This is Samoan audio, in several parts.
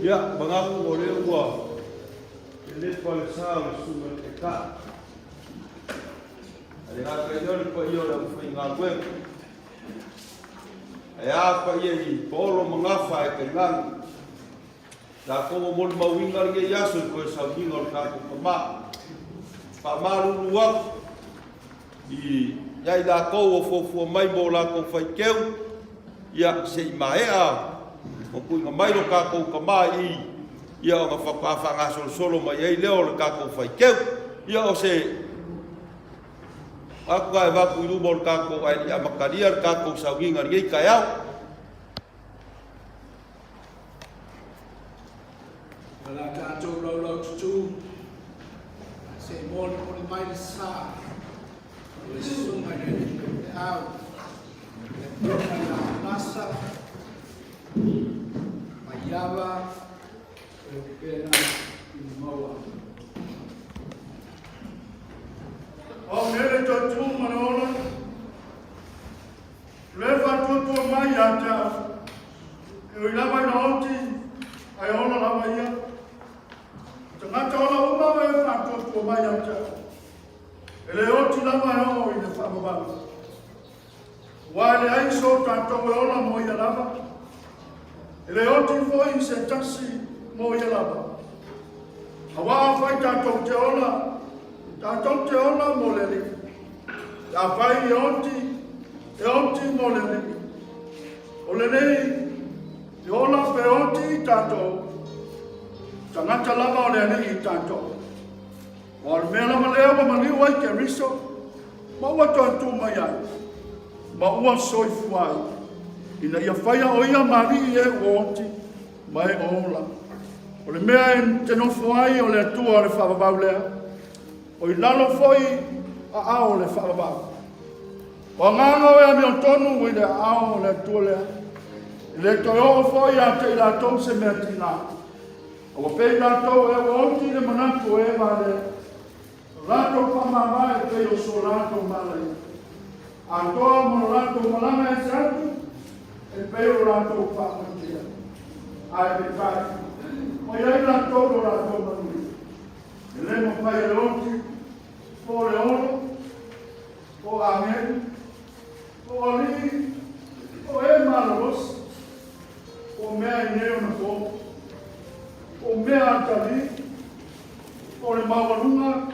Ia, manatu o lea ua lelepa le sa o le Susuga i le Taitai. Ae le gata i lea o le paia o le aufaigaluega. Ae a paia i paolo ma gafa ae tainane. Tatou ua molimauina lenei aso i toe sauniga o le tatou tama. Faamalulu atu i ia i latou ua fuafua mai mo latou faiteu, ia se i maea ona tuuina mai lo tatou tama i i, ia ona faatoa faagasolosolo mai ai lea o le tatou faiteu. Ia o se atu e avatu i luma o le tatou ae le i amatalia le tatou sauniga i lenei taeao. O la tatou laulau tutū, se i molimoli mai le sa o le susuga i le alii faifeau, le afioga ia Unasa Maiava Reupena Filimaua. O au nei le toe tu ma le ola, le faatuatua mai ia te au, e ui lava ina oti, ae ola lava ia. O tagata ola uma o e faatuatua mai ia te au, e le oti lava e oo i le faavavau. Aua e leai so tatou e ola mo ia lava, e le oti foi se tasi mo ia lava. Aua afai tatou te ola, tatou te ola mo le Alii. Afai e oti, e oti mo le Alii. O lenei, e ola pe oti i tatou, tagata lava o le Alii i tatou. Aua o le mea lava lea ua maliu ai Keriso, ma ua toe tu mai ai, ma ua soifua ai, ina ia faia o ia ma alii e ua oti ma e ua ola. O le mea e te nofo ai o le Atua o le faavavau lea, o i lalo foi aao o le faavavau. O agaga o e amiotonu i le aao o le Atua lea, e le toe oo foi ia te i latou se mea tiga. A ua pei latou e ua oti le manatu o e valea, o latou faamavae e pei o so latou malaia. Atoa ma lo latou malaga ese atu, e pei o latou faamanuia. Ae peitai, ua i ai latou lo latou manuia. E le mafai e le oti, po o le olo, po o agelu, po o alii, po o e malolosi, po o mea i nei ona po, po o mea atalii, po o le maualuga,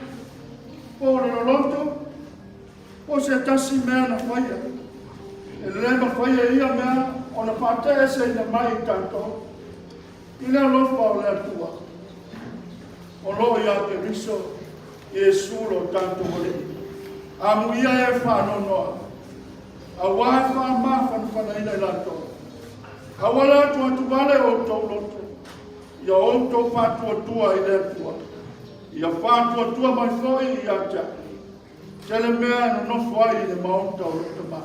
po o le loloto, po o se tasi mea na faia. E le mafai e ia mea ona faateeseina mai i tatou i le alofa o le Atua o lo o ia Keriso Iesu lo tatou Alii. Amuia e faanoanoa, aua e faamafanafanaina i latou. Aua le atuatu vale o outou loto, ia outou faatuatua i le Atua, ia faatuatua mai foi ia te au. Tele mea e nonofo ai i le maota o lou Tama.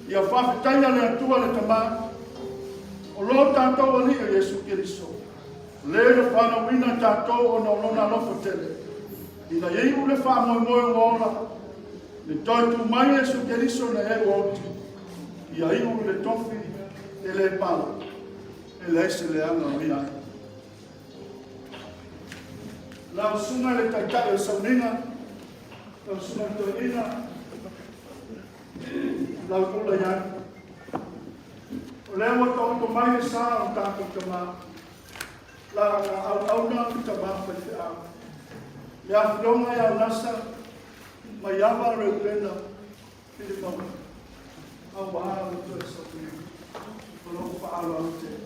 Ia faafetaia le Atua le Tama, o lo tatou Alii o Iesu Keriso, le na fanauina tatou ona o lona alofa tele, ina ia iu le faamoemoe ua ola, le toe tu mai Iesu Keriso na e ua oti, ia iu i le tofi e le pala, e leai se leaga o ia ai. Lau Susuga i le Taitai o Sauniga, lau Susuga i le Toeaina, lau pula i ai. O lea ua taoto mai le sa o le tatou tama, la auauna tama faifeau. Le afioga ia Unasa, Maiava Reupena, Filimauga, aua le toe sauniga o lou faaaloalo tele.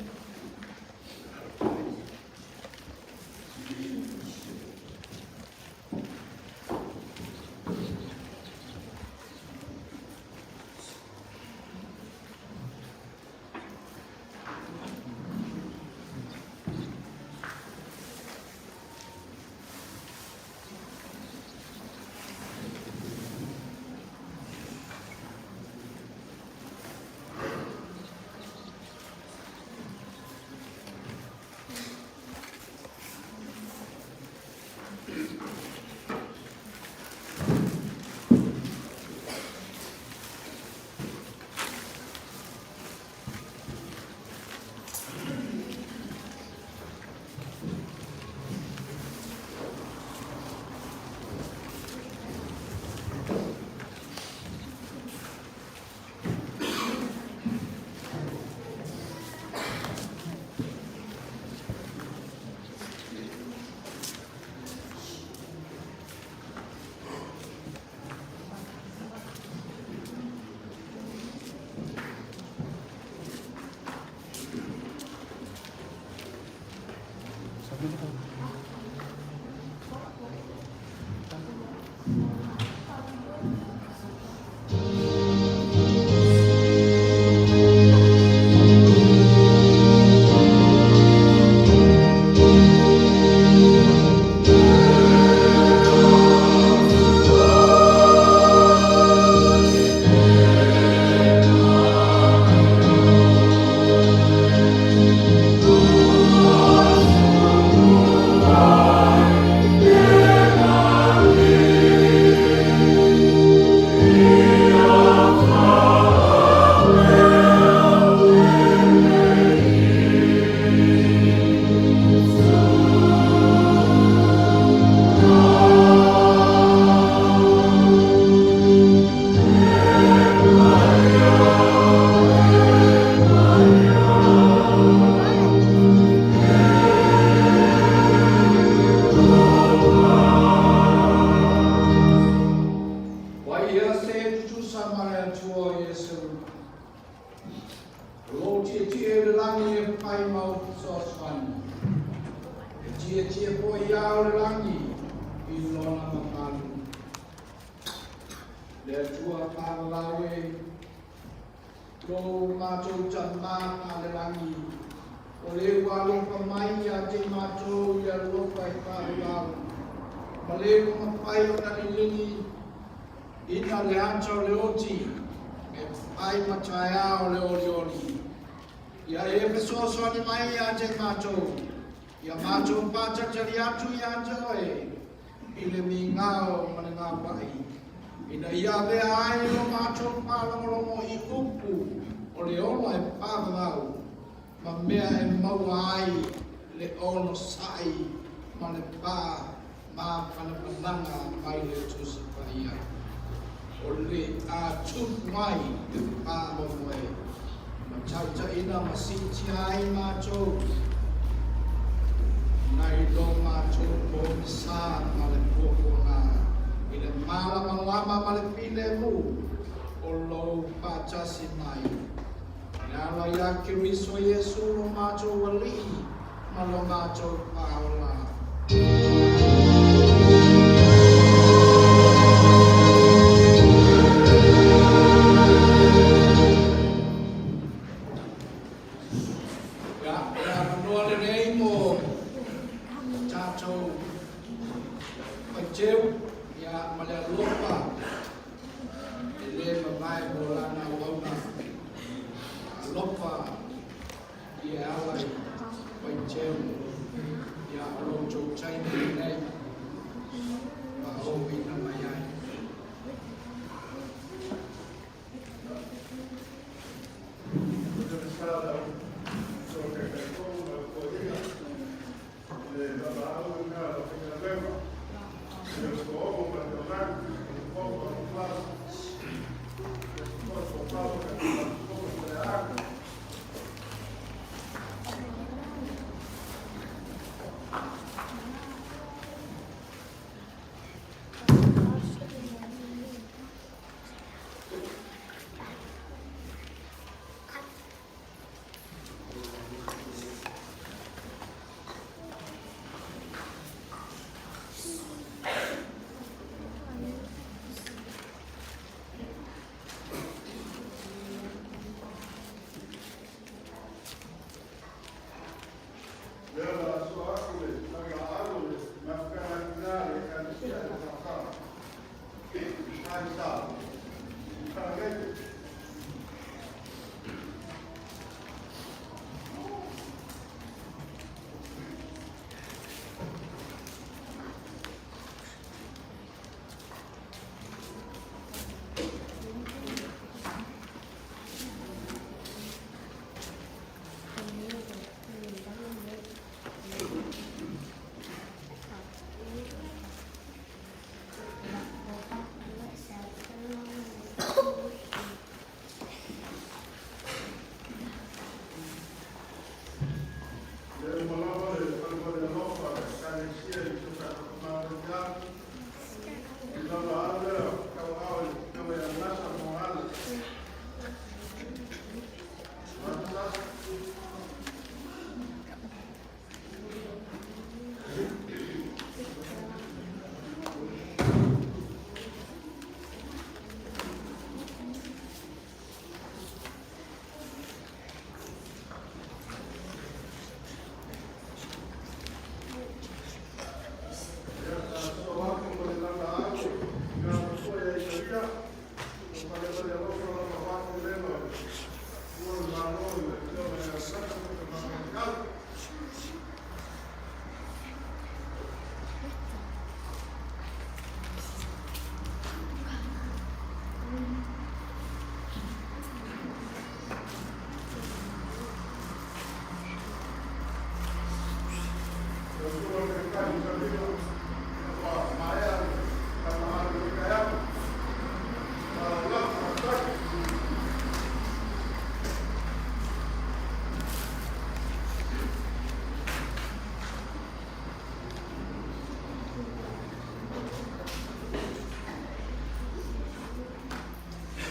Ao o le Lagi i Lona mamalu. Le Atua pavavau e, lo matou Tamā faale-lagi, o le ua alofa mai ia te matou i le alofa e pavavau, ma le ua mafai ona liligi ina le ata o le oti e fai ma taeao o le olioli. Ia e fesoasoani mai ia te matou, ia matou faatalitali atu ia te oe i le migao ma le gauai, ina ia avea ai lo matou faalogologo i upu o le ola e pavavau, ma mea e maua ai le onosai ma le mafanafanaga mai le Tusi Paia. O le a tupu mai le faamoemoe ma taitaiina ma siitia ai matou nai lo matou pogisa ma le puapuaga i le malamalama ma le filemu o lou faatasi mai. E ala ia Keriso Iesu lo matou Alii ma lo matou Faaola. Ia, o le avanoa lenei mo tatou faiteu, ia, ma le alofa e le mavae mo lana auauna alofa i e ala i faiteu, ia, o lo outou taimi lenei faaooina mai ai.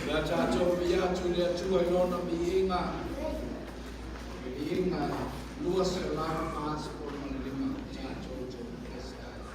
O le a tatou viia atu i le Atua i Lona viiga, le viiga 245 tatou te ese ai.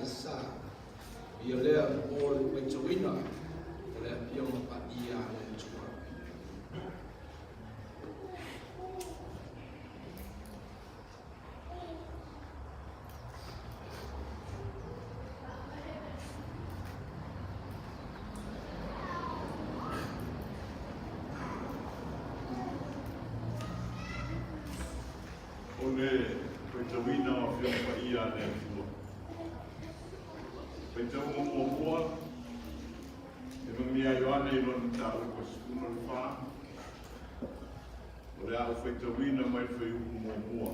le sa. Ia lea mo le faitauina o le Afioga Paia a le Atua. O le faitauina o Afioga Paia a le Atua. Faitauga muamua, Epagania Ioane i lona mataupu e 14, o le a ou faitauina mai le fuaiupu muamua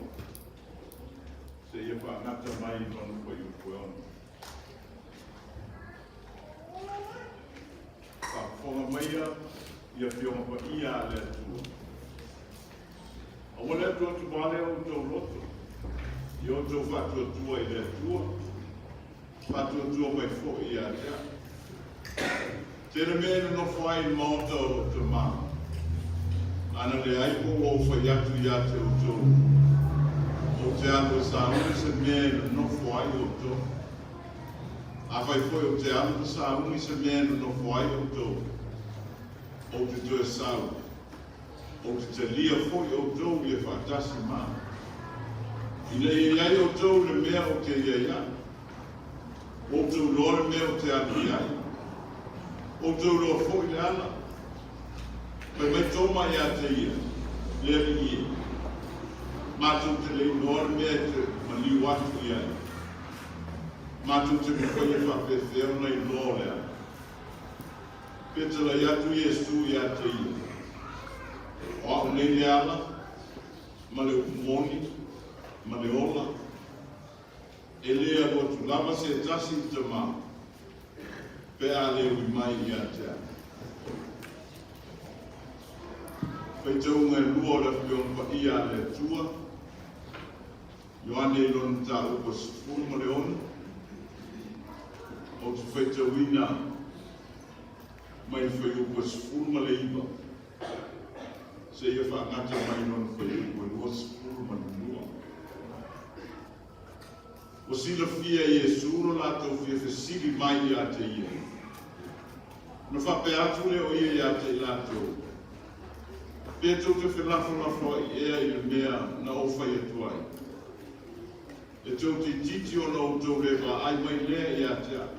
seia faagata mai i lona fuaiupu e 6. Faafofoga maia i Afioga Paia a le Atua. Aua le atuatuvale o outou loto, i outou faatuatua i le Atua, faatuatua mai foi ia te au. Tele mea e nonofo ai i le maota o lou Tama, ana leai po ua ou fai atu ia te outou, ou te alu e sauni se mea e nonofo ai outou. Afai foi ou te alu ma sauni se mea e nonofo ai outou, ou te toe sau, ou te talia foi outou ia faatasi ma au, ina ia i ai outou i le mea ou te i ai au. Ua outou iloa le mea ou te alu i ai, ua outou iloa foi le ala. Fai mai Toma ia te ia, Le Alii e, matou te le iloa le mea e te maliu atu i ai. Matou te mafai e faapefea ona iloa o le ala? Fetalai atu Iesu ia te ia, O au nei le ala, ma le upu moni, ma le ola, e lē alu atu lava se tasi i le Tama, pe a le ui mai ia te au. Faitauga e lua o le Afioga Paia a le Atua, Ioane i lona mataupu e 16, ou te faitauina mai le fuaiupu e 19 seia faagata mai lona fuaiupu e 22. Ua silafia e Iesu lo latou fia fesili mai ia te ia. Ona faapea atu lea o ia ia te i latou, Pe tou te felafolafoai ea i le mea na ou fai atu ai? E toitiiti ona outou le vaai mai lea ia te au.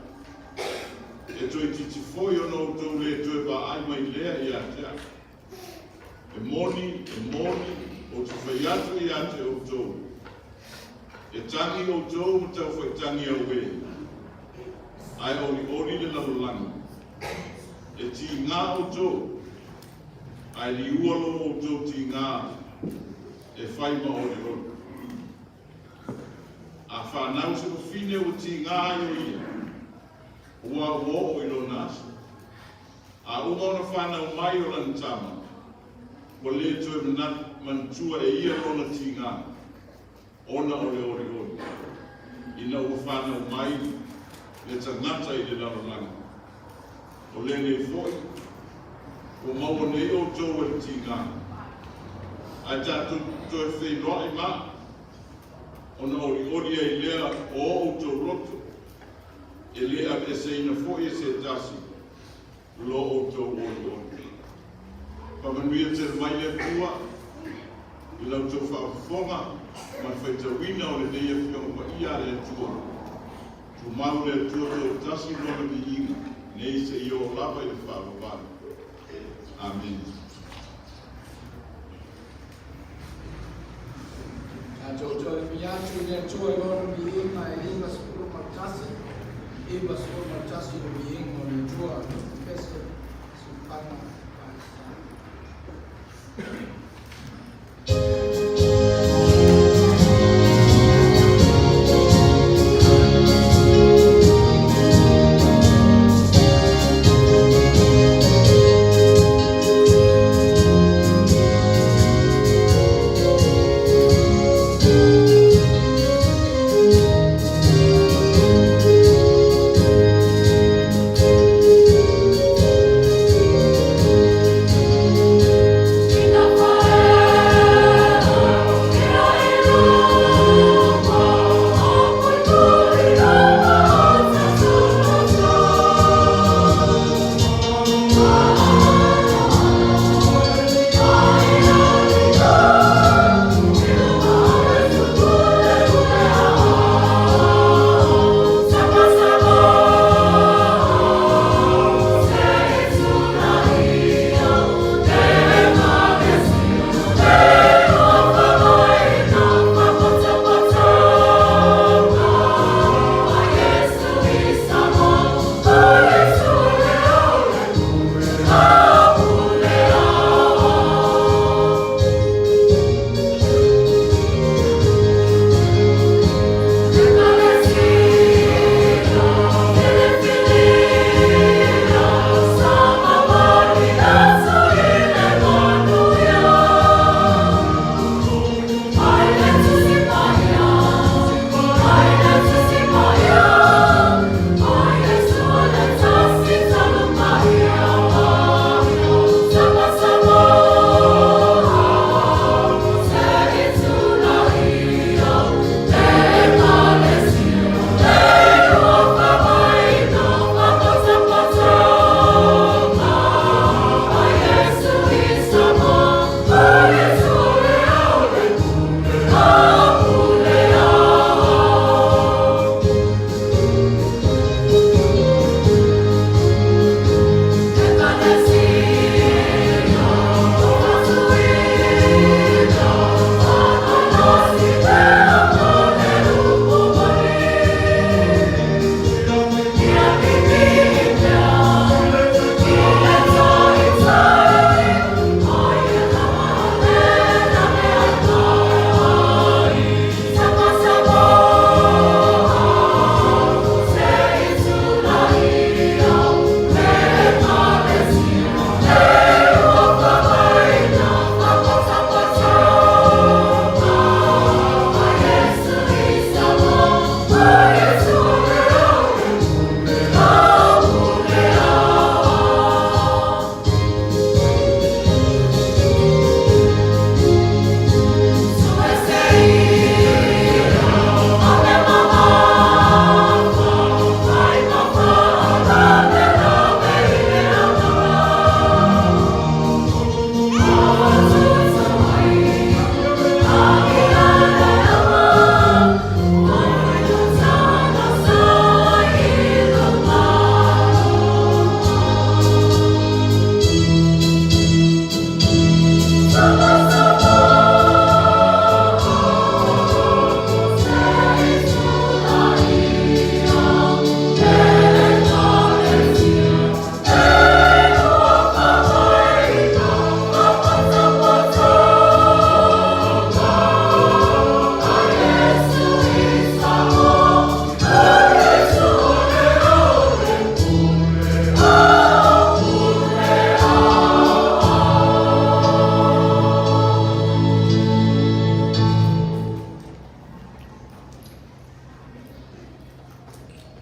E toitiiti foi ona outou le toe vaai mai lea ia te au. E moni, e moni, ou te fai atu ia te outou, e tagi outou ma taufaitagi auē, ae olioli le lalolagi. E tigā outou, ae liua lo outou tigā e fai ma olioli. A fanau se wafine ua tigā ai o ia, ua ua oo i lona aso. A uma ona fanau mai o lana tama, ua lē toe manatua e ia lona tigā, ona o le olioli, ina ua fanau mai le tagata i le lalolagi. O lenei foi, ua maua nei outou e le tigā, ae tatou toe feiloai ma au, ona olioli ai lea o o outou loto, e lē aveeseina foi e se tasi lo outou olioli. Faamanuia tele mai le Atua i la outou faafofoga ma le faitauina o lenei Afioga Paia a le Atua. Tumau le Atua toatasi Lona viiga nei seia oo lava i le faavavau. Amene. Tatou toe fia atu i le Atua i Lona viiga e 91, 91 le viiga o le Atua. Pese Sifana Paisa.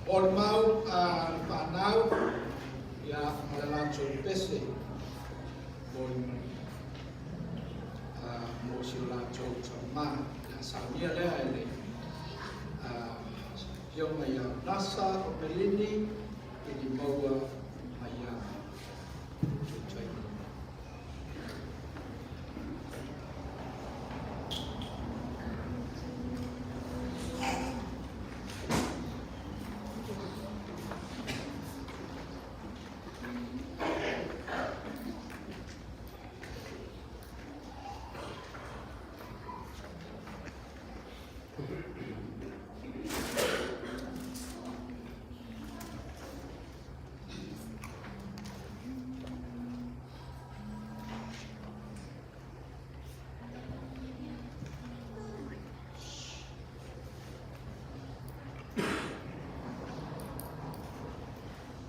Molimau a le fanau ia ma le latou pese molimau mo si o latou tama. Ia saunia lea e le afioga ia Nasa o Melini i ni maua mai ia Tutaina.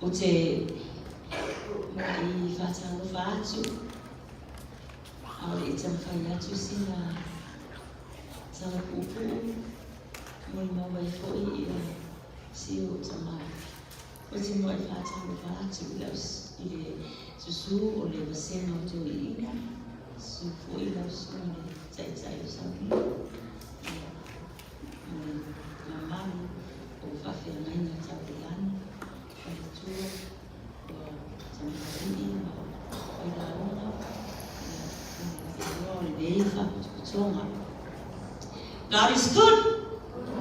Ou te muai faatalofa atu, a o le i taumafai atu sina tala puupuu, molimau ai foi ia si ou tama. Ou te muai faatalofa atu i le susu o le vasega o toeaiina, susu foi lau susuga i le Taitai o Saunia, ia, ma le mamalu o faafeagaiga tau i lagi, faletua, ua tamalii ma failauga, ia, ma le iloa o lenei faapotopotoga. God is good.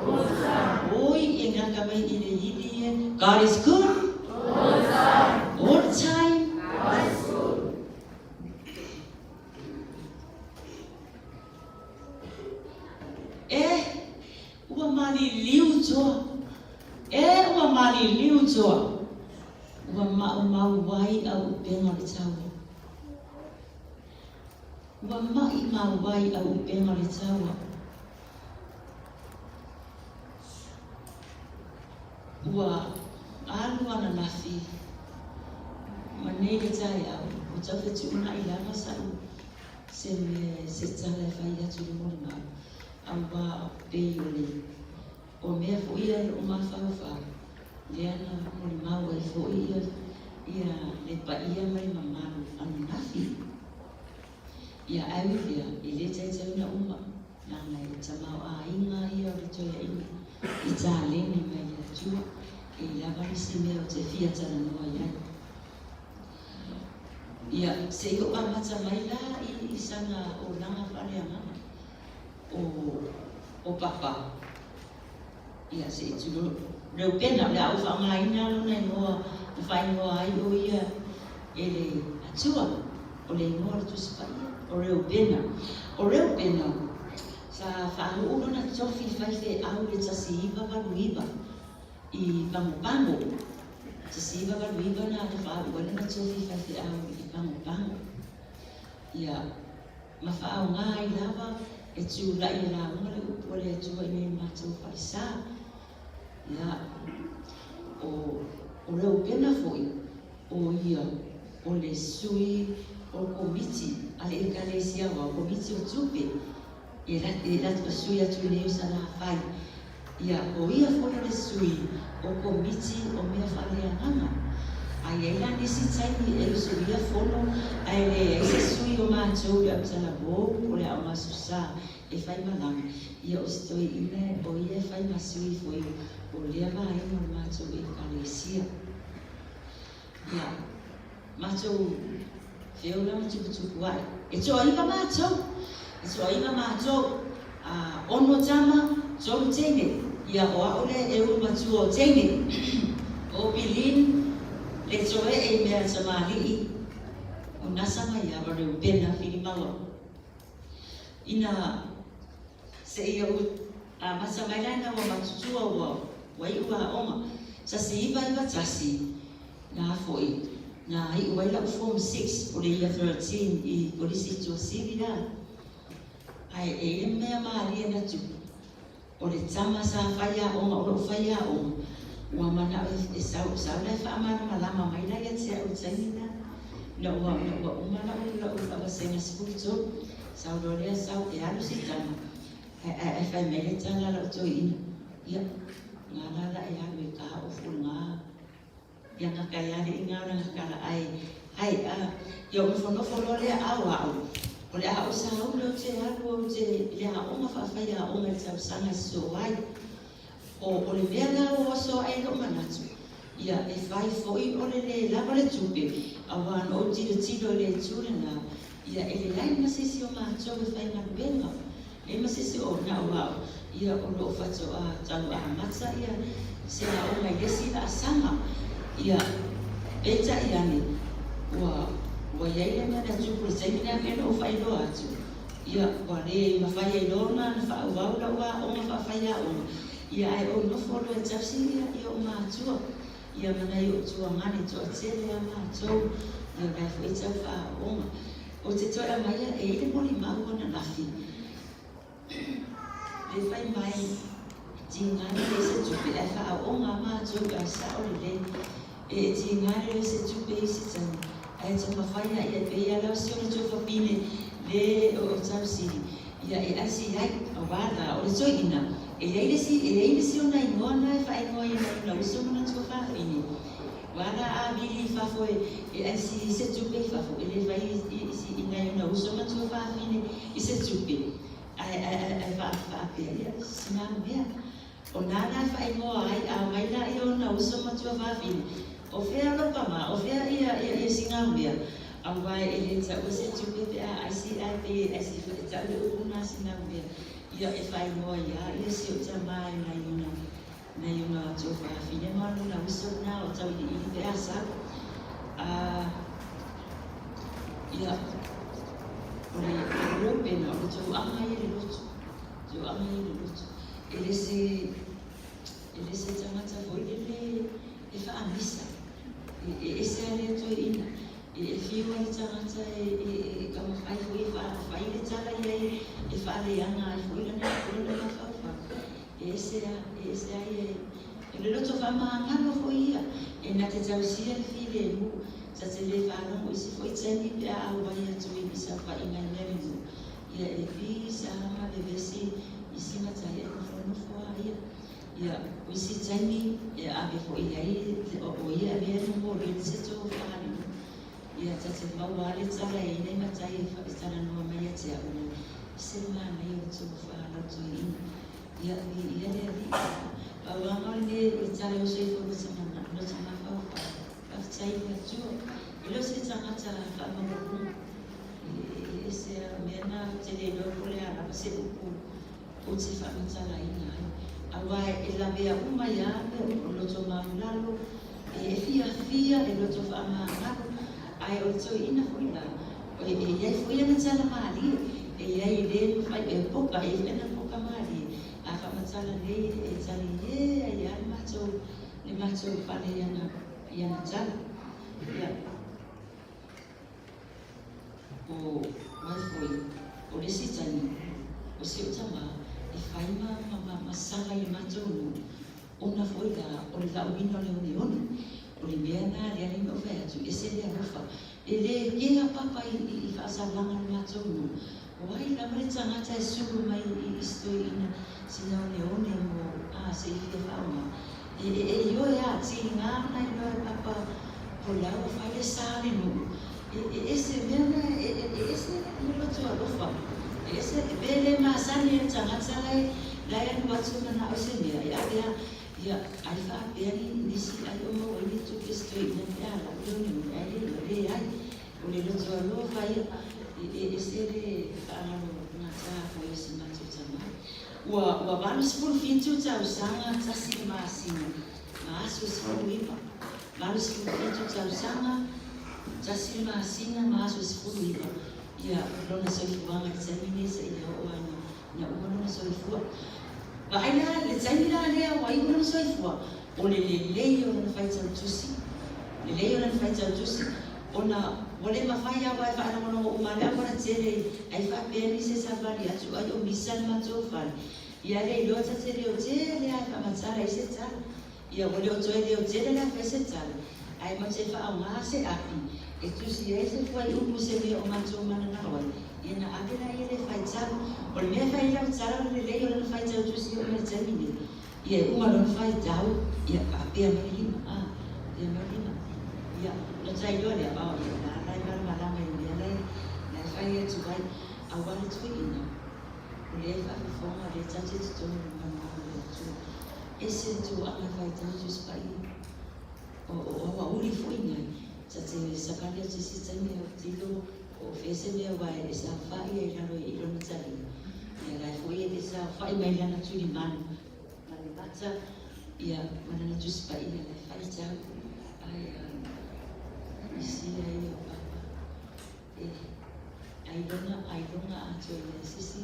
All the time. Oi, e ngaka mai i le ili e. God is good. All the time. All the time. God is good. E, ua maliliu toa. E, ua maliliu toa. Ua maumau ai au upega o le taua. Ua maʻimau ai au upega o le taua. Ua alu ananafi ma nei le taeao, ua tau fetuunai lava saʻu se mea se tala e fai atu i le molimau, auā pei o le o mea foi ia i loʻu mafaufau, lea na molimau ai foi ia ia le paia ma le mamalu ananafi. Ia ae ui lea, e le taitauina uma, leaga e tamaoaiga ia o le toeaina i taleni mai le Atua, e i lava nisi mea ou te fia talanoa i ai. Ia, se i ou amata mai la i sana olaga faaleagaga o o Papa. Ia, se i tulou. Reupena, o le a ou faaaogaina lona igoa na faaigoa ai o ia e le Atua, o le igoa o le Tusi Paia, o Reupena. O Reupena, sa faauu lona tofi faifeau i le 1989 i Pagopago. 1989 na faauu ai lona tofi faifeau i Pagopago. Ia, ma faaaoga ai lava e tulai e lauga le upu a le Atua i nei matou falesa. Ia, o, o Reupena foi, o ia o le sui o le komiti a le Ekalesia aoao, komiti o tupe, e la, e sui atu i nei o Salafai. Ia, o ia foi o le sui o komiti o mea faaleagaga. A i ai la nisi taimi e usuia fono ae leai se sui o matou i le Autalavou po o le Aoga Aso Sa e fai malaga, ia o se toeaina o ia e fai ma sui foi o lea vaega o le matou Ekalesia. Ia, matou feola ma tuputupu ae. E toaiva matou, e toaiva matou, a, ono tama, tolu teine. Ia, o a'u lea e ulu matua o teine. O Bilin, le toe'e i mea tamalii, o Nasa mai ia ma Reubena Filimaua. Ina seia ou amata mai la ina ua matutua ua ua iʻu aoga, 1991, na foi na iʻu ai la'u Form Six o le Year 13 i Kolisi i Tuasivi la. Ae e i ai le mea malie na tupu, o le tama sa fai aoga, o lo'u fai aoga, ua mana'o e sau, sau la e faamalamalama mai la ia te a'u i taimi na, ina ua, ina ua uma la'u, la'u, la'u vasega 13, sau loa lea sau e alu si tama, ae, ae, ae fai mai le tala a la'u toeaina, ia, na la la e alu e kaofo. Ia gaka e ale i gā o le gakala ae ae a ia ou nofonofo loa lea ao a'u o le a ou sauli ou te alu ou te i le aoga faafaiaoga i le tausaga e sosoo ai. O o le mea la ua oso aʻe ai loʻu manatu, ia e fai foi o le lē lava le tupe, auā na ou tilotilo i le itu lenā, ia e leai ma se isi o matou e faigaluega, leai ma se isi o na o a'u, ia o loo fatoʻā tau amata ia se aoga i le isi laasaga. Ia, peitai ane, ua ua i ai le mea na tupu i le taimi lena pei ona ou faailoa atu, Ia, ua le mafai ai loa ona faaauau lau aoga faafaiaoga, ia ae ou nofo loa e tausi ia i ou matua, ia ma nai ou tuagane toatele a matou, ia o la e foi e tau faaaooga. Ou te toe aumaia e i le molimau ananafi, le fai mai, tiga lelei se tupe ae faaooga a matou ae sao lelei. E tiga lelei se tupe i se taimi ae taumafai a ia pei a la o si ona tuafafine le o tausili ia e aisi ai aua la o le toeaina e iai le isi e iai le isi ona igoa na e faaigoa ai e lona uso ma lona tuafafine aua la a vili i fafo e e aisi i se tupe i fafo e le fai i nai ona uso ma tuafafine i se tupe ae ae ae faapea ia sina mea. O nā la e faaigoa ai, a omai la ia ona uso ma tuafafine, o fea lou tama, o fea ia, ia, ia Sigaumea? Auā e le taua se tupe pe a aisi ae pei e aisi foi e tau le upu nā Sigaumea, ia e faaigoa iā ia si ou tama e nai ona, nai ona tuafafine ma lona uso lena o Tauiliili pe a sau. A, ia, o le, o le Reubena, o le tauaga ia le lotu, tauaga ia le lotu. E le se, e le se tagata foi lele e faamisa, e, e ese lava lea toeaina. E, e fiu lava le tagata e, e, e taumafai foi e fai le tala i ai, e faaleaga ai foi lana, lona mafaufau. E ese lava, e ese lava ia e, o le loto faamagalo foi ia, e na te tausia le filemu, ta te le faalogo i se foi taimi pe a auai atu i ni saofaiga i mea le nuu. Ia e pisa ma vevesi i si matai e nofonofo a ia. Ia, o isi taimi e ave foi i ai o o ia e avea le moli i se tofa le nuu. Ia ta te maua a le tala e i nei matai e e talanoa mai ia te a'u nei, se manaia o le tofa lau toeaina. Ia, viia le Alii. Pauaga o lenei o le tala e oso ifo i lota mafaufau. Faafetai i le Atua. E le o se tagata faamaualuluga. E ese a mea na ou te le iloa po o le a lava se upu ou te faamatalaina ai. Aua e lavea uma ai lava mea uma, o le loto maulalo, e fiafia, e loto faamagalo, ae o le toeaina foi la, e i ai foi ana tala malie, e i ai le mafai, e poka, e i ai foi ana poka malie. A faamatala nei e talie ai lava le matou, le matou fale i ana, i ana tala. Ia. O ai foi, o le isi taimi, o si ou tama e fai ma, ma, ma, ma saga i le matou nuu, ona foi la o le lauina o le oneone. O le mea na lea na ou fai atu, ese le alofa. E le kea papa i, i, i faasalaga le matou nuu. O ai lava le tagata e sulu mai i, i si toeaina sina oneone mo, a, se i fia faaaoga. E, e, e ioe a, tiga ona iloa e papa o la ua fai le sa le nuu. E, e ese mea na, e, e, e ese le loto alofa. E ese, pe le masani e le tagata la e, la e alu atu e manao i se mea, e ave a, ia, ai faapea ni, nisi ai o maua ai ni tupe si toeaina pe a lau le oneone, ae le iloa, leai. O le loto alofa ia, e, e ese le faagalo gata foi o si matou tama. Ua ua 87 tausaga tasi le masina ma aso 19. 87 tausaga tasi le masina ma aso 19 ia lona soifuaga i le taimi nei seia oo lava ina uma lona soifua. Vaai la le taimi la lea ua iu lona soifua, o le lelei o lona faitau tusi, lelei o lona faitau tusi ona ua le mafai lava e faalogologo uma le auala tele ai faapea nisi e savali atu ai o misa le matou fale ia le iloa ta te leo tele a e faamatala ai se tala ia ua le o toe leo tele la e fai se tala ae matou te faaaoga se api e tusi ai se fuaiupu i se mea o matou mananao ai ia na ave la ia le faitau o le mea e fai ai lau tala o le lelei o lana faitau tusi e oo mai le taimi nei. Ia e uma lona faitau, ia faapea mai le lima, a. Tea mai lima. Ia, ona tailoa lea, oh, ia, la la e malamalama i le mea la e, la e fai atu ai. Aua le toeaina, o lea e faafofoga, o lea tatou te totonu o le malumalu o le Atua. Ese le tulaga e faitau Tusi Paia. O, o aoauli foi na, ta te savali atu i se taimi e autilo po o fea se mea aua e saofai ai i lalo i lona taliga. Ia la e foi e te saofai mai lana tulimanu ma le mata, ia, ma lana Tusi Paia la e faitau. Ae, a, isi ia o Papa. E, ailoga, ailoga atoa i ai se isi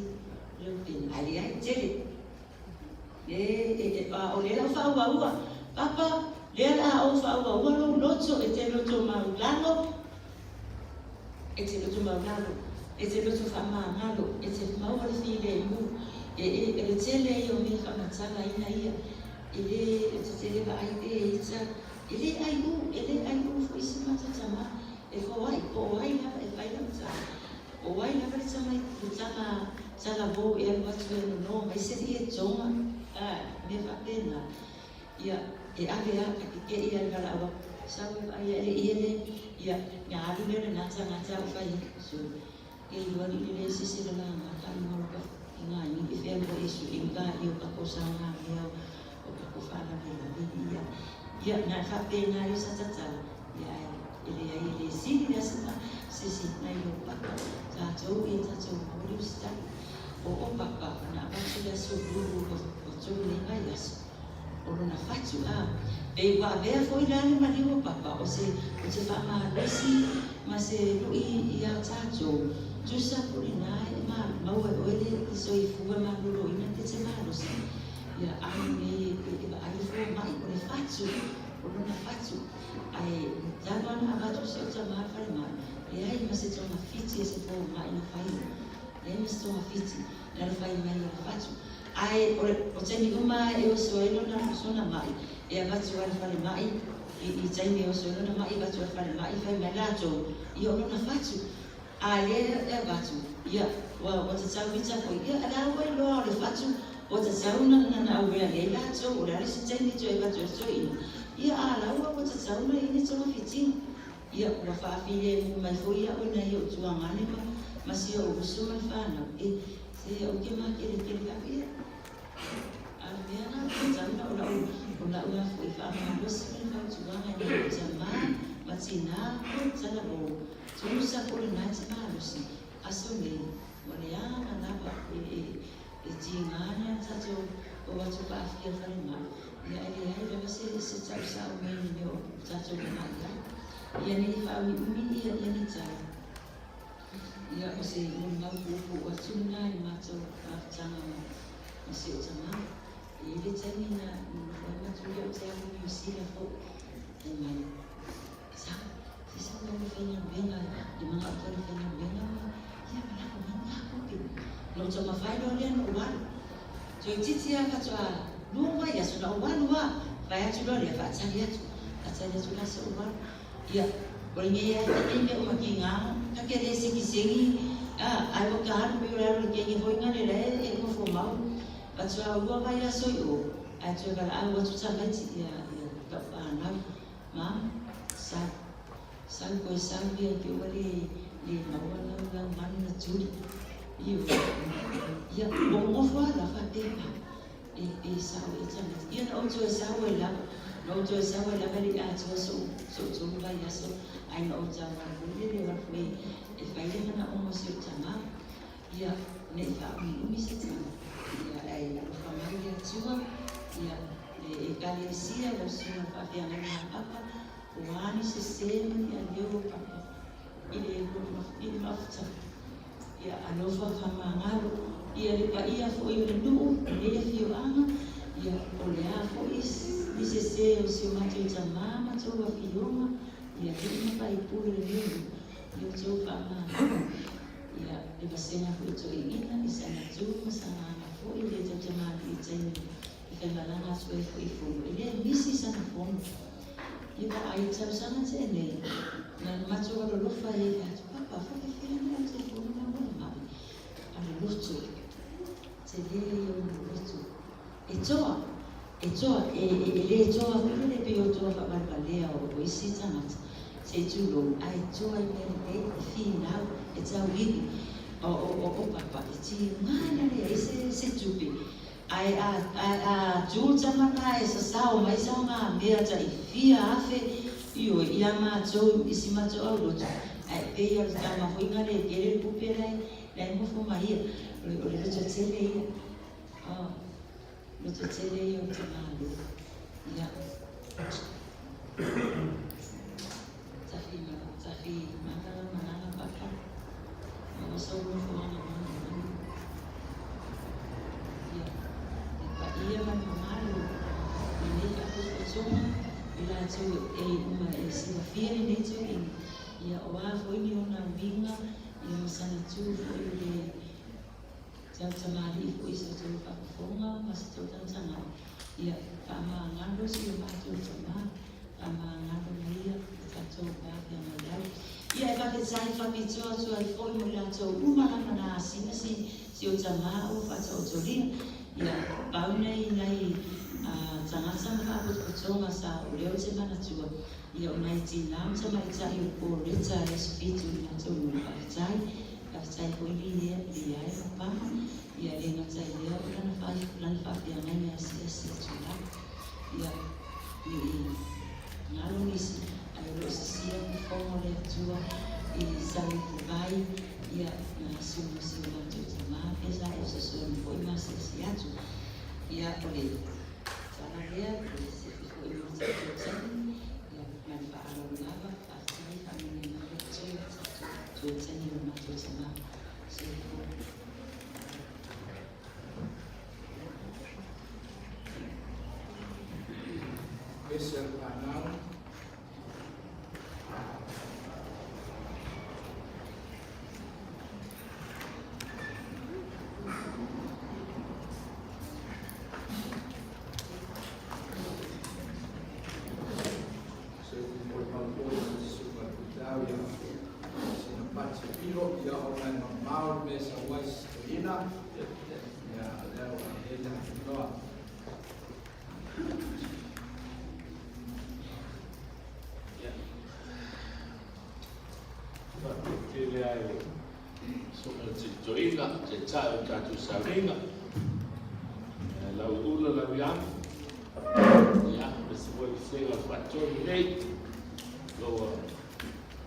Reupena. Ae leai, tele. E, a o lea la ua faauaua. Papa, lea la a ou faauaua lou loto, e te loto maulalo, e te loto maulalo, e te loto faamagalo, e te maua le filemu. E, e, e le tele ia o mea faamatalaina ia. E le, e te tele vaai pe ita, e le aiu, e le aiu foi si matou tama. E foai, po o ai lava e fai lau tala. O ai lava le tama le tama talavou e alu atu e nono mai se ie toga, a, mea faapena. Ia, e ave a, a kekeʻi a le valaau atu, sau e vaai aʻe le ie le, ia, na alu lea o lena tagata a o fai atu, so, e iloa alii lelei se se lalaga ka iga o ka iga i i fea lua Iesu i uka i o kako saoga mea o kako faalavelave ia. Ia, na e faapena ai o sa tatau, ia, ae e leai e le sili le asa ma se isi nai lo papa tatou ia tatou maua le usitali. O o papa na avatu le aso lulu o tolu nei vaiaso o lona fatu a pei ua avea foi la le maliu o papa o se o se faamalosi ma se lui ia tatou tusa po lena e ma maua e oe le soifua maloloina te te malosi ia alu nei e vaai le fomai o le fatu o lona fatu. Ae talu lava ona avatu si ou tama i le falemai, leai ma se togafiti e se fomai na faia. Leai ma se togafiti na le fai mai ia avatu. Ae o le o taimi uma lava e oso ai lona sona mai, e avatu lava i le falemai, i i taimi e oso ai lona mai, avatu lava i le falemai, fai mai latou, ia o lona fatu. A lea e avatu, ia, ua ua tatau ita foi, ia, a la ua iloa o le fatu, ua tatau na na na auea i ai latou, o le a le isi taimi e toe avatu ai le toeaina, ia, a la ua ua tatau na i ai ni togafitiga. Ia, ua faafilemu mai foi au e nai ou tuagane ma ma si ou uso ma le fanau, e, se ou te makelepele faapea, ia, a o le mea la, ua tatau na o lau o lau la foi faamalosi ma le fautuaga i nai ou tama ma tinā, talavou, Tusa po lena e te malosi, aso nei, ua leaga lava e, e, e tiga ana tatou o atu paafia falemai, ia e leai lava se, se tausao mai i le mea o tatou mamai ai. Ia nei faaumiumi ia, ia ni tala. Ia o se molimau puupuu atu lena i le matou mafutaga ma, ma si ou tama. E i ai le taimi na nonofo ai matou ia ou te alu i Niu Sila foi, fai mai, Sa, se sau lau le faigaluega i manao toe le faigaluega ma ia ma lako mai ni a kopi. Na ou taumafai loa lea na ou alu. Toeitiiti lava faatoa lua vaiaso na ou alu lava. Fai atu loa lea faatali atu, faatali atu la se ou alu. Ia, o lenei lava lenei mea uma kiga ta ke le segisegi a, ae ua ta alu pei o le alu i le kenge foi na le la e nofo mau. Faatoa lua vaiaso i o, ae toe valaau atu tamaiti ia, ia tau fanau. Mama, sau, sau koe sau ia te ua le, le maua lau, lau manu na tuli. Ioe. Ia, ua ou nofo lava la faapea pa, e, e sao e tamaiti. Ia na ou toe sau ai lava, na ou toe sau ai lava e le i atoa so'u, so'u tolu vaiaso, ae na ou tau alu foi lele o alu foi e fai le manaoga o si ou tama. Ia, ne i faaumiumi se tala, ia, ae alofa mai le Atua, ia, le Ekalesia, lau susuga faafeagaiga a Papa, o a ni sese ma ni aleu o Papa i le i le mafuta. Ia, alofa faamagalo, ia le paia foi o le nuu i lenei afioaga, ia, o le a foi ni sese o si o matou tama ma tou afioga, ia alii ma faipule o lenei nuu, ia outou faamagalo. Ia, le vasega foi o toeaiina i sana tu ma sana aga foi le tautamalii i taimi e faimalaga atu ai foi i fono, e le misi sana fono. Ia vaai i tausaga tea nei, na matou alolofa ai e fai atu, Papa, faapefea na ou te fono na ua ma'i? A le loto, tele ia ona loto. E toa, e toa, e, e, e le toa foi lele pei o toa faavalevalea. lea o isi tagata, se i tulou, ae toa i mea lelei, e finau, e tauivi. O, o, o, o papa, e tiga ona leai se, se tupe, ae a, ae a tu le tama lena e sasao mai saoga mea tai fia afe, ioe, ia matou i si matou aulotu, ae pei o le tama foi na le tele le tupe la e, la e nofo ma ia, o le, o le loto tele ia. Oh. Loto tele ia o tamālō. Ia. Tafi, tafi mata la malanga papa. Maua sau nofoaga manumanu. Ia. Le paia ma le mamalu o lenei faapotopotoga i latou e uma e silafia lenei toeaina. Ia, o a foi ni ona uiga, ia ma sana tu foi o le Tau tamalii foi i sa outou faafofoga ma sa outou tagatagai, ia faamagalo si o matou tama, faamagalo maia le tatou va feagai ai. Ia e faafetai faapitoa atu ai foi mo i latou uma lava na asina si si o tama ua faataotolia. Ia pau nei nai tagata ma faapotopotoga sa o lea ou te manatua, ia o nai tinā ma tamaitai o Poreta e aso 7 i matou nuu. Faafetai. Faafetai foi Liea, Liae ma Pama, ia e le gata i lea o lana lana faafeagaiga e asiasi atu lava. Ia, ne i galo nisi, ae o lo o sisia fofoga o le Atua i Saleluvai, ia, na asiu ma si o latou tama, pea sa e fesoasoani foi ma asiasi atu. Ia, o le tala lea, e sefe foi ma le tatou taimi, ia, ma le faaaloalo lava, faafetai, faamanuia mai le Atua i le tatou. Tuateni o matou tama. Soifua. Ese le fanau. Se mo le maupoi o le susuga i Pitau ia sina pati pilo ia ona e mamao le mea sau ai se toeaina ia lea ua i ai le avanoa. Faafetai tele lava i le Susuga i le Toeaina, Taitai o le tatou sauniga, lau ula lau iamu, ia, aemaise foi le Vasega o le Faatonu nei, o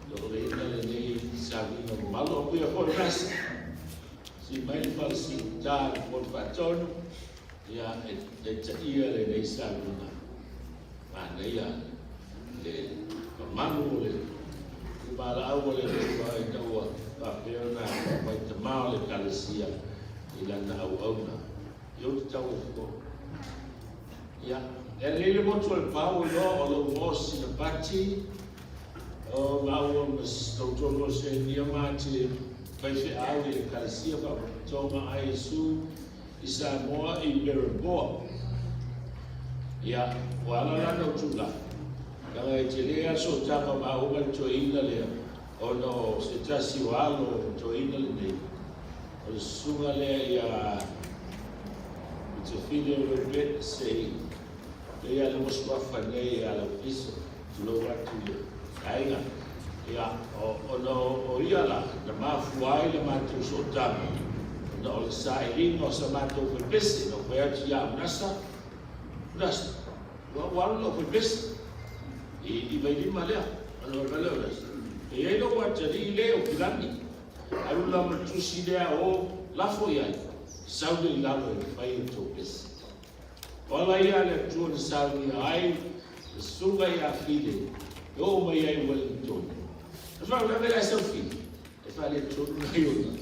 lo o leina lenei sauniga mamalu. Amuia foi Rasa, sii mai le falesiuta i le Fono Faatonu, ia, e taitaia lenei sauniga. Manaia le mamalu o le Valaau a le Atua ina ua faapea ona aumai tama o le Ekalesia i lana auauna. Ia ou te tau ai foi. Ia, e lelei le motu o le pau iloa o lou mo sina pati o maua ma tautonu o senia ma te faifeau i le Ekalesia Faapotopotoga a Iesu i Samoa i Peremoa. Ia, ua ala la na ou tulai, leaga e tele lava sootaga o maua ma le toeaina lea, ona o se tasi o alo o le toeaina lenei, o le susuga lea ia Utafile Robert Sei, lea le mosuafa nei ia Laupiso, tulou atu i le aiga. Ia, ona o ia la, na mafua ai le matou sootaga, ona o le sailiga o sa matou faipese, na ou fai atu ia Unasa, Unasa, ua ua alu lou faipese i Vailima lea, ona fai mai lea o Unasa, e i ai lou atalii lea e Opilagi, alu la ma le tusi lea o lafo i ai, sau lea i lalo e fai e tou pese. O ala ia a le Atua na saunia ai le susuga ia File e oo mai ai i Wellington. E faalavelave la e sau File, e faaletonu nai ona,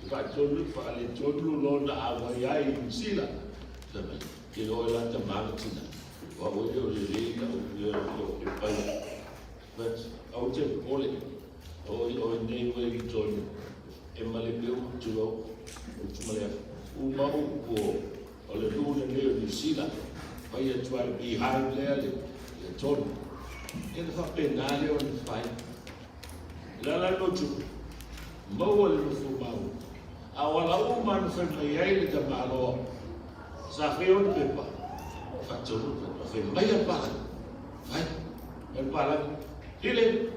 e faatonu, faaletonu lona auai ai i Niu Sila. Fai mai, Ke oe la tama ma tina, o au e le o lelei na ou leo i lou pepa ia. But, aua te popole, o oe nei i Wellington, e male pea uma, tulou, ou te male atu, uma upu o O le nuu lenei o Niu Sila, fai atu ai beehive lea le tonu. Ia na faapena lea ona fai. O le ala lea o tupu, maua le nofo mau. A o ala uma na fai mai ai le tamaloa, sa fai ona pepa, faatonu le pepa, fai mai a pala, fai. Mai le palagi. Fili,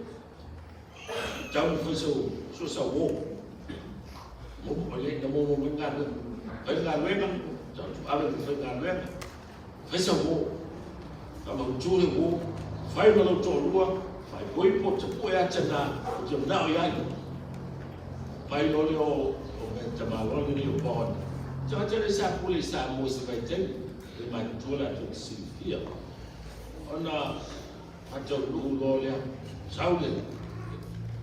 tau na fai sau, sua sau uō. Momo, le, na momo mai galuega. Fai le galuega, tau tu ave le fai galuega. Fai sau uō. Faamautu le uō, fai ma lou toalua, faaipoipo, tapue ata na ou te manao i ai. Pai loa lea o o mea tamaloa lenei o Bond. Tagata lea sa pule i Samoa i se vaitaimi, le matutua latou te silafia. Ona faataunuu loa lea, sau le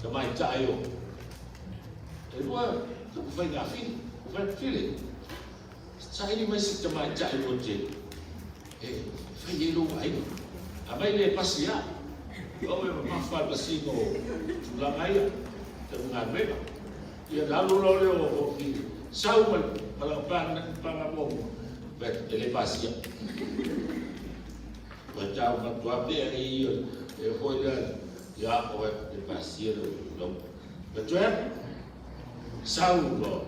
tamaitai o e lua tupu faiga fili, fai fili. Saili mai se tamaitai ua te e fai ai lou aiga. Aumai le pasi ia. O e mamafa le pasiga o tulaga ia, tau galuega. Ia na alu loa lea o Fili, sau ma ma lana panga muamua, fai atu, e le pasia. Ua tau matua pea i e foi lea, ia, o e pasia lau. Fai atu, e, Sau loa,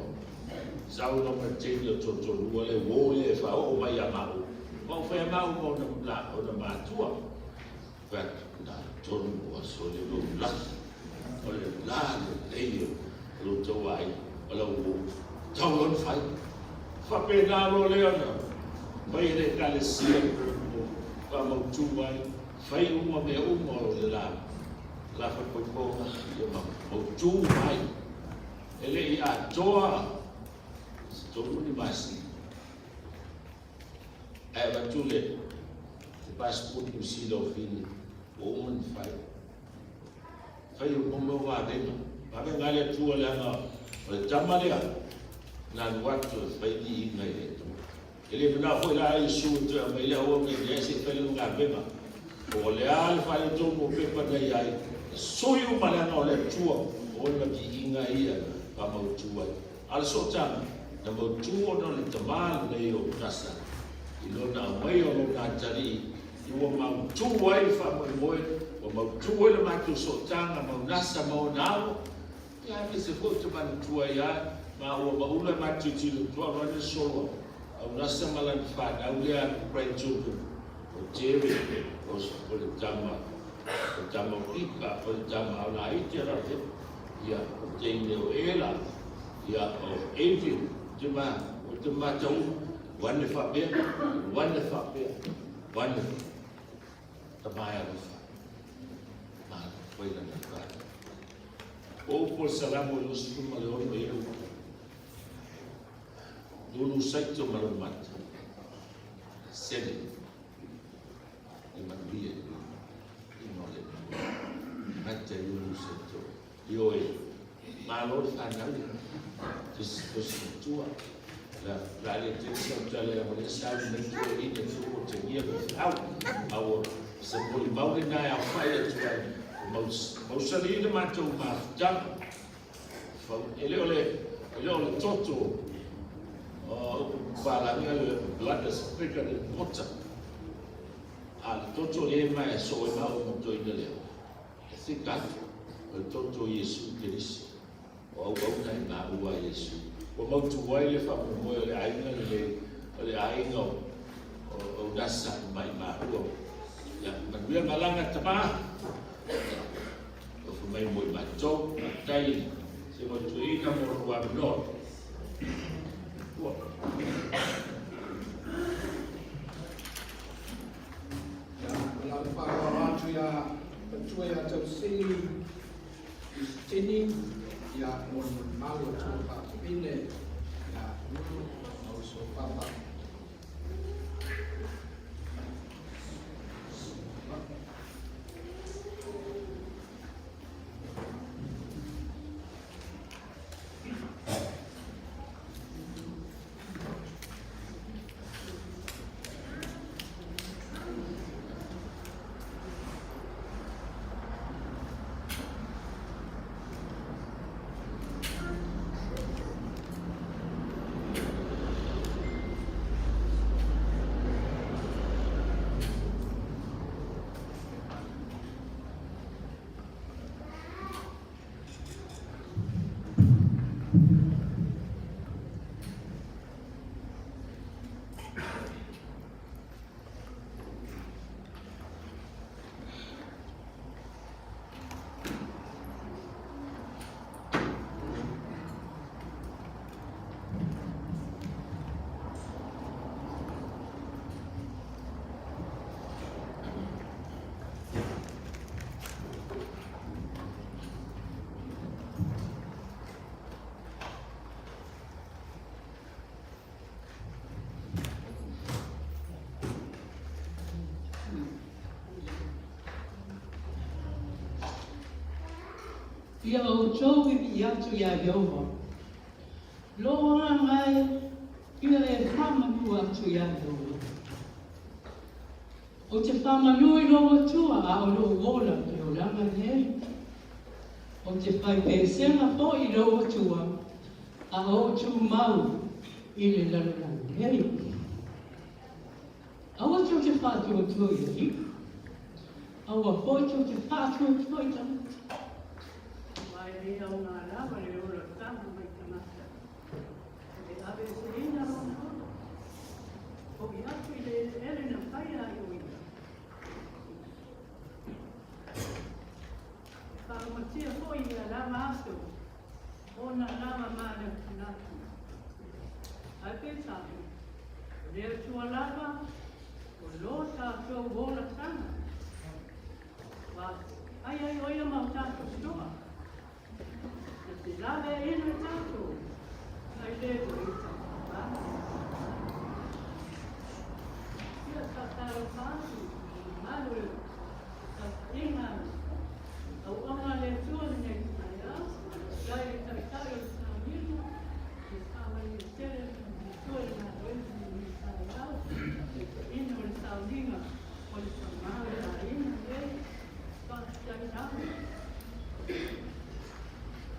sau loa ma le teine o toatolua le uo lea e faaoo mai ia maua. Ua ou fai a maua ma ona, la, ona matua. Fai atu, na tonu ua sole lou laki. O le la lelei o lou tau aiga, o lau uo. Tau loa ona fai. Faapena loa lea ona fai e le Ekalesia o faamautu ai, fai uma mea uma o le la. La faaipoipoga ia ma mautu mai e le i atoa se tolu ni masina ae avatu le le passport New Zealand o Fili ua uma ona fai fai o mo vavega vavega a le Atua leaga o le tama lea na alu atu e fai viiga i le Atua. E le manao foi la Iesu e toe aumai le auauna i lea se i fai lana galuega. Po o le a le faaletonu o pepa na i ai, e sui uma leaga o le Atua o ona viiga ia na faamautu ai. A o le sootaga, na mautu ona o le Tama lenei o Nasara, i lona aumaia o lona atalii, i ua mautu ai le faamoemoe, ua mautu ai le matou sootaga ma Nasa ma ona alo, Ia aemaise foi ou te manatua ai a maua ma ula ma tilotilo atu au lana solo au nasa ma lana fanau lea atu grandchildren o Jerry o o le tama o tama o Pika o le tama o Laiti a rate ia o teine o Ela ia o Adrian te ma o te matau wane faapea wane faapea wane tama e alofa ma fai lana fai. O upu o le Salamo e 26 e upu. Lulu saito ma lou mata. Sele. I manuia i ina o le Atua. Mata i lulu saito. Ioe. Malo le whanau. Tosi tosi matua. La la le te sau tale o le sau me tu i ne tu o te ngia me au. Au se moli mau le nai au whai atu ai. Mausali le matou mafutaga. E le o le, e le o le toto o upu papalagi a le blood is thicker than water. A le toto le ma e so e ma o motoina lea. E thick atu o le toto o Iesu Keriso. O auauna e maua a Iesu. Ua mautu ai le faamoemoe o le aiga lenei, o le aiga o, o, o Nasa mai maua. Ia, manuia malaga tama. Tofu mai mo i matou, faafetai se mautuina mo lou avanoa. Ua. Ia, ma lau faaaloalo atu ia Matua ia Tausili Jusitini, ia molimoli malu atu faafafine ia Lulu ma uso papa. Ia outou vivii atu iā Ieova. Lou agaga e, ia e faamanu atu iā Ieova. Ou te faamanu i lou Atua a o lou ola i le olaga lenei. Ou te fai pesega foi i lou Atua a o ou tumau i le lalolagi nei. Aua tou te faatuatua i alii, aua foi tou te faatuatua i tagata. Aua e le aoga lava le olataga mai tagata, e le aveeseina lona ola. Fo'i atu i le eleele na faia ai o ia. E faaumatia foi i lea lava aso ona lava manatunatu. Ae peitai, o le Atua lava o lo tatou olataga. Ua fai ai o ia ma o tatou soa. Na te laveaiina tatou, mai le o i tatou. Ia tatalofa atu i le mamalu o le tautaiga auauna a le Atua lenei taeao, faafetai i le Taitai o le Sauniga, le faamanuia tele le Atua i le galuega i lenei taeao, taitaiina o le sauniga o le tama o le aiga nei, faafetai lava.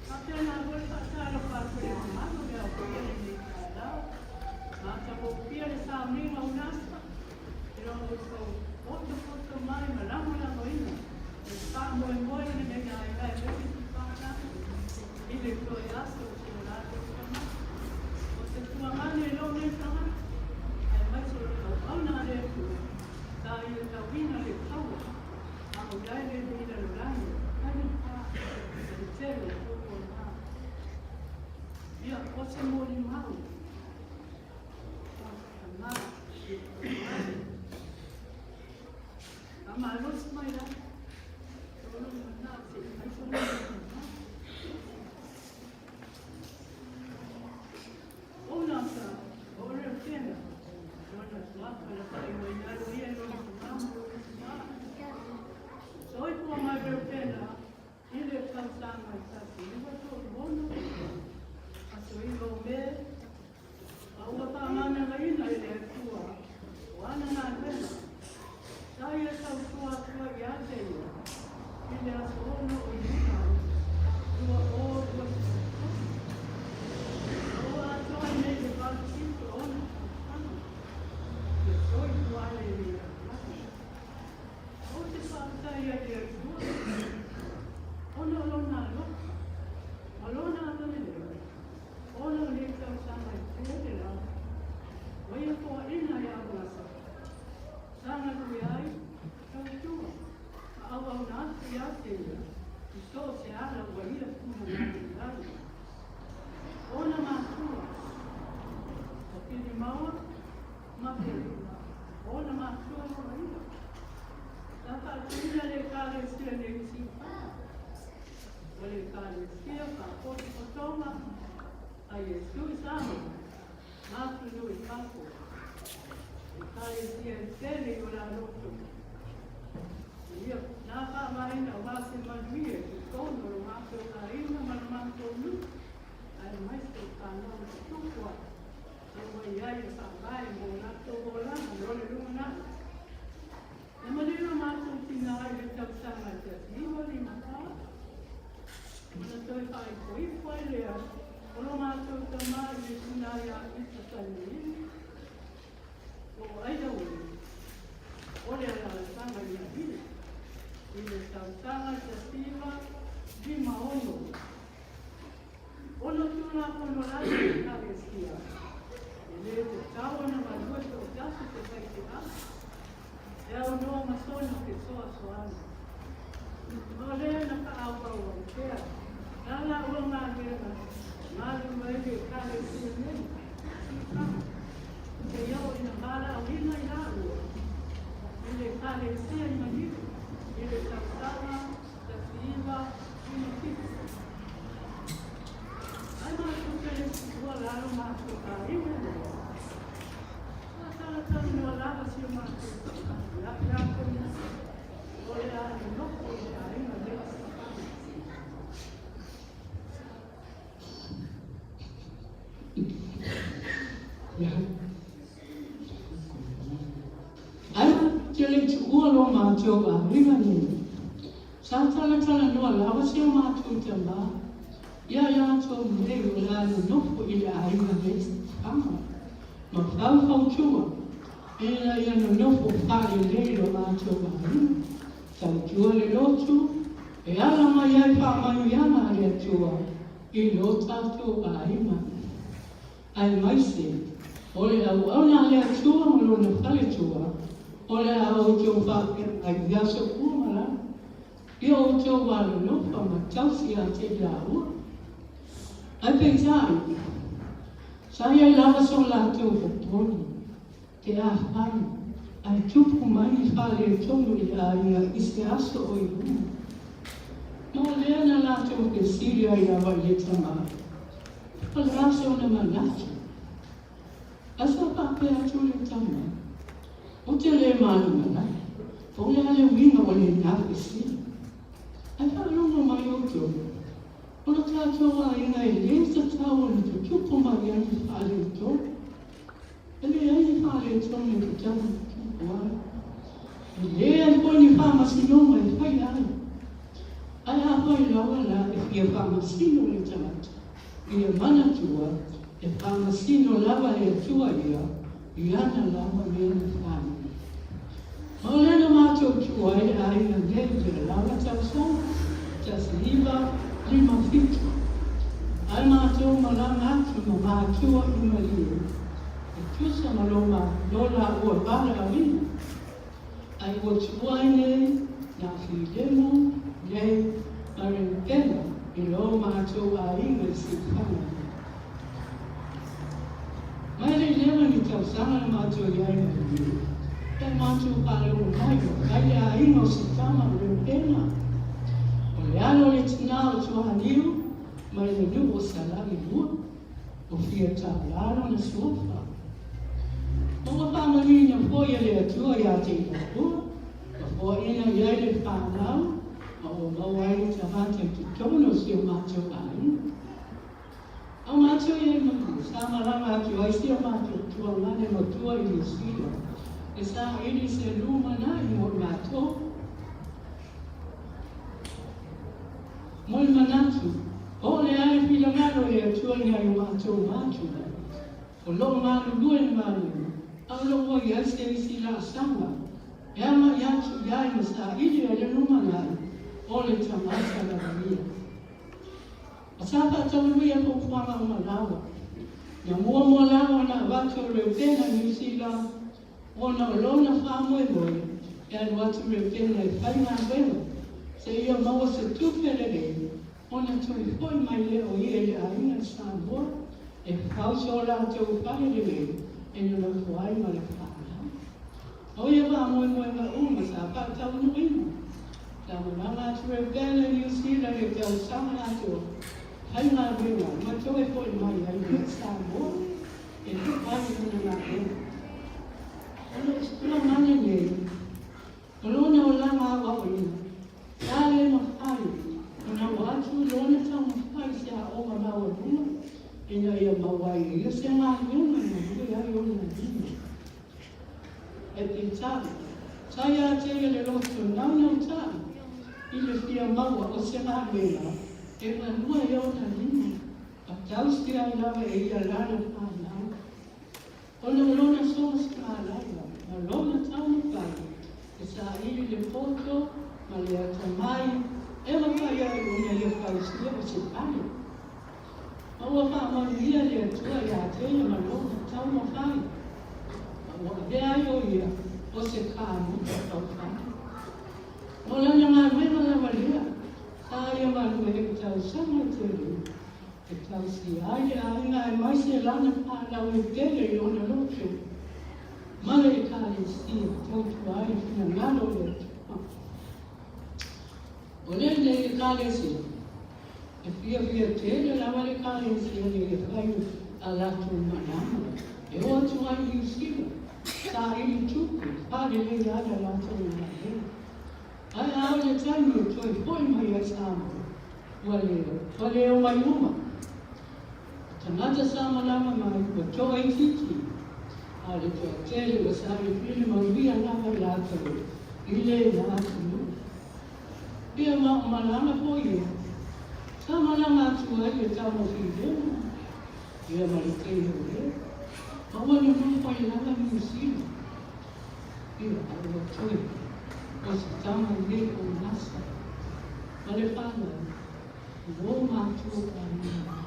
Faapena foi le faatalofa atu i le mamalu o le aofia i lenei taeao, matagofie le sauniga o Nasa, i lo outou potopoto mai ma lagolagoina le faamoemoe o lenei aiga e maua se faatasi i le toe aso o si o latou tagata. O se tuagane i lou nei tagata, aemaise o le auauna a le Atua, sa ia tauina le taua a o iai le i lalolagi o faigata ma le tele o tautuana. Ia, o se molimau I le tausaga 1936, aso 9 o Me, a ua faamanavaina e le Atua o ana galuega, sa ia tautua atu ai ia te ia i le aso 6 o Iuna 2021. A ua atoa ai nei le 76 tausaga ia soifua ai i le lalolagi. Ou te faafetai ai i le Atua ona o lona alofa ma lona agalelei, ona o nei tausaga e tele lava ua ia foaina e Augasa sa galue ai, tautua ma auauna atu ia te ia i so o se ala ua ia tuuina mai ai. Ona matua o Pilimaua ma Piliga, ona matua o ia. Sa faatuina le Ekalesia nei i Siufaga. O le Ekalesia faapotopotoga a Iesu i Samoa ma atunuu i fafo. Ekalesia e tele i o la loto. Ia na faavaeina aua se manuia i totonu o lo matou aiga ma lo matou nuu, aemaise o fanau ma tupu ai. E ua i ai le faavae mo latou olaga mo le lumanai. Na manino matou tina i le tausaga e 1954, ona toe faaipoipo ai lea o lo matou tama i le tina ia Ita Tainini, po o Aida Uli, o le alaalafaga i Avila, i le tausaga 1956. Ono Tulafono lava i Ekalesia, e le tatau ona galue toatasi se faifeau, e aunoa ma sona fesoasoani. O lea na faaauau ai pea la laua galuega galulue ai le Ekalesia nei, Siufaga, seia oo ina valaauina i laua i le Ekalesia i Maliu i le tausaga 1957. Ai matou te le tuua lalo matou aiga lea. Sa talatalanoa lava si o matou tama ia Iakonia, o le a nonofo i le aiga lea o Safana. Ae ou te le tuua lo matou aiga nei. Sa talatalanoa lava si o matou tama ia i latou nei o le a nonofo i le aiga nei Siufaga ma faufautua ina ia nonofo faalelei lo matou aiga. Tautua le lotu e ala mai ai faamanuiaga a le Atua i lo tatou aiga. Aemaise o le auauna a le Atua ma Lona faletua, o le a outou faapea ai i aso uma lava, ia outou alolofa ma tausi ia te i laua. Ae peitai, sa i ai lava so latou popole, pe afai ae tupu mai ni faaletonu i le aiga i se aso o i luma. Ma o lea na latou fesili ai lava i le tama, O le a sona manatu? Ae sa faapea atu le tama, Ou te le malamalama, po o le a le uiga o lena fesili. Ae faalogo mai outou, o lo tatou aiga e le tatau ona tutupu mai ai ni faaletonu. E leai ni faaletonu e tatau ona tutupu ai. E leai foi ni faamasinoga e faia ai. Ae afai lava la e fia faamasino le tagata, ia manatua e faamasino lava le Atua ia i ana lava mea na fai. Ma o lea na matou tuu ai le aiga nei i le lava tausaga, 1957. Ae matou malaga atu ma matua i Maliu, e tusa ma lo laua valaauina. Ai ua tuua ai nei nā Filemu nei ma Reupena i lo matou aiga i Siufaga nei. Mai le leva ni tausaga na matou i ai mai nei, e matou faalogo mai ua fai le aiga o si tama o Reupena, o le alo o le tinā o Tuahaniu mai le nuu o Salani-lua, O fia taula lona suafa. Ma ua faamanuina foi e le Atua ia te i laua, ua foaina i ai le fanau, ma ua maua ai le tagata i totonu o si o matou aiga. A o matou i ai matua, sa malaga atu ai si o matou tuagane matua i Niu Sila, e saili se lumanai mo i matou. Mo le manatu, o le a le finagalo o le Atua i nai o matou matua, o lo o galulue le Malo, a o lo o ua i ai se isi laasaga e agai atu i ai ma saili ai le lumanai o le tagata lava ia. A sa faataunuia fuafuaga uma lava, na muamua lava ona avatu o Reupena i Niu Sila, Ona o lona faamoemoe e alu atu Reupena e faigaluega seia maua se tupe lelei ona toe foi mai lea o ia i le aiga i Samoa e fau so latou fale lelei e nonofo ai ma le fanau. O ia faamoemoega uma sa faataunuuina, sa malaga atu Reupena i Niu Sila i le tausaga atoa faigaluega ma toe foi mai ai i Samoa. E fai lona galuega. O lou tulaga nei, o lona olaga aoaoina, sa le mafai ona oo atu lona taumafai i se aoga maualuga ina ia maua ai e ia se galuega e galue ai ona lima. E peitai, sa ia te ia le loto naunautai i le fia maua o se galuega e galue ai ona lima. A tausi ai lava e ia lana fanau, ona o lona soona laila ma lona taumafai e saili le poto ma le atamai e mafai ai ona ia fausia o se fale. Ma ua faamanuia le Atua ia te ia ma lona taumafai, ma ua avea ai o ia o se kamuta faufale. O lana galuega lava lea, sa ia galue i tausaga tele, e tausia ai le aiga aemaise lana fanau e tele i lona loto, ma le Ekalesia e tautua ai i finagalo o le Atua. O lenei Ekalesia, e fiafia tele lava le Ekalesia nei e fai a latou malama e o atu ai i Niu Sila, saili tupe, faalelei ai a latou galuega. Ae a oo i le taimi e toe foi mai ai Samoa, ua le, ua le omai uma. O tagata sa malama mai ua toaitiiti. A o le toatele ua sailiili manuia lava i latou i lena atunuu. Ia ma o malaga foi ia, sa malaga atu ai le taumafilega, ia ma le teine o lea, ma ua nonofo ai lava Niu Sila. Ia, a ua toe o se tama nei o Nasa ma le fanau, ua o matou aiga.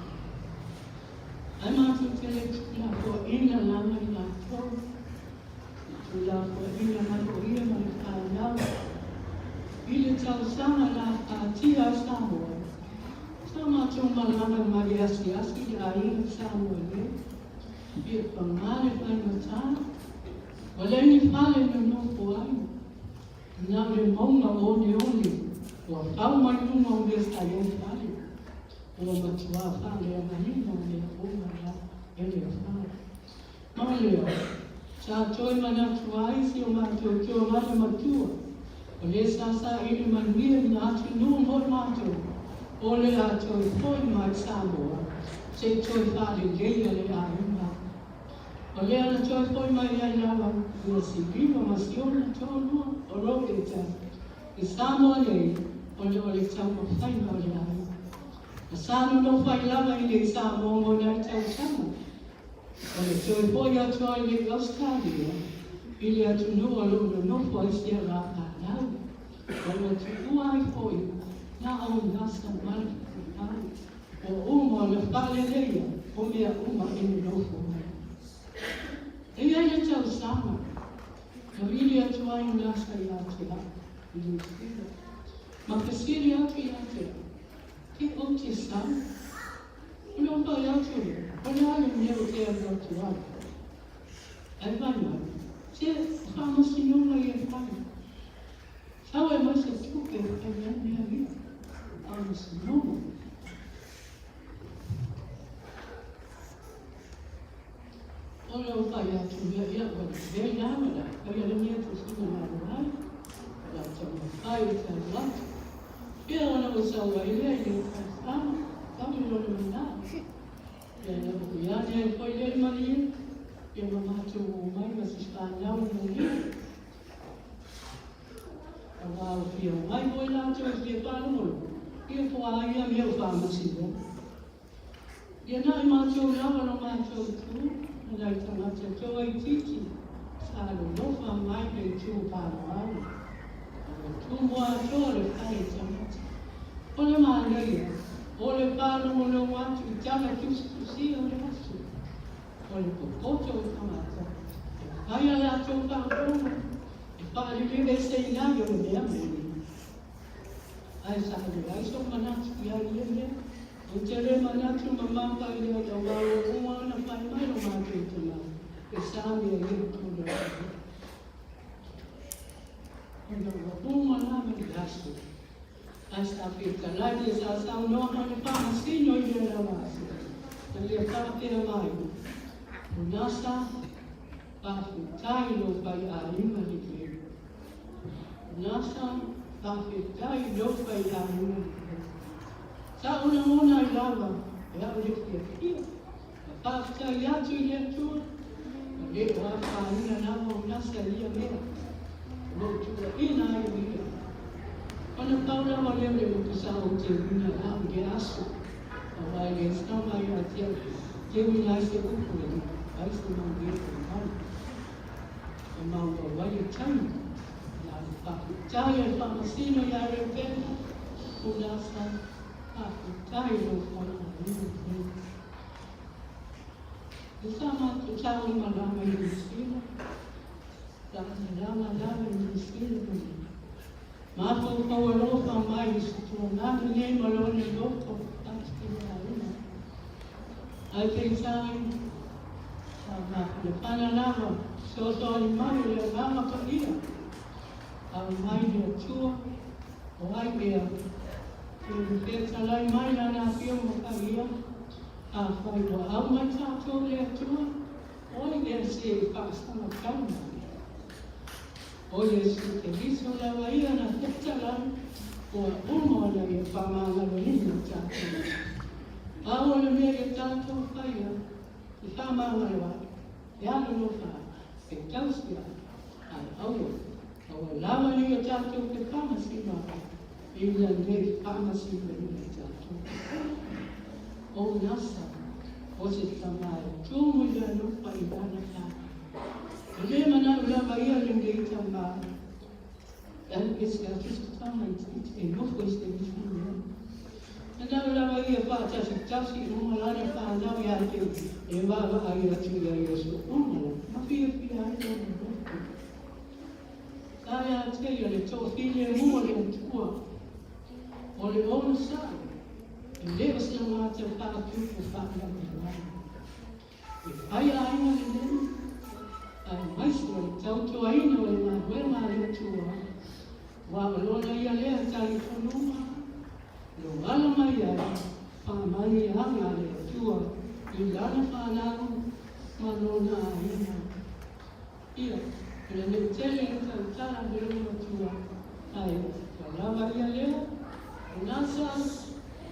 Ae matou te le tuulafoaiina lava i latou, e tuulafoaiina lava o ia ma le fanau i le tausaga gafatia a Samoa. Sa matou malaga mai e asiasi i le aiga i Samoa nei, ia paga le faigata, ua leai ni fale e nonofo ai, na o le mauga oneone ua fau mai luga o mea sa i ai fale. Ua matua faaleagaina mea uma la e le afa. Ma o lea, sa toe manatu ai si o matou tuagana matua, o lea sa saili manuia i na atunuu mo i matou, o le a toe foi mai Samoa se i toe faaleleia le aiga. O lea na toe foi mai ai lava ia Silima ma si ona toalua o Roberta i Samoa nei ona o le taumafaiga o le aiga. Na sa nonofo ai lava i nei Samoa mo nai tausaga. O le toe foi atu ai nei Ausetalia i le atunuu o lo o nonofo ai si a la fanau, ma ua tuua ai foi na o nasa ma le fanau, ua uma ona faaleleia o mea uma e nonofo ai. E i ai le tausaga na vili atu ai nasa ia te au i Niu Sila, ma fesili atu ia te au, Ke ou te sau? Ona ou fai atu lea, O le a le mea ou te alu atu ai? Ae fai mai, Se faamasinoga ia e fai. Sau e mai se tupe e fai ai mea ia. Faamasinoga. Ona ou fai atu lea, Ia, ua lelei lava, o le a faia le mea e te finagalo ai, o le a taumafai e tau atu. Ia ona ou sau ai lea i le tausaga, tau i lona manao. Ia na ou ane ai foi lea i Malie, ia ma matou omai ma si fanau i Malie. Aua ua fia omai foi latou e fia faalogologo, ia po o a ia mea o faamasinoga. Ia na i matou lava lo matou tu, ma nai tagata toaitiiti sa lolofa mai le itu paoalo. A ua tumu atoa le fale tagata. O le manaia, o le faalogologo atu i tala tusitusia o le aso. O le popoto o tagata, e fai a latou faafofoga, e faaliliveseina ai o le mea moni. Ae sa leai sou manatu i ai ia mea. Ou te le manatu mamafa i ai aua ua uma ona fai mai lo matou tama e sa mea ia i tonu o le nuu. Ona ua uma lava le aso, ae sa fetalai le sa saunoa mai le Faamasino i lea lava aso, na ia faapea mai, O Nasa, faafetai i lou faiaiga lelei. Nasa, faafetai i lou faiaiga lelei. Sa ou lagona ai lava e au le fiafia, ma faafetai atu i le Atua, ua le o afaina lava o Nasa i ia mea, ua ou tuuaina ai o ia. Ona pau lava lea o le upu sa ou teuina e au i lea aso, aua e le sama ia te au teuina ai se upu e ai se malie o mau. E maumau ai le taimi, na le faafetai a le Faamasino ia Reupena, o Nasa, faafetai i lou faiaina nei. E sa matou tau malama i Niu Sila, sa malama lava i Niu Sila ma mafaufau alofa mai i se tuanana nei ma lona loto atu i le aiga. Ae peitai, sa mafanafana lava fesoasoani mai o le Agaga Paia, aumai le Atua, o ai ea, ke fetalai mai Lana Afioga Paia, afai ua aumai tatou le Atua, o ai ea se i faasagatau mai? O Iesu Keriso lava ia na fetalai, ua uma ona ia faamagaloina tatou. Pau o le mea ia tatou faia, i faamagalo ai, e alolofa atu. E tausia ae aua, aua lava nei o tatou te faamasino ai ina nei faamasinoina tatou. O Nasa, o se tama e tumu i le alofa i lana tala. E le manao lava ia lenei tama e alu ese atu se tama itiiti e nofo i se isi mea. Manao lava ia faatasitasi uma lana fanau ia te e vaavaai atu ia i aso uma lava ma fiafia ai lona loto. Sa ia te ia le toafilemu o le Atua, o le onosai, e le o se mata faatupu faalavelave. E fai aiga lelei, aemaise o le tautuaina o le galuega a le Atua, aua o lona ia lea talitonuga lo ala mai ai faamanuiaga a le Atua i lana fanau ma lona aiga. Ia, ina nei tele le tautala i lou matua, ae ua lava ia lea, o Nasa,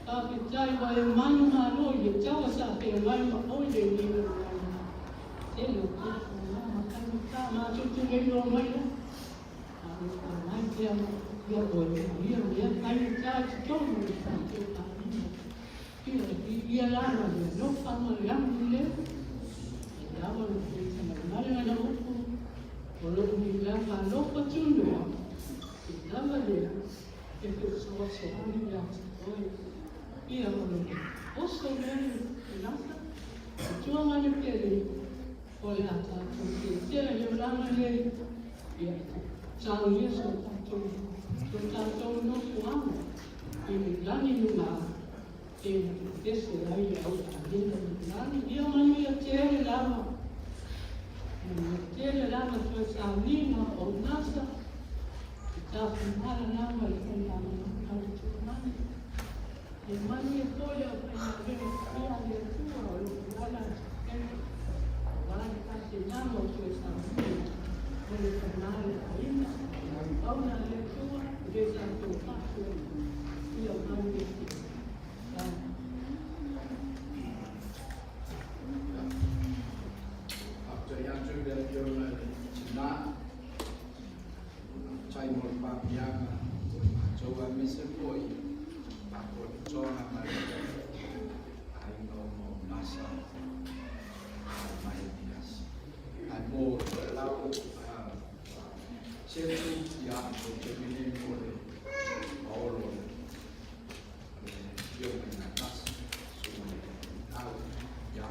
faafetai ua e manumalo i le taua sa feagai ma oe lenei lalolagi. Tele o tulafono ma faigata matou te le iloa mai ai, a o lo o aumai pea ia oe ma ia mea faigata i totonu o le tatou aiga. Ia, ia lava le alofa ma le agalelei, e lava lo tamalevale ana upu, o loo ni lava alofa tunoa, e lava lea e fesoasoani ia te oe. Ia o le oso lea e lata, e tuagane pele, o le a tatou tietea i le olaga nei, ia e te saunia so tatou, so tatou nofoaga i le lagi numa e ese ai le au aiga i le lagi. Ia manuia tele lava, manuia tele lava toe sauniga o Nasa, e taufumala lava le faigamalo le tuumani. E manuia foi le aufaigaluega paia a le Atua o lo o ala atu pea, aua le tapenaga o toe sauniga o le tama o le aiga, auauna a le Atua, e le tatou faafoeina. Ia manuia tele. Faafetai atu i le Afioga i le Tina, faafetai mo le faamanuiaga mo i matou aemaise foi faatoatoaga mai aiga o Nasa mai Eliasi. Ae mo lau setu ia mo te mene mo le paolo le afioga ia Nasa, susuga i le au ia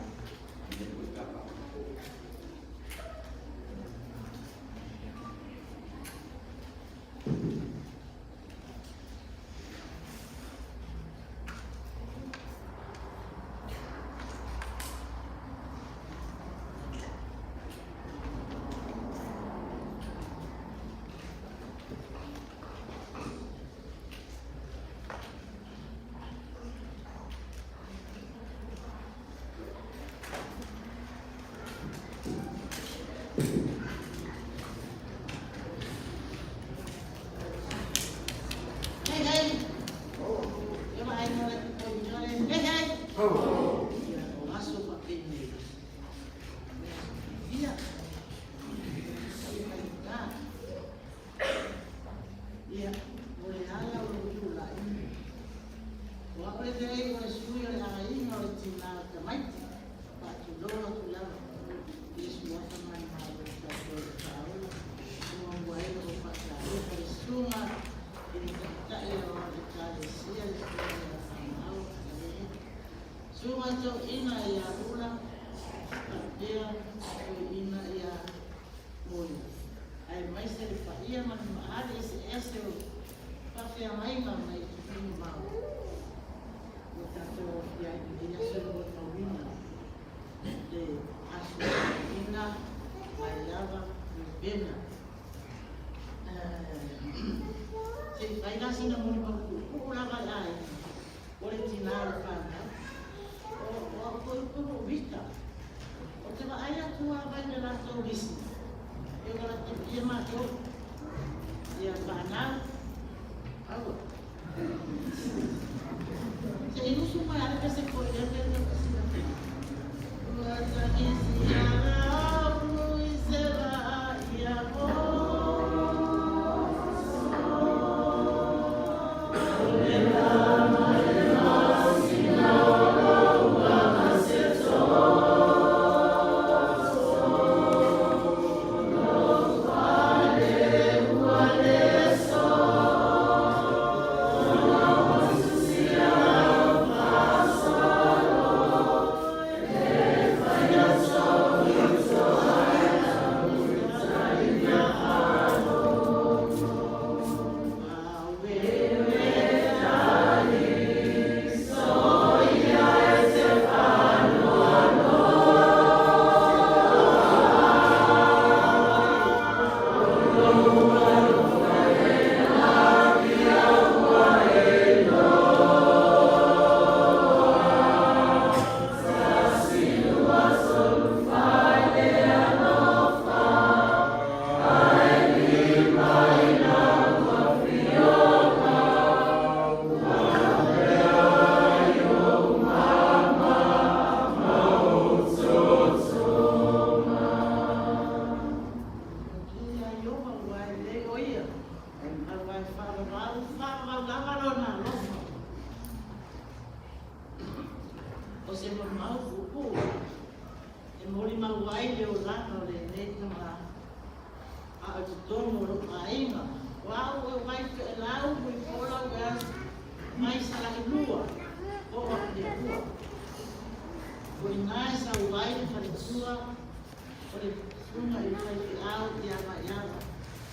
le foi pe a faafofoga. Hei hei. Ia ma ai mo le hei hei. Ia o aso faapenei. Ia. Ia, o le ala o lou tulai, o au lenei o le sui o le aiga o le tina o tamaiti, faatulou atu lava i le suafa manumalo o tatou i Paula, e muamua ai ona ou faatalofa i le susuga i le Taitai o le Ekalesia le Susuga ia Faamau Alele, Susuga Toeaina ia Ula faapea Toeaina ia Moe, aemaise le paia ma le maali eseese o faafeagaiga mai atunuu mamao ua tatou aofia ai i lenei aso e molimauina le Aso Toeaina mai lava Reubena. Se i fai la sina molimau puupuu lava i aiga o le tina o le fanau. O au foi upu o Vita. Ou te vaai atu lava i le latou lisi, e ola fiafia matou. Ia fanau, aua. Se i usu mai ale pese ko ia pe te kasi na. Ua tagisi ala au i se va. mamau puupuu e molimau ai le olaga o lenei tama a o i totonu o lou aiga. O au e vai toelau Mulipola Wells mai Salailua po o Apia. O i ina e sau ai le faletua o le susuga i le faifeau ia Maiava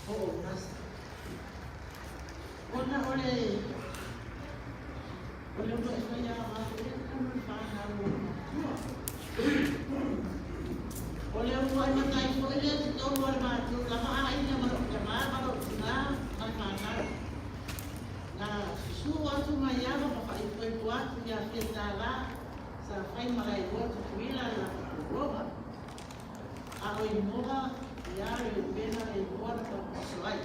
po o Nasa. Ona o le o le uluai faiava foi lea talu le fanau o matua. O le uluai matai foi lea i totonu o le matou lava aiga ma lou tamā ma lou tinā ma le fanau. Na susu atu Maiava ma faaipoipo atu ia Fiatala sa fai malaeloa Tutuila le latou tauoga. A o igoa ia Reupena le igoa na taumauso ai.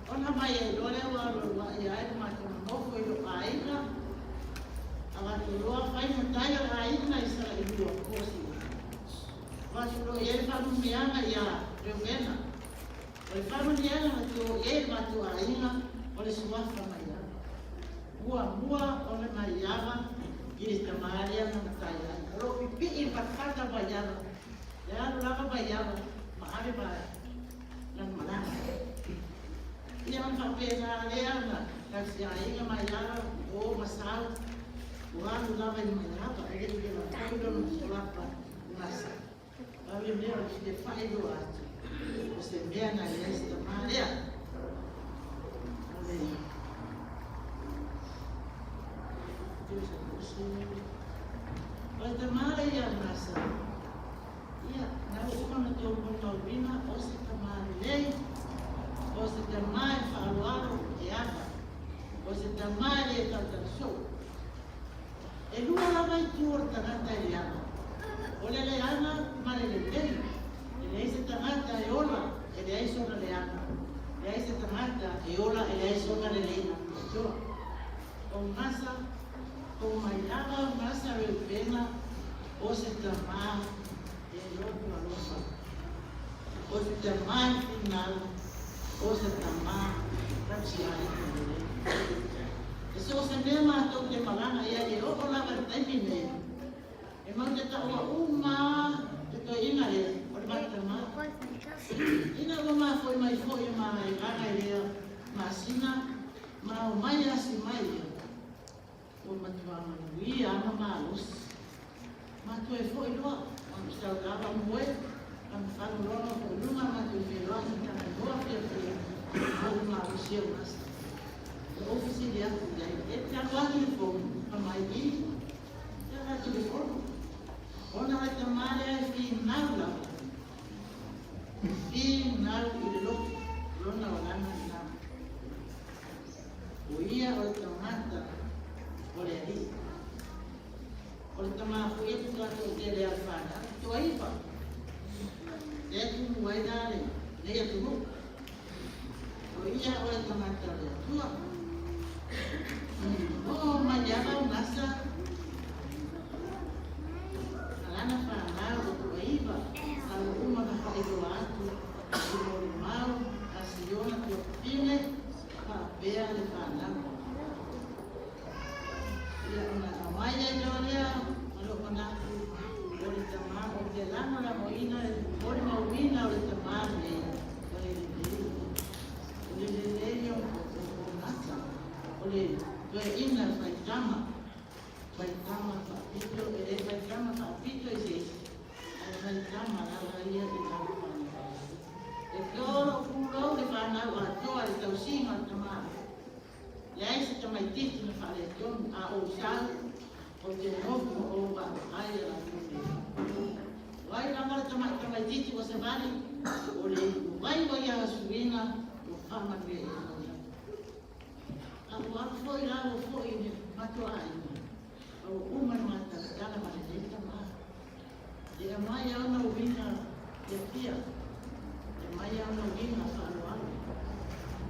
Ona mai ai loa lea ua alualuaʻi ai le matou nonofo i lou aiga, avatu loa fai matai o le aiga i Salailua po o Siumu. Avatu loa i ai le faamanuiaga iā Reupena. O le faamanuiaga na to i ai le matou aiga o le suafa Maiava. Muamua o le Maiava i le tama lea na matai ai. O lo o pipii i le fatafata o Maiava, e alu lava Maiava ma ave ma lana malaga. Ia ona faapena lea ona tausiaiga Maiava, o ma sau, ua alu lava i Maiava, e le i leva foi lona suafa gasa. Pau le mea o le fia faailoa atu, o se mea na i ai se tama lea. O le O le tama lea ia Gasa, ia, na ua uma ona tou molimauina o se tama lelei, o se tama e faaaloalo e ava, o se tama e le tautalasoo. E lua lava itu o le tagata e leaga, o le leaga ma le lelei. E leai se tagata e ola e leai sona leaga, leai se tagata e ola e leai sona lelei atoatoa. O Gasa, o Maiava o Gasa Reupena, o se tama e loto alofa, o se tama e finau, o se tama tausiaiga lelei. E so o se mea matou te malaga i ai e oo lava i le taimi nei, e mau te taua uma te toeaina lea o le matou tama. Ina ua mafoi mai foi e malaga i lea masina ma omai asi mai ia, ua matua manuia ma malosi. Matou e foi loa, ma sau lava moe, ma fagu loa ma foi luga matou feiloai ma talanoa fiafia, ma ou malosi au asa. Na ou fesili atu i ai, e te alu atu i le fono? Fai mai, I, te alu atu i le fono. Ona o le tama lea e finau lava, e finau i le loto, lona olaga lena. O ia o le tagata o le Alii. O le tama foi e faatoa toatele a le fanau, toaiva, lea e tumu ai la lenei atunuu. O ia o le tagata o le Atua. Oo mai lava o Gasa ma lana fanau o toaiva, a ua uma ona faailoa atu i molimau a Siona tuafafine faapea le fanau. Ia ona aumai ai loa lea ma lou manatu o le tama ou te lagolagoina le molimauina o le tama lenei o le lelei. O le lelei o Gasa, o le toeaina faitama, faitama faapito, e le faitama faapito i se isi, ae faitama lava ia i lana fanau. E to lou pulou le fanau atoa i le tausiga o le tama. Leai se tamaitiiti na faaletonu, a ou sau, ou te nofo ma ou vaavaai a latou mea. O ai lava le tamai tamaitiiti ua savali, o le iuvai ua ia suiga ua faamanuia i ai lona. A ua alu foi la ua foi i le matou aiga, a ua uma le matalatala ma lenei tama. E aumai ona uiga fiafia, e aumai ona uiga faaaloalo.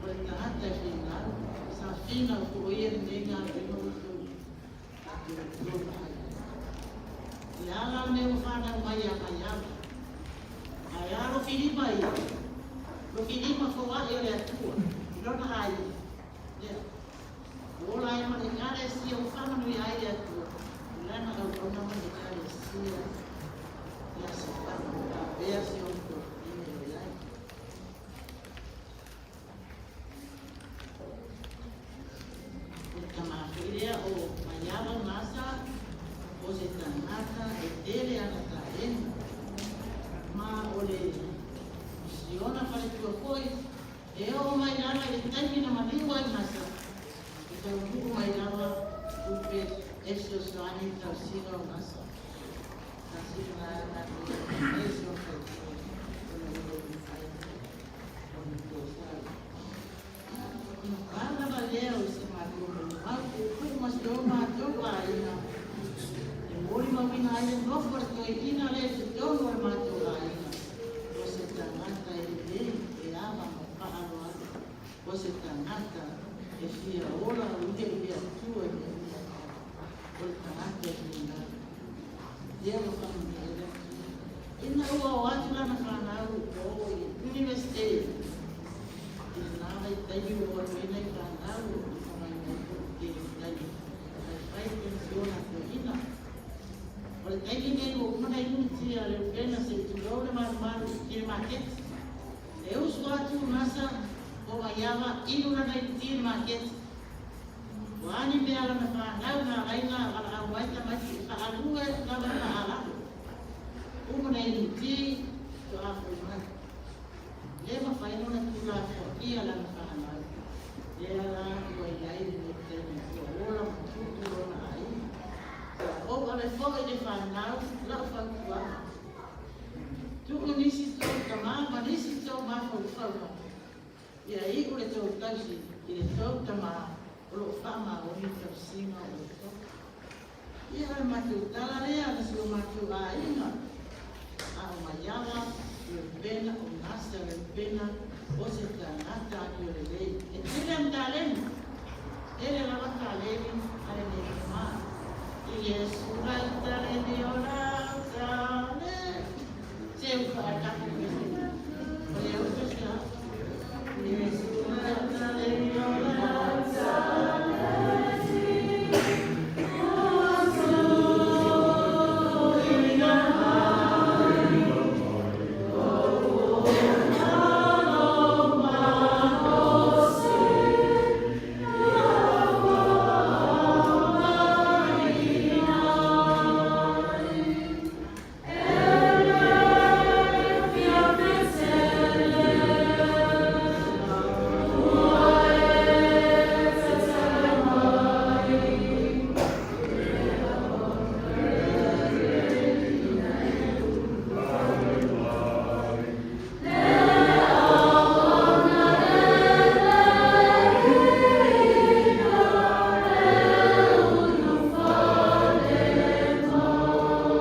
O le tagata e finau, sa finau foi ia lenei galuega ua tou vaai. O le ala lenei ua fanau mai ia Maiava. Ae a lofilima ia, lofilima foai o le Atua i lona aiga. Lea, ua ola ai ma le Ekalesia ua faamanuia ai le Atua i lana auauna. Maiava Gasa o se tagata e tele ana taleni, ma o le siona faletua foi e oo mai lava i le taimi na maliu ai Gasa, e taunuu mai lava tupe e fesoasoani i le tausiga o Gasa. Tasi lena galuega e si ona faletua ona ua le mafai ona tofa. Ona pau lava lea o se matou molimau puupuu ma si o matou aiga e molimauina ai le nofo a le toeaina lea i totonu o le matou aiga, o se tagata e lelei, e ava ma faaaloalo, o se tagata e fia ola o ia i le Atua i mea uma a pau, o le tagata e finagalo. Lea ua faamanuia ai le Atua. Ina ua o atu lana fanau i o i le Iunivesite, i lena vaitaimi ua o atu ai nai fanau i faamaina ai foi i le taimi e fai penisiona a toeaiina. O le taimi lenei ua uma ona inuti a Leupena se i tulou le malumalu i le maketi. E usu atu Gasa o Maiava inu lana inuti i le maketi. Ua a ni mea lana fanau na ala ai ona valaau ai tamaiti e faalue lava faalalo. Uma ona inuti faatoa foi mai. Le mafai ona tuulafoaia lana fanau, lea la ua i ai lenei taimi ua ola ma tupu lona aiga. Sa ou ave foi le fanau lau fautuaga. Tuu nisi tou tama ma nisi tou mafaufauga ia iu le tou tausi i le tou tama o lo o faamaoni le tausiga o outou. Ia o le matou tala lea na si o matou aiga, a o Maiava, Reupena, o Gasa, Reupena, o se tagata amio lelei. E tele ana taleni, tele lava taleni a lenei tama. Iesu lau taleni o lau taleni. Se ufa a taku pese. O le ufa se a. Iesu lau taleni o lau taleni.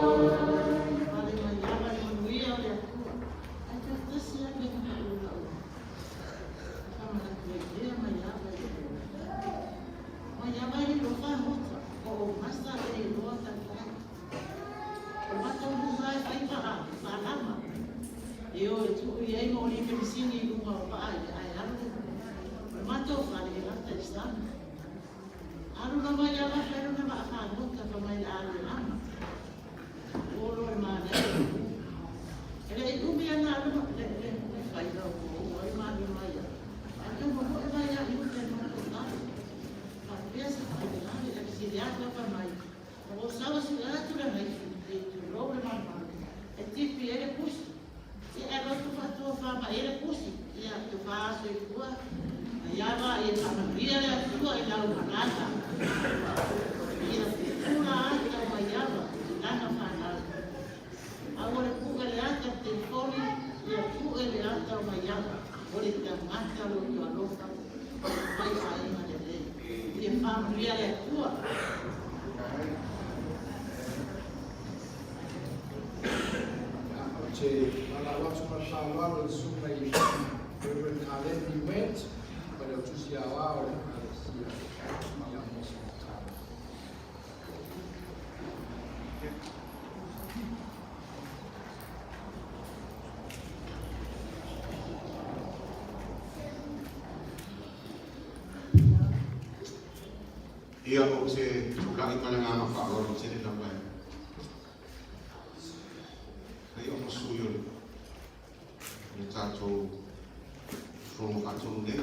Pale mai lava le manuia o le Atua, ae toatasi lava le mea na ulaula. E faamanatu ai pea mai lava i le Mai lava e le iloa fagota, o ou gasa e le iloa tautai. O le matou luma e fai faalama, e o e tuu i ai moli penisini i luga o vaa ia ae alu le O le matou fale e lata i le sami. Alu lava ia fai lona vaa fagota fai mai o le a alu e lama. Olo le manaia o le pū. E le i umi ana alu le le le faiva ua oo ai malu mai ia. Ae tau momoe mai ia i uta i matou fale. Faapea se faalavelave ae fesili atu a fai mai, ua ou sau e sue atu le naifi e tulou le malumalu e tipi ai le pusi. Ia e alu atu faatofa mai ai le pusi. Ia tofa soifua maiava ia faamanuia le Atua i lau malaga. Ia pupula ata o maiava i lana fanau. Aua le pu'e le ata o le telefoni, ia pu'e le ata o maiava o le tagata loto alofa ma le fai aiga lelei. Ia faamanuia le Atua. Ou te valaau atu ma le faaaloalo i le susuga i Reverend Arlene Went, Failautusi Aoao o le Ekalesia ia mo se tatalo. Ia, ou te tulai ma le agaga faaaloalo tele lava e fai o ma sui o le tatou Fono Faatonu nei.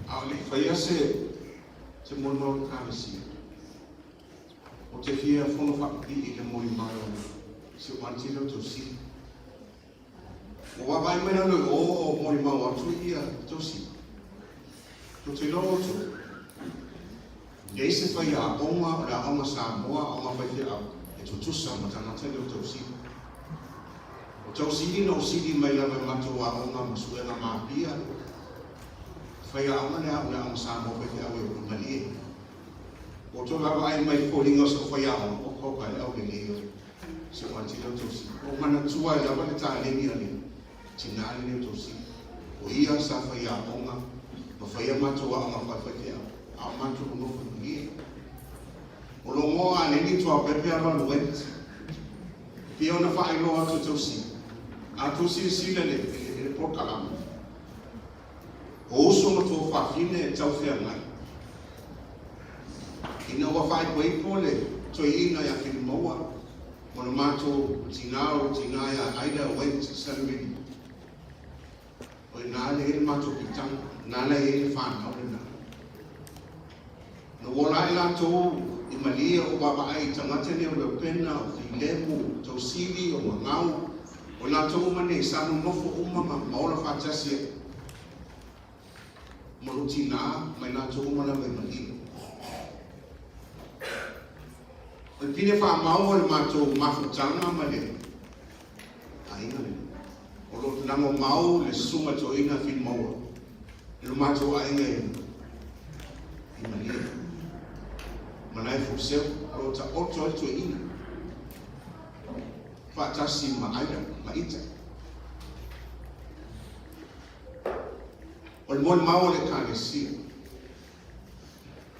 A o le i faia se Se molimau o le Ekalesia. Ou te fia fono faapipii i le molimau o si ou aunty lea o Tausili. Ua vaavaai mai lalo i o o molimau atu ia Tausili. Tou te iloa outou, leai se faiaoga o le aoga Samoa, aoga faifeau, e tutusa ma tagata nei o Tausili. O Tausili na ou sili mai lava i matou aoga ma suega ma Apia, faiaoga lea o le aoga Samoa faifeau e Malie. Ua toe vaavaai mai i foliga o sau faiaoga, oka oka e le aulelei o si ou aunty lea o Tausili. Ua ou manatua ai lava le taleni a le tinā lenei o Tausili. O ia sa faiaoga ma faia matou aoga faifeau, a o matou nonofo i Malie. O logoa a aleni tuapepe a valu went. Pei ona faailoa atu e Tausili, a outou silasila i le polokalame, O uso ma tuafafine e taufeagai. Ina ua faaipoipo le toeaina ia Filimaua ma lo matou tinā o lo tinā ia Aida Went Salumini, o i nā lea i ai le matou piitaga, nā la i ai le whanau lenā. Na ua ola ae latou i Malie o vaavaai i tagata nei o Leupena, o Filemu, o Tausili, o Gagau, o i latou uma nei sa nonofo uma ma ma ola faatasi ai ma lou tinā ma i latou uma lava i Malie. O le pine faamau o le matou mafutaga ma le aiga lenei. O lo o lagomau le susuga toeaina Filimaua i lo matou aiga i i Malie. Malae Foseu, o lo o taoto ai le toeaina faatasi ma Aida ma Ita. O le molimau o le Ekalesia.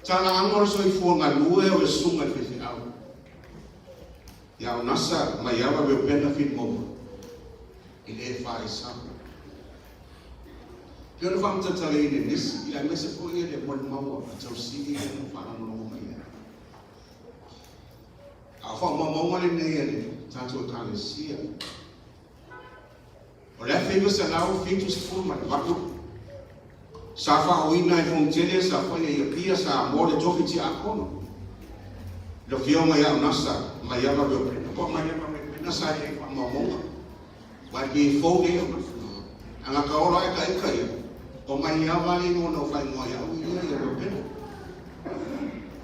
Talaaga o le soifua galue o le susuga i le faifeau. Ia Onasa Maiava Reupena Filimaua i le FISA. Pei ona faamatalaina e nisi, ia aemaise foi le molimau a Tausili lea na faalogologo mai ai. A o faamaumauga lenei a le tatou Ekalesia, o le 1978, sa faaoina e Fonotele sa faia i Apia, Samoa le tofi tiakono. Le afioga ia Onasa Maiava Reupena, po o Maiava Reupena sa i ai i faamaumauga. Aua e pei e fou nei ona Aga ka ola ae ka ika ia, o Maiava le igoa na ou faaigoa ai au ia ia Reupena.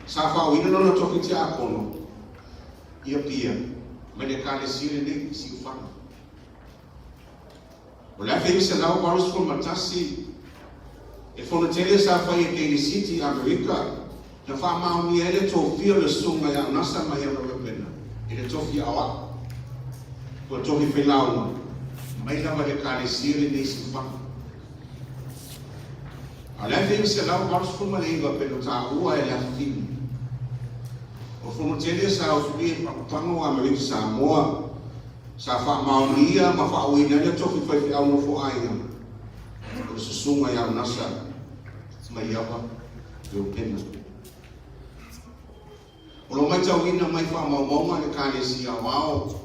Sa faaoina lona tofi tiakono i Apia mai le Ekalesia lenei i Siufaga. O le 1981, e fonotele sa fai e Daly City i Amerika, na faamaonia ai le tofia o le Susuga ia Onasa Maiava Reupena i le tofi aoao, po o le tofi failauga, mai lava i le Ekalesia lenei i Siufaga. A o le 1989 pei ona taua e le afafine, o fonotele sa usulia i pagopago o Amerika Samoa, Sa faamaonia ma faauiina ai le tofi faifeau nofoaiga o le Susuga ia Onasa Maiava Reupena. O lo o maitauina mai faamaumauga le Ekalesia Aoao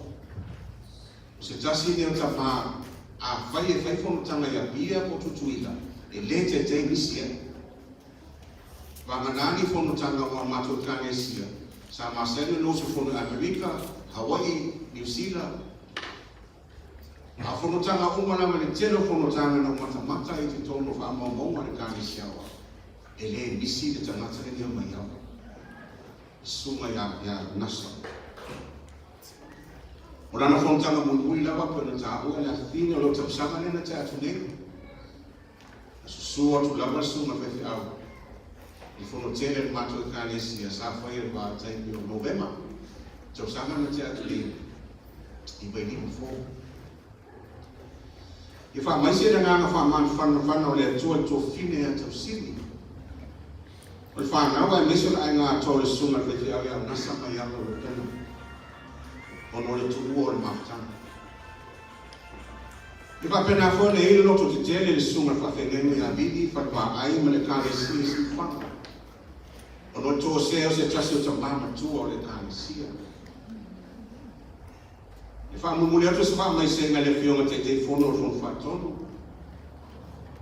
o se tasi lenei o tama afai e fai fonotaga i Apia po o Tutuila e le taitai nisi ai. Vagana ni fonotaga o a matou Ekalesia sa masani ona usufono i Amerika, Hawaii, Niu Sila. A o fonotaga uma lava le tele o fonotaga na ou matamata ai i totonu o faamaumauga a le Ekalesia aoao, e le misi le tagata lenei o Maiava, le susuga ia ia Nasa. O lana fonotaga mulimuli lava pei ona taua le afafine o lou tausaga lea na tea atu nei, Na susu atu lava le susuga faifeau i le fono tele a le matou Ekalesia sa faia i le vaitaimi o Novema, tausaga na tea atu nei i Vailima Fou. Ia faamaise le agaga faamafanafana o le Atua i le tuafafine ia Tausili, o le fanau aemaise o le aiga atoa o le susuga i le faifeau ia Onasa Maiava Lopena ona o le tuua o le mafutaga. E faapena foi ona i ai le loto tetele i le susuga i le faafeagaiga ia Vili Falevaai ma le Ekalesia i Siufaga, ona o le toesea o se tasi o tama matua o le Ekalesia. E faamulimuli atu se faamaisega i le Afioga Taitaifono o le Fono Faatonu,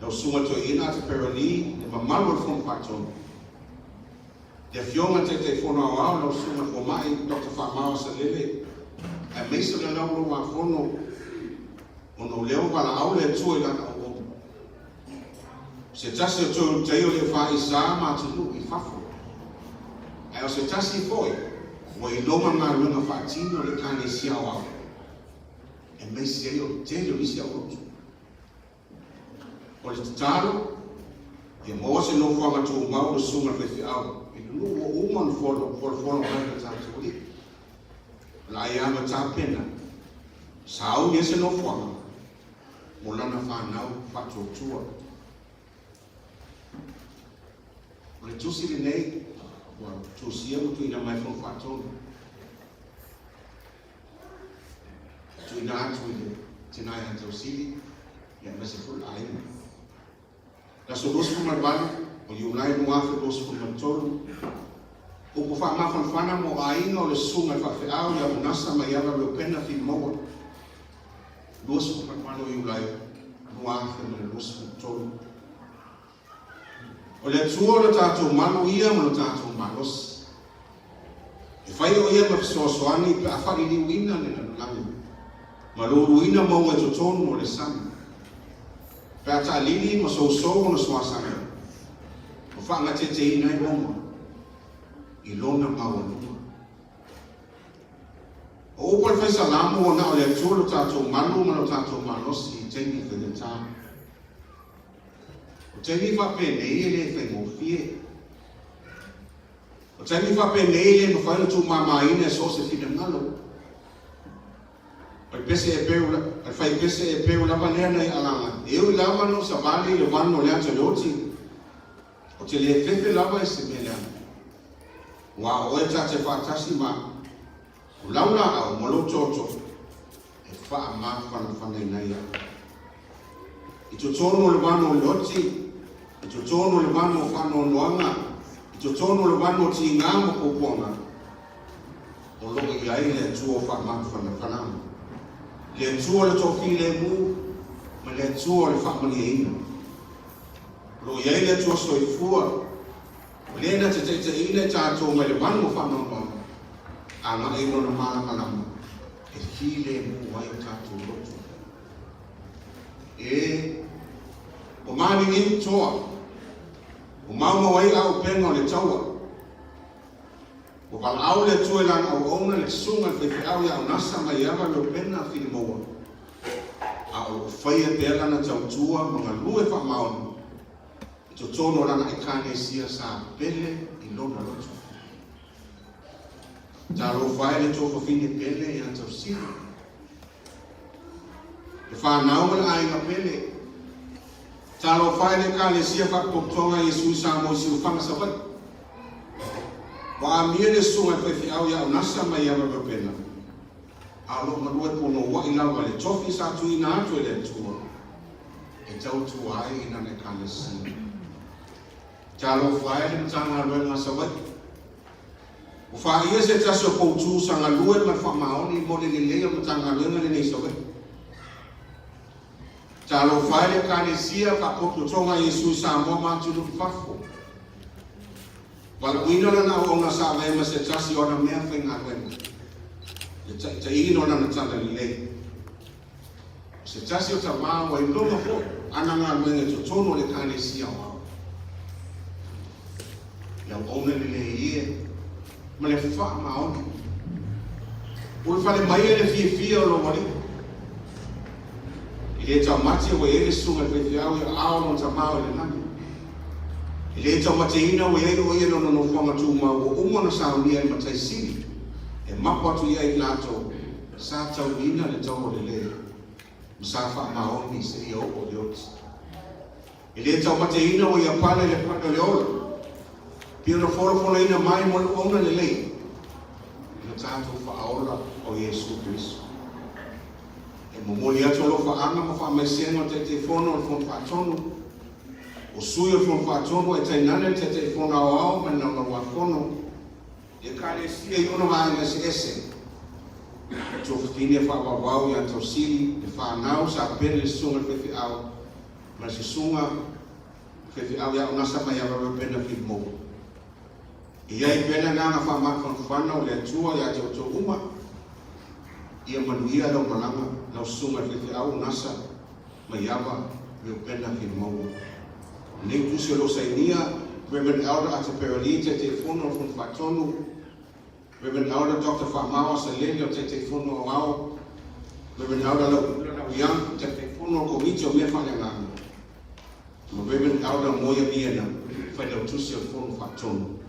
lau Susuga Toeaina Ata Peroni, le mamalu o le Fono Faatonu. Le Afioga i le Taitaifono Aoao lau Susuga i le Fomai Doctor Faamaoa Salele aemaise o le Laulau-a-Fono ona o lea ua valaau le Atua i Lana auauna. O se tasi o toe ulutaia o le EFIS ma atunuu i fafo, ae o se tasi foi ua iloga galuega faatino a le Ekalesia Aoao aemaise ai o le tele o nisi aulotu. O le tatalo, ia maua se nofoaga tumau o le Susuga i le Faifeau i le nuu ua uma ona folafola mai e le tatou Alii. O le a ia ma tapena, sauni ai se nofoaga mo lana fanau faatuatua. O le tusi lenei ua tusia ma tuuina mai Fono Faatonu. Tuuina atu i le tina ia Tausili, aemaise foi le aiga. Le aso 28 o Iulai 2023, upu faamafanafana mo aiga o le Susuga i le Faafeau ia Unasa Maiava Reupena Filimaua, 28 o Iulai 2023. O le Atua o lo tatou malu ia ma lo tatou malosi. E fai o Ia ma fesoasoani pe a faliliuina le lalolagi ma luluina mauga i totonu o le sami, pe a taalili ma sousou ona suasaga ma faagateteina ai mauga i lona maualuga. O upu a le Faisalamo ua na o le Atua lo tatou malu ma lo tatou malosi i taimi faigata. O taimi faapenei e le faigofie. O taimi faapenei e le mafai ona tuumamaina e so o se finagalo. O le pese e peu, o le faipese e peu lava lea nai alaga, e ui lava na ou savali i le vano o le ata o le oti, ou te le fefe lava i se mea leaga. Ua o oe ta te faatasi ma o lau laau ma lou toto e faamafanafanaina ai au. I totonu o le vano o le oti, i totonu o le vano o faanoanoaga, i totonu o le vano o tiga ma puapuaga, o lo o i ai le Atua o faamafanafanaga, le Atua o le toafilemu ma le Atua o le faamalieina. O lo o i ai le Atua soifua, o lea na te taitaiina i tatou mai le vano o faanoanoaga, agai i lona malamalama e filemu ai o tatou loto. E, ua maliliu toa, ua maumau ai auupega o le taua. Ua valaau le Atua i lana auauna le susuga i le faifeau ia Aunasa Maiava Leupena Filimaua, a o lo o faia pea lana tautua ma galue faamaoni i totonu o lana Ekalesia sa pele i lona loto. Talofa e le tuafafine pele ia Tausili. Le fanau ma le aiga pele. Talofa e le Ekalesia Faapitotoga Iesu i Samoa i Siufaga Savaii. Ua amia le susuga i le faifeau ia Aunasa ma ia Reupena, a o lo o galue punouai lava i le tofi sa tuuina atu e le Atua e tautua ai i lana Ekalesia. Talofa e le Matagaluega a Savaii. Ua faia se tasi o poutu sa galue ma le faamaoni mo le lelei o le Matagaluega lenei i Savaii. Talofa e le Ekalesia Faapotopotoga a Iesu i Samoa ma atunuu i fafo. Valaauina lana auauna sa avea ma se tasi o ana mea faigaluega, le taitaiina o lana talalelei. O se tasi o tamā ua iloga foi ana galuega i totonu o le Ekalesia Aoao. Le auauna lelei e ma le faamaoni. Ulufale mai e le fiafia o lou alii. E le taumate ua i ai le susuga i le faifeau i aao o lona tamā o i le lagi. E le taumateina ua i ai o ia i lona nofoaga tumau ua uma ona saunia e le Matai Sili e mapo atu ia i latou sa tauina le taua lelei ma sa faamaoni seia oo i le oti. E le taumateina ua ia pale le pale o le ola, pei ona folafolaina mai mo le auauna lelei i lo tatou Faaola o Iesu Keriso. E momoli atu alofaaga ma faamaisega o le Taitaifono o le Fono Faatonu, o Sui o le Fono Faatonu ae tainane le Taitaifono Aoao ma le Laulau-a-Fono, i Ekalesia i ona vaega eseese, e tofafine faavauvau ia Tausili, le fanau sa pele le susuga i le faifeau ma le susuga faifeau ia Aunasa Maiava Reupena Filimaua. E i ai pea le agaga faamafanafana o le Atua ia te outou uma, ia manuia lau malaga, lau susuga i le faifeau o Nasa, Maiava, Reupena Filimaua. O lenei tusi o lo o sainia Rev. Elder Arthur Peralii, Taitaifono o le Fono Faatonu, Rev. Elder Doctor Faamao Asalele o Taitaifono Aoao, Rev. Elder Lauula Lau Young, Taitaifono o le Komiti o Mea Faaleagaga, ma Rev. Elder Moia Miena, Failautusi o le Fono Faatonu.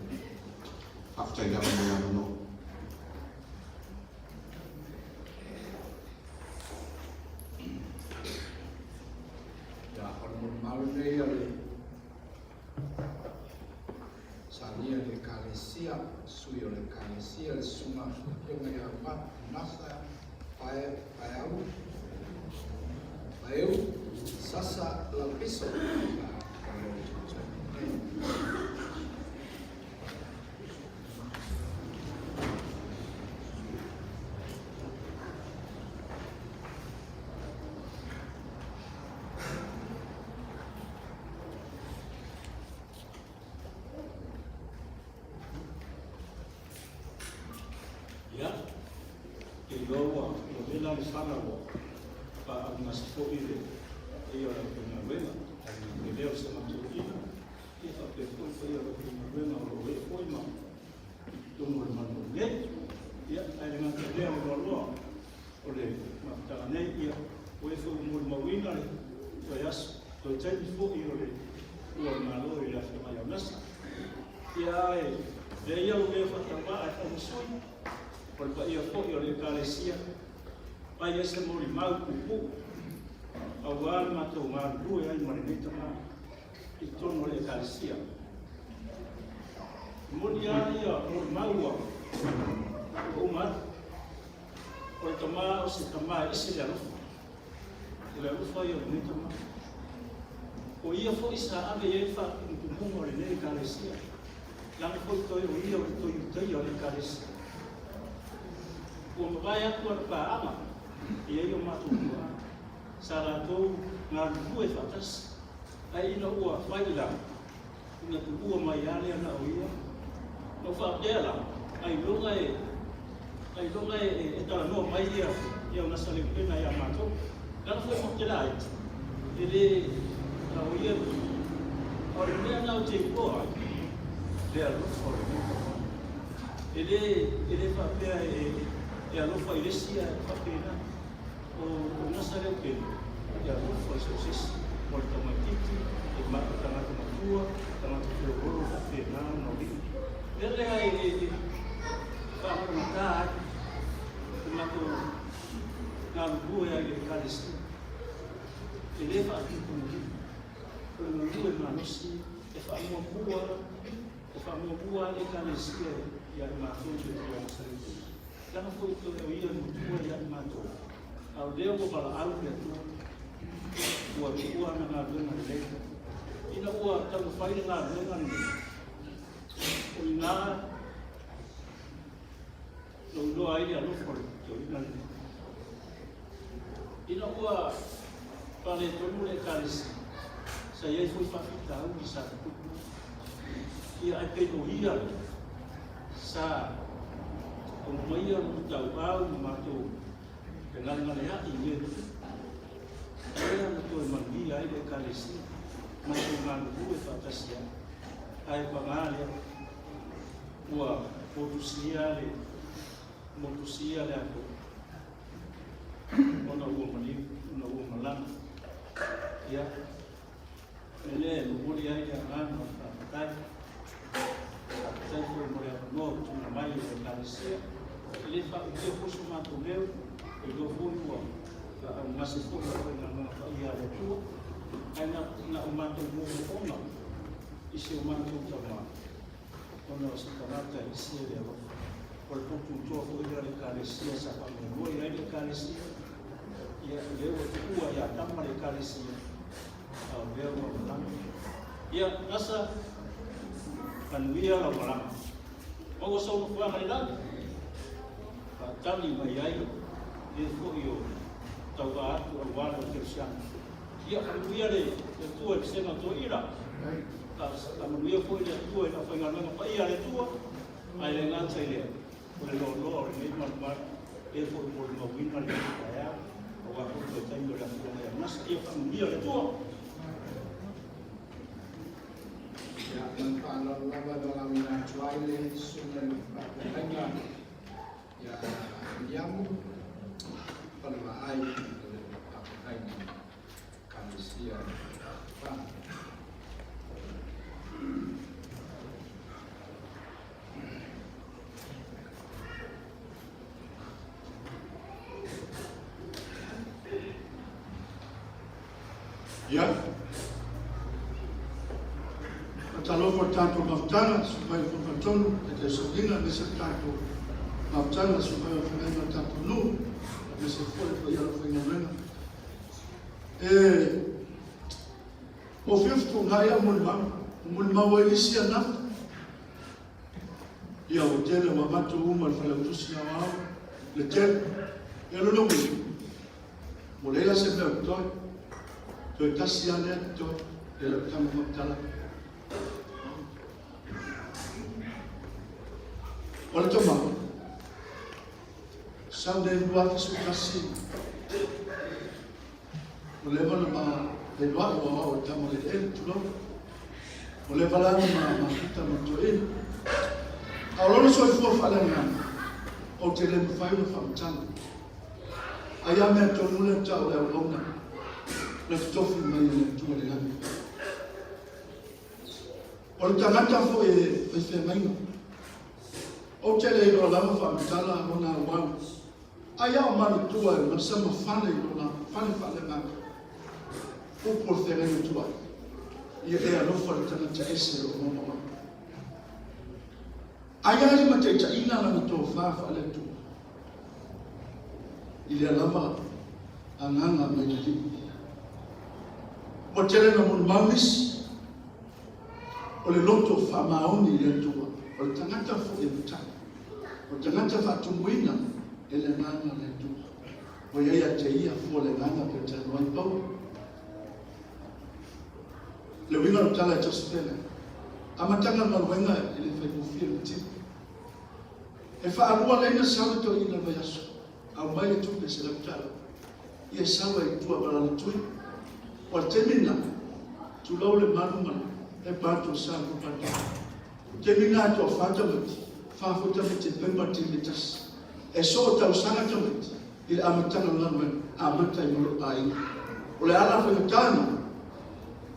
Faafetai lava mo le avanoa. Ia, o le molimau lenei a le Sania i le Ekalesia, sui o le Ekalesia, le Susuga Afioga ia Nasa Paeau, Paeu Sasa Laupiso. Ia, e iloa ua ua vela le fala ua faaaaugasi foi le paia o le aufaigaluega, e le o se matuaina, ia faapea foi le paia o le aufaigaluega o lo o ee foi ma i totonu o le malu nei. Ia, ae le gata i lea o loaloa o le mafutaga nei, ia, o e foi ua molimauina le toe aso, toe taimi foi o le ua o le Malo i le Afioga ia Nasa. Ia, ae lea ia lou leo faatauvaa e faumasui, o le paia foi o le Ekalesia, ai e se molimau puupuu, auā le matou galulue ai ma lenei tama i totonu o le Ekalesia. E moni lava ia molimau ua uma atu, O le tama o se tama e ese le alofa. O le alofa ia o lenei tama. O ia foi sa ave i ai le faatumutumuga o lenei Ekalesia. Leaga foi toe o ia o le toe Iutaia o le Ekalesia. Ua mavae atu ana paaga e i ai o matou tuaa sa latou galulue faatasi. Ae ina ua fai la, ina tuua mai lava lea na o ia. Na ou faapea la, ailoga e, ailoga e, e, e talanoa mai ia, ia ona saleupena ia matou. Leaga foi matou te laiti, e le, a o ia, o le mea na ou te iloa ai, le alofa o lenei tama. E le, e le faapea e, e alofa i le isi ae faapena. O o Nasaleupena, e alofa i so o se isi, o le tamaititi, e ma, o tagata matua, tagata feoloolo faapena ona o lima. Lea lea e, e, e faamatagata ai le matou galulue ai i le Ekalesia. E le faatumutumulima. O le galulue malosi e faamuamua, e faamuamua le Ekalesia ia i matou i le tulaga Nasaleupena. Leaga foi toe o ia le matua ia i matou, a o lea ua valaau le Atua, ua tuua ana galuega lelei. Ina ua taumafai le galuega lenei, o i ina na ou iloa ai le alofa o le toeaina lenei. Ina ua faaletonu le Ekalesia, sa i ai foi faafitauli sa tutupu, ia ae pei o ia sa aumaia lo tauau ma matou fegalegalea'i i mea tutupu. Lea na toe manuia ai le Ekalesia, matou galulue faatasi ai. Ae paga lea, ua motusia le motusia le ato ona ua maliu, ona ua malaga. Ia, O le mea e momoli ai le agaga o le faafetai. Faafetai foi mo le avanoa ua tuuina mai e le Ekalesia. E le faautia foi so matou leo, e iloa foi ua faaugase foi le aufaigaluega paia a le Atua, ae na, na o matou moomooga i si o matou tama, ona o se tagata e ese le alofa. O le poututoa foi lea o le Ekalesia sa faamoemoe i ai le Ekalesia, ia, o lea ua tuua ia Tama le Ekalesia, A o lea ua malaga. Ia, Gasa, manuia lau malaga. Maua sou nofoaga i lagi, faatali mai ai e foi o tauva atu aua lau kerisiano. Ia, manuia le Atua i le vasega o toeaina. Faamanuia foi le Atua i le aufaigaluega paia a le Atua, ae le gata i lea, o le loaloa o lenei malumalu, e foi molimauina lenei taeao, aua foi le taimi o le afioga ia Manase. Ia faamanuia le Atua. Ia, ma le faaaloalo lava e valaauina atu ai le susuga i le faafeagaiga ia Viliamu Falelaai o le faafeagaiga Ekalesia Fa. Ia. Faatalofa i le tatou mafutaga, susu mai o Fonofatonu, Taitaisauniga, aemaise le tatou mafutaga, susu mai o Feagaiga o le tatou nuu, aemaise foi le paia o le aufaigaluega. E ua fiu fetuunai au molimau, ua molimau ai isi anafo. Ia ua tele ua avatu uma i le Failautusi Aoao le tele. Ia lona uiga, ua leai la se mea o totoe. Toe tasi lava lea totoe, e lau tama faamatala. O le tama, sau nei 2011, Ua leva ona ma feiloai o au o tama le ele, tulou. Ua leva la ona ma mafuta ma toeaina. A o lona soifua faaleagaga, ou te le mafai ona faamatala. Ai a mea tonu lea tau o le auauna na totofi mai e le Atua i le lagi. O le tagata foi e faifeagaiga. Ou te le iloa lava faamatala ona auau. Ai a o manatua e masa ma fale i lona fale faaleagaga. Upu o le feagaiga tuai, Ia e alofa i le tagata ese o lo maomaoa. Ai a limataitaiina lana tofa faale-Atua i lea lava agaga mai le Alii. Ua tele na molimau nisi o le loto faamaoni i le Atua, o le tagata foi e matai. O le tagata faatumuina e le Agaga o le Atua. Ua i ai ia te ia fua le Agaga pe talanoa ai Paulo. Le uiga o le tala e Josepena, amataga o le galuega e le faigofie le tino. E faalua laina sau le toeaina i le vaiaso, aumai le tupe $100. Ia sau ai i tua ma lana tui. O le taimi lena, tulou le malu ma le pato sa ma pato. Taimi lena e toafa tamaiti, fa foi tamaiti e member team e tasi. E soo tausaga tamaiti i le amataga o le galuega, amata ai ma lou aiga. O le ala faigata lena,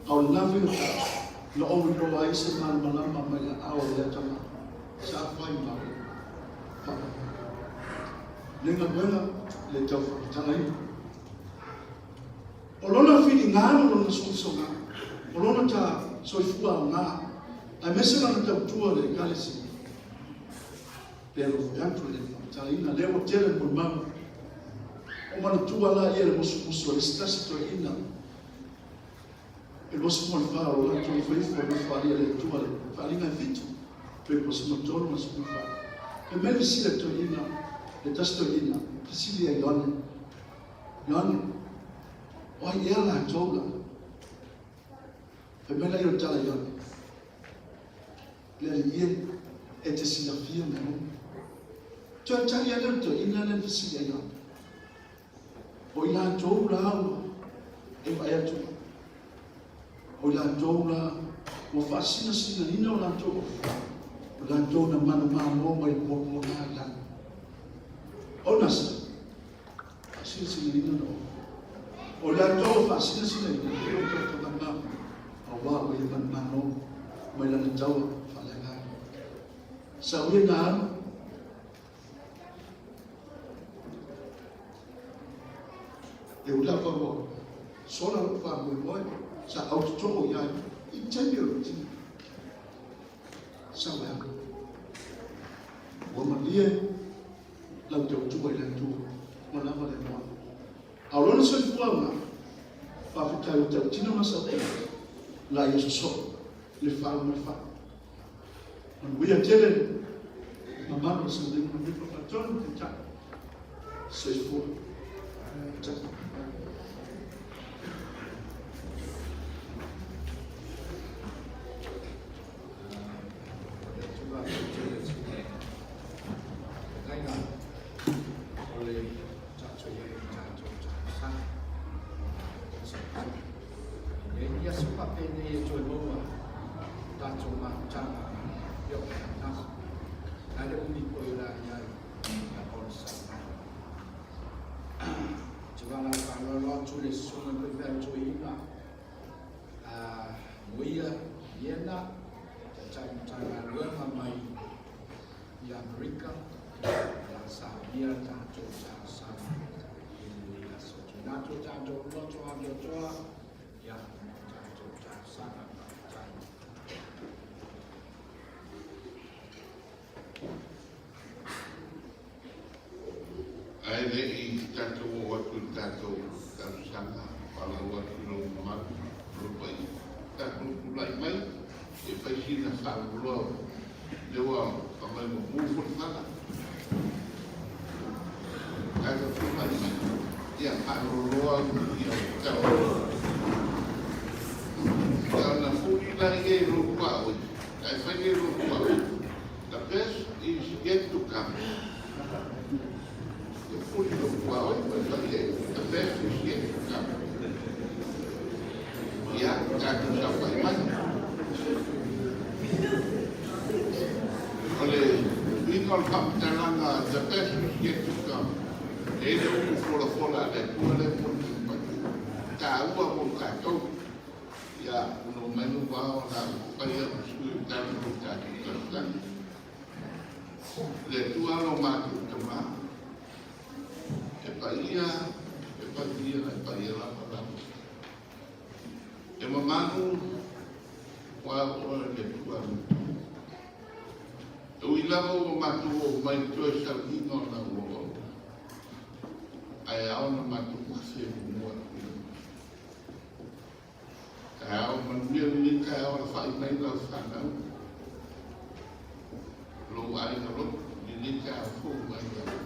a o lena faigata na ou iloa ai se malamalama mai le aao o lea tama sa fai ma au faamama. Lenei galuega e le tau faamatalaina. O lona filiga ma lona sogasoga, o lona ta soifua aoga, aemaise lana tautua i le Ekalesia. Pe alofa atu i le faamatalaina lea ua tele le molimau. O manatua la ia le musumusu a le isi tasi toeaina e 24 o lo latou ifo ifo i Nofoalii a le Atua le faaaliga e fitu, pe 23 ma 14. Fai mai le fesili a le toeaina, le tasi toeaina, fesili ia Ioane, Ioane, o ai ea latou la? Fai mai laia o le tala Ioane, Le Alii e, e te silafia mea uma. Toe tali ai lea o le toeaina lea na fesili ai Ioane, O i latou la ua e vaai atu ai, o i latou la ua faasinasinaina o latou ofi, o latou na manumalo mai le puapuaga i lalo. O nasa, faasinasinaina na ofi. O i latou ua faasinasinaina, e o tatou manumalo, aua ua ia manumalo mai lana taua faaleagaga. Sau ia na alu, E ui lava ua sola lou faamoemoe, sa autotoo i ai i le taimi o lou tino. Sau e alu. Ua malie lau tautua i le Atua, ua lava le moana. A o lona soifuaga, faafetai ua tautino ma sau la ia sosoo le fau ma le fau. Manuia tele le mamalu o le Samoa Manuia Faatonu Taitai. Soifua. Taitai. atu i le Susuga i le Faifeau Toeaina a Muia Iena, Taitai Matagaluega mai i Amerika, o le a saunia le tatou talosaga i lenei aso. Tuuina atu o tatou loto amiotoo, ia, mo tatou talosaga. Faafetai. Ae le i tatou oo atu i le tatou talosaga, valaau atu i lou mamalu, lou paia, tatou tulai mai e fai sina faaloloa lea ua aumai mumu foi le fala. Tatou tulai mai, ia faaloloa ia tau. Ia ona fuli laia i lou tuaoi, ae fai i lou tuaoi. The best is yet to come. E fuli lou tuaoi ma fai ai. The best is yet to come. Ia, tatou saofai mai. O le uiga o le faamatalaga the best is yet to come, e i ai le upu folafola a le Atua lea e molimoli mai. Taua mo tatou. Ia, ono mai lou vao la fai au sui o tatou tatou talosaga. Le Atua lo matou Tamā, e paia, e paia, e paia lava lava. E mamanu ua oe le Atua le Atua. E ui lava ua matou oo mai i toe sauniga o lau auauna, ae ao ona matou afe muamua atu i lau Taeao manuia lenei taeao a fai mai lau fanau, lou aiga loto lenei taeao fou mai ai.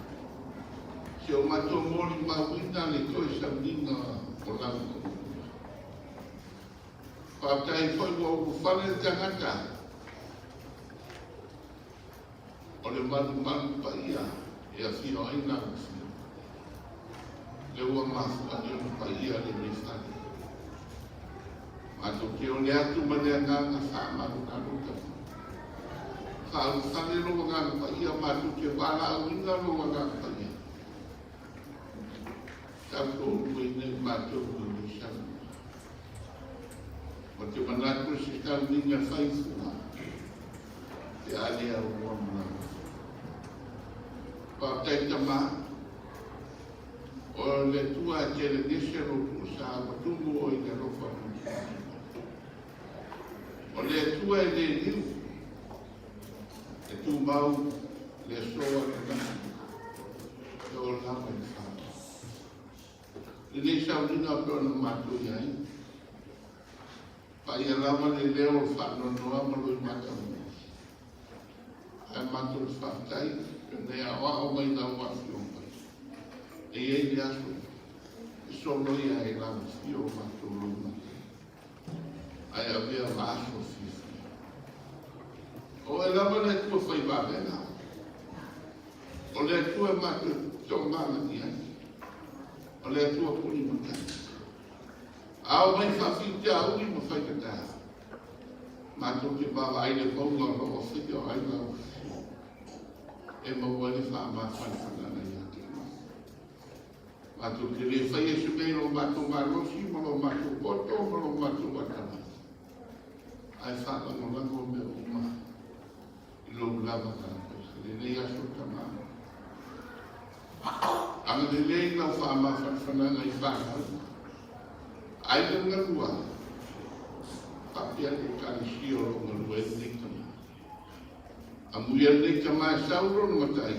Si o matou molimauina le toe sauniga o lau auauna. Faafetai foi ua ulufale le tagata o le malumalu paia e afio ai lau afioga. Lea ua mafua ai ona paia lenei fale. Matou te ole atu ma le agaga faamalumalu tama. Faaulufale lou agaga paia, matou te valaauina lou agaga paia. Tautoaluaina i matou i lenei saunoaga. Ma te manatu e se tauniga fai fua pe a le aunoa ma lau Afioga. Faafetai Tama, o le Atua e tele gese lou tuusa ua tumu oe i le alofa ma le faamaoni. O le Atua e le liu, e tumau le aso ananafi e ola lava i le faamaoni. Lenei sauniga pei ona matou i ai, paia lava le leo o le faanoanoa ma loimata mai. Ae matou te faafetai ona e aoao mai lau Afioga e i ai le aso e soloia ai lau afio o matou loimata, ae avea ma aso fiafia. O oe lava le Atua fai vavega, o le Atua e matou te toamaga i ai, o le Atua puni matai. A oo mai faafitauli ma faigata, matou te vaavaai i le mauga o lo o faia o ai lau afio e maua ai le faamafanafanaga ia te oe. Matou te le faia se mea i lo matou malosi ma lo matou poto ma lo matou atamai, ae faalagolago mea uma i lou lava galapesa. Lenei aso Tama, agalelei lau faamafanafanaga i fanau, aiga galua, faapea le Ekalesia o lo o galua ai lenei tama. Amuia lenei tama e sau lona matai,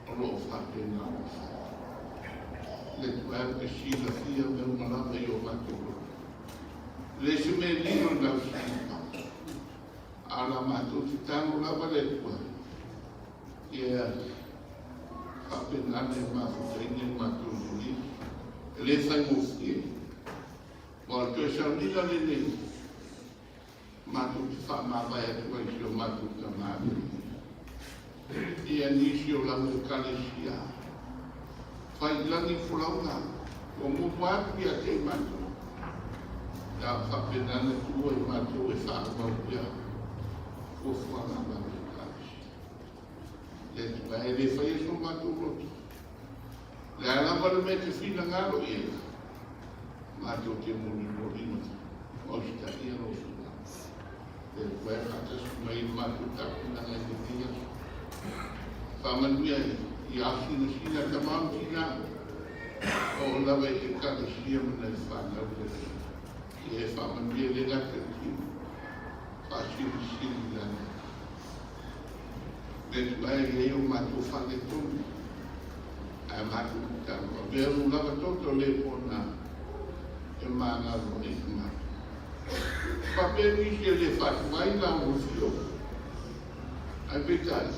o lo o faapena ona fai. Le Atua e te silafia mea uma lava i o matou loto. E le se mea lilo i lau silafia. A o la matou tatalo lava le Atua, ia faapena ona e mafutaina i matou lenei, e le faigofie. Aua o le toe sauniga lenei, matou te faamavae atu ai i si o matou tama lenei. Ia nisi o lau Ekalesia, fai i lagi folauga, ua muamua atu ia te i matou. Ia faapena ona tuua i matou e faaauau pea fuafuaga a lau Ekalesia. Le Atua e le faia so matou loto. Le a lava le mea e te finagalo i ai, matou te molimoli ma usitaia lou finagalo. Le Atua e faatasi mai i le matou tapenaga i lenei aso. Faamanuia i asinasina tama ma tina, oo lava i Ekalesia ma nai fanau le Atua. Ia e faamanuia le gata i le tino, faasilisili lana. Le Atua e i ai o matou faaletonu, ae matou tatalo, avea lou lava toto le pona e magalo ai i matou. Faapea nisi e le faatuai la ua afio, ae peitai,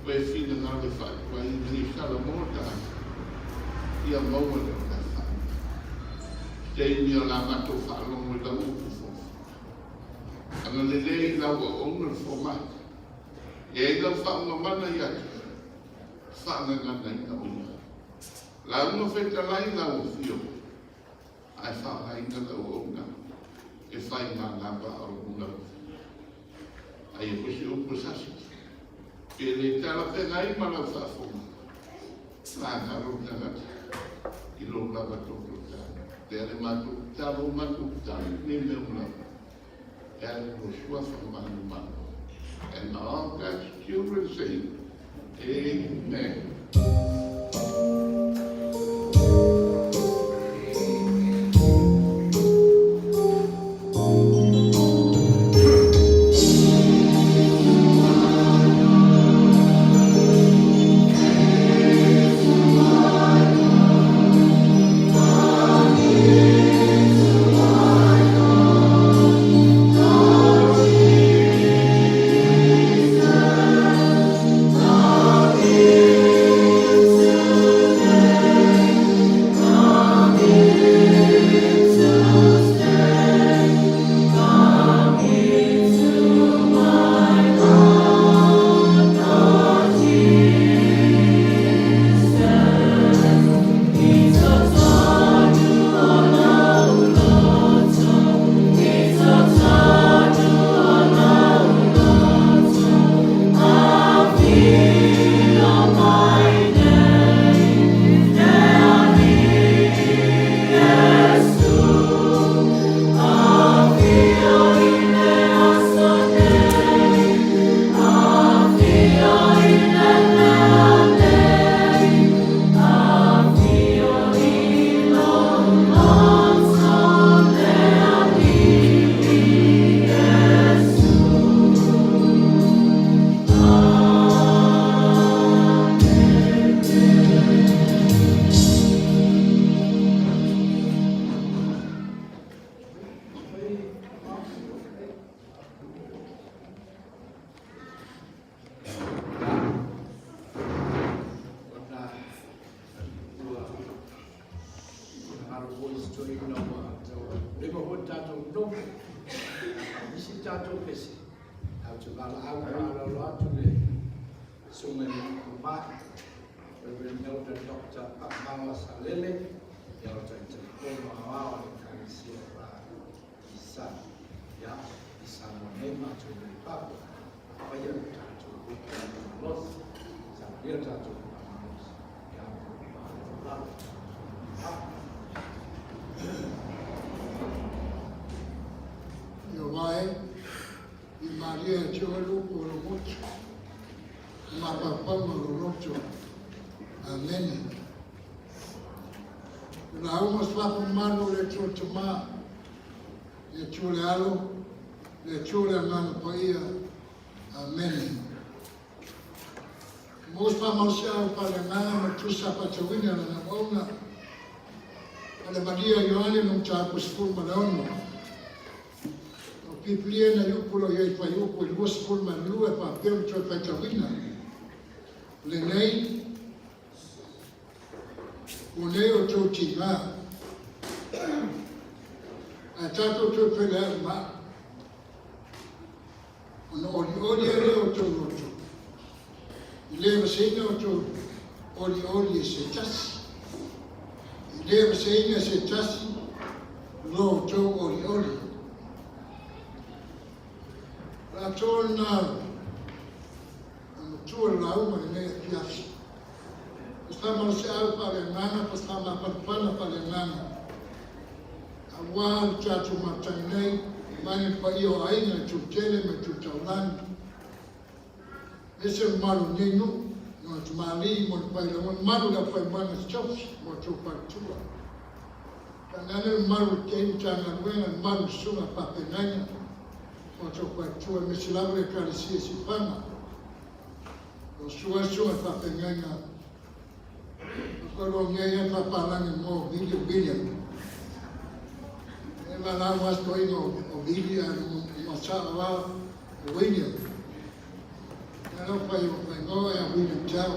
ua e finagalo e faatuai ina ia salamo tagata ia maua le ola e faamanuia. I taimi o la matou faalogo i lau upu fofoga, agalelei i lau auauna le fomai, e ai lau faaugamana ia te oe, faagaganaina o ia. Lauga fetalai lau afioga. Ae faaaogaina le auauna e fai ma lava a o luna. Aia foi se upu e sasi, pe le talafeagai ma lau faafofoga, magalo le tagata i lou lava toto tala. Lea le matou tatalo, o matou tatalo i lenei mea uma lava, e ala i lou suafa manumanu. And all God's children say, Amen. Ona ua finagalo foi si toeaina ua leva foi le tatou nofo, nisi le tatou pese, ae ou te valaau faaaloalo atu le susuga i le Alii Reverend Elder Doctor Paamawa Salele, ia o Taitaifono Aoao a le Ekalesia Fa Isa, ia, i Samoa nei matou nei papa, faia le tatou upu malosi, saunia le tatou upu malosi, ia, malo. Ia vae, i malie e te oe lupu o lo motu, i mapapaga o lo loto. Amene. O la uma suafa malu o le Atua Tamā, le Atua le Alo, le Atua le Agaga Paia. Amene. Mo se faamalosiau faaleagaga ma le tusa faatauina lana auauna, o le malia Ioane no mataupu 16. O Pipilia na i upu lo i ai fuaiupu e 22 e faapea ona toe faitauina. Lenei, ua nei o tou tigā, ae tatou toe feileai ma au. Ona olioli ai lea o tou loto, i le vaseina o tou olioli e se tasi, i le vaseina e se tasi lo outou olioli. O le atoa lena na matua le lauga i lenei afiafi. faamalosiau faaleagaga po o se faamafanafana faaleagaga aua le tatou mafutaga nei vaeane le paia o aiga i Tulutele ma i Tulutaulagi, aemaise le mamalu o lenei nuu i ona tamalii ma ona pailauga, mamalu i le aufaimoega tofi ma outou faletua. Tainane le mamalu o lenei Matagaluega, le mamalu i susuga i faafeagaiga ma outou faletua, aemaise lava le Ekalesia i Siufaga, o lo o susu ai susuga i faafeagaiga Faalogo ai papalagi mo Vili William. E valaau a toeaina o Vili ae o sao lava o William. E lau fai o faingoa ia William Tau.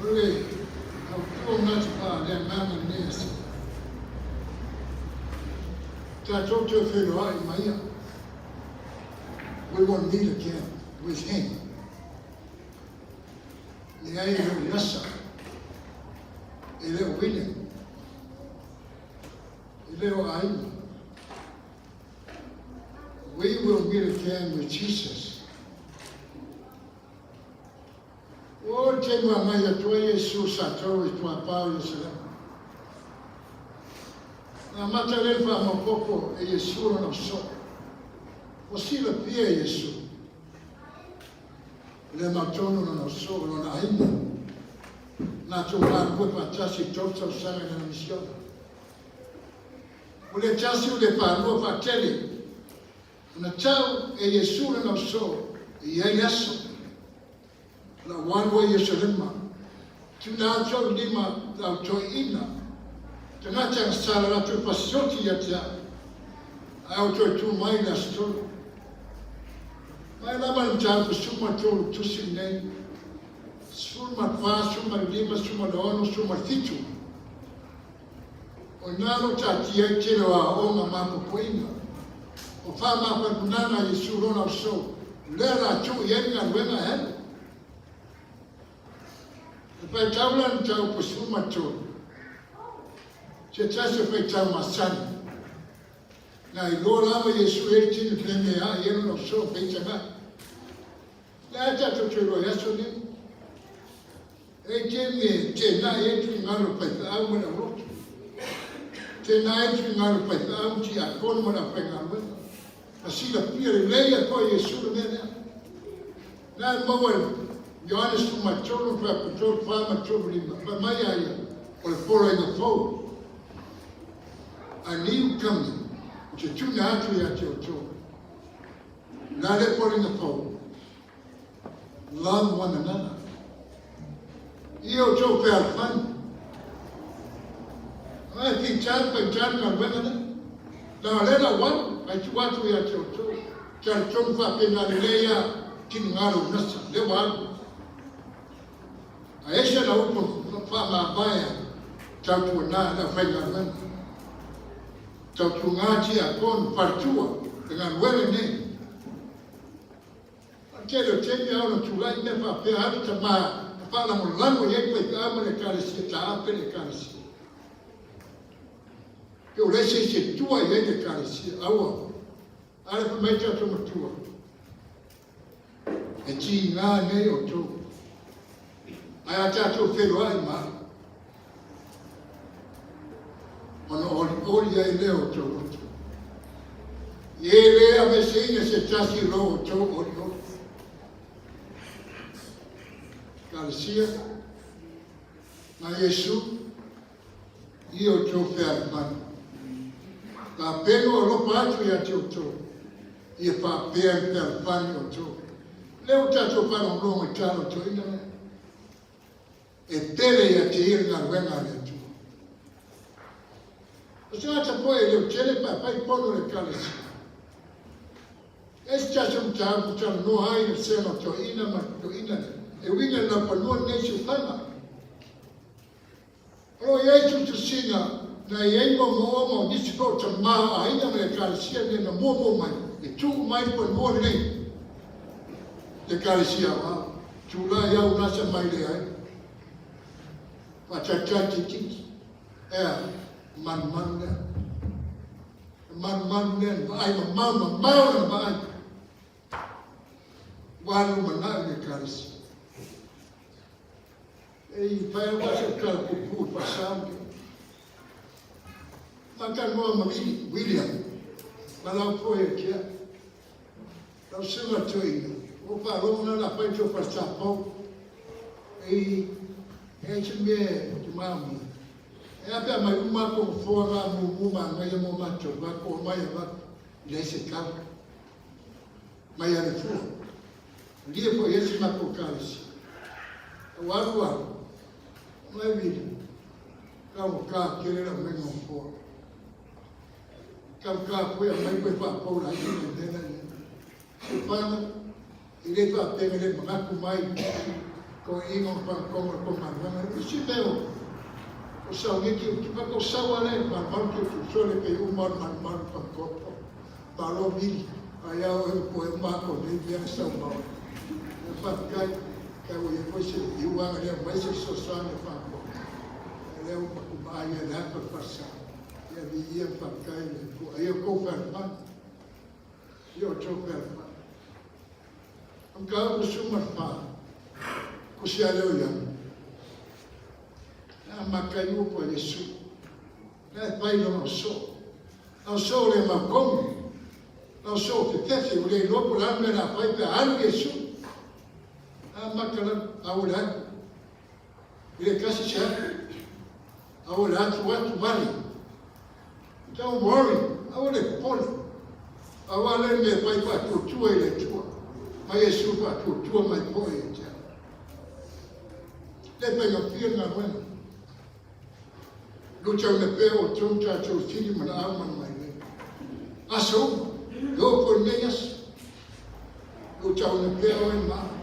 O le autua manatu faaleagaga lenei aso. Tatou toe feiloai ma ia. We won't meet again with him. Leai e le o Nasa, e le o William, e le o aiga. We will meet again with Jesus. Ua o le taimi ua agai atu ai Iesu sa tau i tuapā o Ierusalema. Na amata lea le faamaopoopo e Iesu lona soo. Ua silafia e Iesu le mautonu lona soo lona aiga. Latou galulue faatasi i tolu tausaga i lana misiona. Ua le tasi ua le faalua faatele ona tau e Iesu lana uso e i ai le aso. O le a ou alu ai i Ierusalema, tuuina atu au i lima o le au toeaina, tagata e agasala latou fasioti ia te au, ae ou toe tu mai i le aso tolu. Mai lava le mataupu 13 tusi lenei, 14, 15, 16, 17. O i ina lo taatia ai tele o aoaoga ma apoapoaiga o faamafanafanaga a Iesu lona usou, lea o le a tuu i ai le galuega e alu. E faitau la le mataupu 13, se tasi o faitau masani, na iloa lava Iesu e ai le tino pene e ae i ai lona usou feitagai. Le a tatou toe iloa i aso nei. E te me tēnā e tu ngaro faifeau ma le aulotu. Tēnā e tu ngaro faifeau ti a kona ma le aufaigaluega. Na silafia lelei a koe Iesu le mea lea. Na e maua e Ioane 13, 3, 4 ma 3, 5. Fai mai a ia, o le poloaiga fou. A new covenant, o te tuna atu ia te outou. La le poloaiga fou. Love one another. Ia outou fealofani. Ai fi chan pa chan ka wena ne. Na le la wan ai tu atu ia te outou. Chan tonu fa pe na le ia tinu ngaro nasa le wan. A ese la upo fa ma baia tau tu na la whai ngā wena. Tau tu ngā tia kon whartua te ngā wena nei. A tele o taimi a ona tulai mea faapea alu tama na faalagolago i ai faifeau ma le Ekalesia taape le Ekalesia. Pe o leai se isi e tua i ai le Ekalesia, aua. A le fai mai tatou matua, e tiga nei outou. Ae a tatou feiloai ma au, ona olioli ai lea o outou loto. E le aveseina se tasi i lo outou olioli. Ekalesia, na Iesu, i outou fealofani. Tapenu alofa atu ia te outou, ia faapea le fealofani outou. Lea ua tatou faalogologo i tala o toeaina lea. E pele ia te ia le galuega a le Atua. O se tagata foi e leo tele pe afai pono le Ekalesia. E se tasi o mataupu talanoa ai le sega o toeaina ma le toeaina lea, e uiga i le laufanua lenei siufaga. O lo o i ai tusitusiga na i ai moomooga o nisi foi o tama o aiga ma le Ekalesia lenei na muamua mai e tuu mai le fanua lenei le Ekalesia Aoao. Tulai au lasa mai le ai. Faatalitali tititi. Ea, manumanu lea. Manumanu lea, na vaai mamao mamao lana vaai. Ua lumanai le Ekalesia. E i fai au se tala pupu pasau. Matalanoa ma Vili, William, ma lau foi e tia. Lau susuga toeaina, ua faalogo na la fai to falesapau. E e se mea e te maamia. E a pe a mai uma ko foa nga mumu ma ngai mo matou va ko mai va i le se kau. Mai ale fua. Lia foi ese ma ko kalesi. Au alu alu. Mai vili. Ka mo ka kele la mai mo foa. Ka ka koe a mai koe whāpau la i le mea ni. Se whana, i le whāpenga le mangaku mai, ko ingo whanakonga ko manuanga. I si mea o, o sau ngeki o kipa ko sau ale, manumaru ki o tu sole pe uma manumaru whanakoto. Malo mili, a iau e ko e mako nei mea sau mau. E whakakai, kai o ia koe se i uanga lea mai se sosoane whanakoto. E leo maku maai e le hapa whasa. Ia viia faafetai i le Atua. Ia outou fealofani. Ia outou fealofani. O mataupu 14, ko si a leo iana. Na makai upu a Iesu. Na e fai lona oso. Na oso le maukomu. Na oso fefefe o le iloa po o le a le mea na fai pe a alu Iesu. Na maka lava, a ua le alu. I le kasi se atu. Aua le atu atu vale. Don't worry, aua le popole. Aua le mea fai faatuatua i le Atua. Ma Iesu faatuatua mai foi ia te au. Le faigofie le galuega. Luta una pea o tou tatou fili ma laau ma le mailei. Aso uma, e oo foi lenei aso. Luta una pea oe ma au.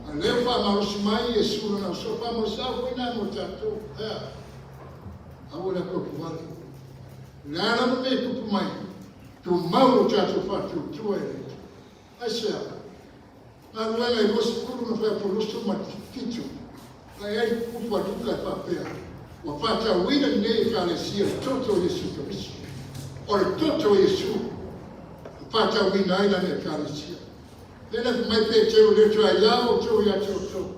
A lea ua faamalosi mai Iesu lana uso, faamalosi au foi na mo tatou. Ea, aua le atuatuvale. O le a lava mea e tupu mai, tumau lo tatou faatuatua i le Atua. Aisea? Galuega e 20 na fai Apoloso ma Tito, na e ai upu a Luka e faapea, Ua faatauina lenei Ekalesia i le toto o Iesu Keriso. O le toto o Iesu na faatauina ai lana Ekalesia. Lea na fai mai Petero, Le toe aiā outou ia te outou,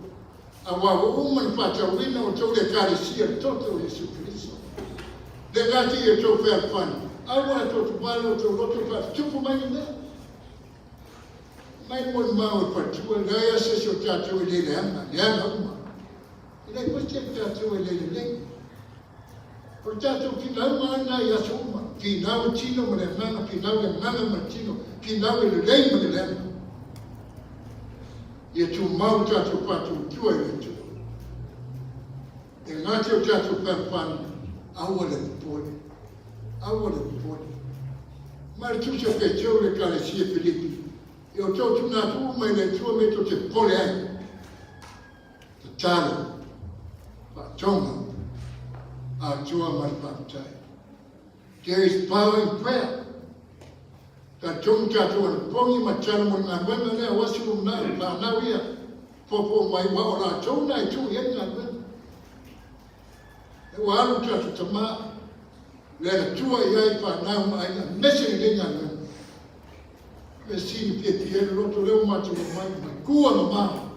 auā ua uma ona faatauina outou i le Ekalesia i le toto o Iesu Keriso. Le gata i outou fealofani, aua e toatuvale outou loto e faatutupu mai ni mea. Mai le molimau e fatua, leai a se isi o tatou e le leaga, leaga uma. E leai foi se o tatou e le lelei. O le tatou finauga lava lena i aso uma, finau le tino ma le agaga, finau le agaga ma le tino, finau le lelei ma le leaga. Ia tumau le tatou faatuatua i le Atua. E gata o tatou fealofani, aua le popole. Aua le popole. Ma le tusi a Petero i le Ekalesia Filipi, E outou tuuina atu uma i le Atua me tou te popole ai. Tatalo, faatoga, atoa ma le faafetai. There is power in prayer. Talitonu tatou anapogi ma tatalo mo le galuega lea aua se lumanai o fanau ia foofoo mai aua o latou na e tuu i ai le galuega. E ua alu tatou tama lea na tua i ai fanau ma aiga aemaise lenei galuega. Measili fiafia ai le loto lea ua matou omai mai kua mamao.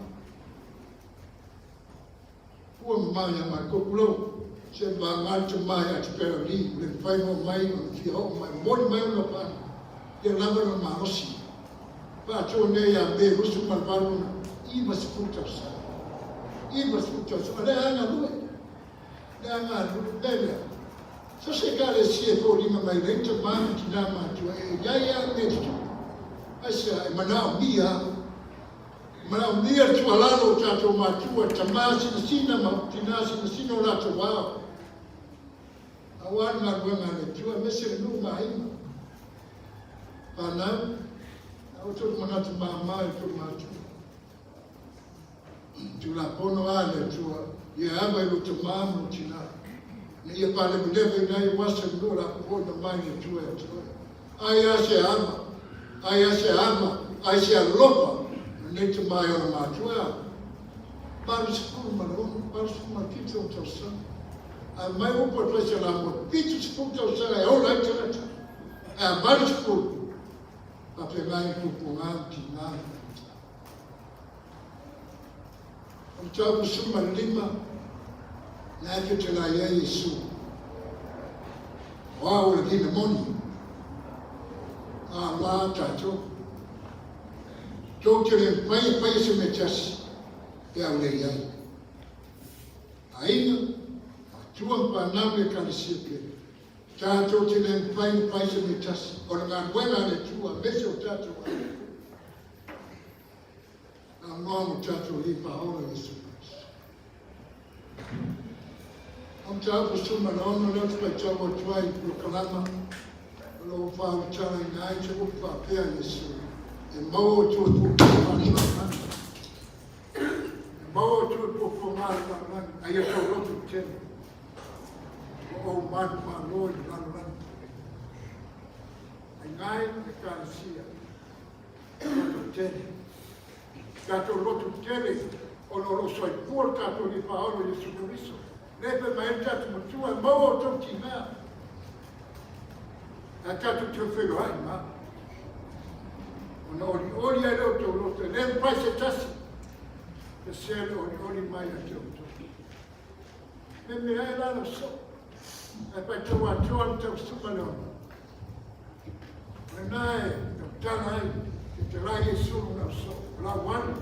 Kua mamao ia matou kulou. Se vaga le tama ia te Pera Lee, ua le mafai ona omai ona fia oo mai, momoli mai ona paga, ia lava lona malosi. Faatoa nei ia Me 28 ona 90 tausaga. 90 tausaga, o lea a galue. Lea a galue, mea lea. So se ekalesia e foliga mai leai tama ma tina matua e iai a mea tutupu. Aisea, e manaomia a. Manaomia le tuualalo o tatou matua, tama sinasina ma tina sinasina o latou ao. Aua le galuega a le Atua, aemaise le nuu ma aiga. Fanau, a outou manatu mama i outou matua. Tulafono a le Atua, ia ava i lou tama ma lou tina. Ina ia faalevaleva ina ia uasa i lua lakou foi na mai le Atua ia te oe. Ai a se ava, ai a se ava, ai se alofa lenei tama i ona matua a. 86, 87 ona tausaga. A mai upu a Tuaisalamo, 70 tausaga e ola ai tagata. Ae a 80, faapena i pupuga ma tina ma tamaita. O le mataupu 15. Na e fetelai ai Iesu. O au o le vina moni. A la tatou. Tou te le mafai e faia se mea tasi pe a ua leai ai. Aiga, matua ma fanau i Ekalesia pele. Tatou te le mafai ona fai se mea tasi. O le galuega a le Atua aemaise o tatou aiga. Aunoa ma tatou Alii Faaola Iesu Keriso. O mataupu 16 lea ou te faitau atu ai i polokalama o lo o faaulutalaina ai se upu faapea a Iesu, E maua outou i puapuaga a le lalolagi. E maua outou i puapuaga a le lalolagi, a ia tou loto tetele. Ua ou manumalo i le lalolagi. Aiga i Ekalesia, loto tele. Tatou loto tele ona o lo o soifua le tatou Alii Faaola Iesu Keriso. Lea fai mai ai le tatou Matua, e maua outou tiga. Ae tatou te feiloai ma. Ona olioli ai lea o outou loto, e le mafai se tasi, e se le olioli mai ia te outou. Me mea ai la lau soo, ae faitau atoa le tausuma le ona. O lena e tautala ai te talai Iesu lona soo, o lau alu.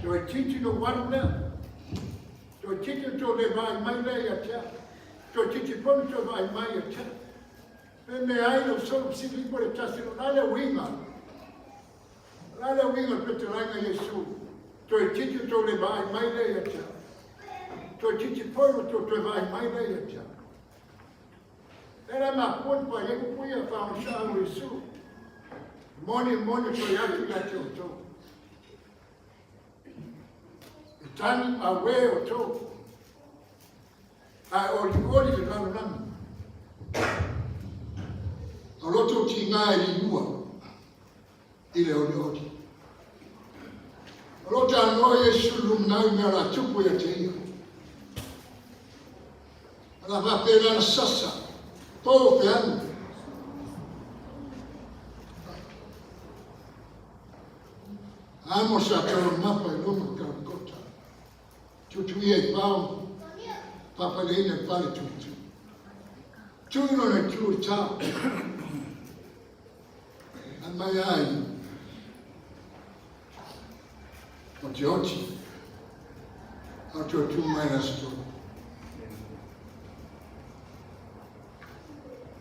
Toe titi lou alu lea. Toe titi o tō le vaai mai lea ia te au. Toe titi pono toe vaai mai ia te au. Me mea ai lau soo sili po le tasi o la le uiga. O le a le uiga o le fetalaiga Iesu? Toeitiiti o tou le vaai mai lea ia te au. Toeitiiti foi o tou toe vaai mai lea ia te au. E la mafua na fai ai upu ia faaonosa'au o Iesu. E moni, e moni, toe atu ia te outou. E tagi ma auē outou, ae olioli le lalolagi. O lo outou tiga e liua i le olioli. O lo o talanoa Iesu i le lumanai i mea o le a tupu ia te ia. O le a faapena ona sasa, po feagu. Amo sa tau mapa i luga o Kalakota. Tutuia i pao, papaleina i pale tutu. Tui lona i tu i tao. A mai ai o te oti, a toe tū mai la se tolu.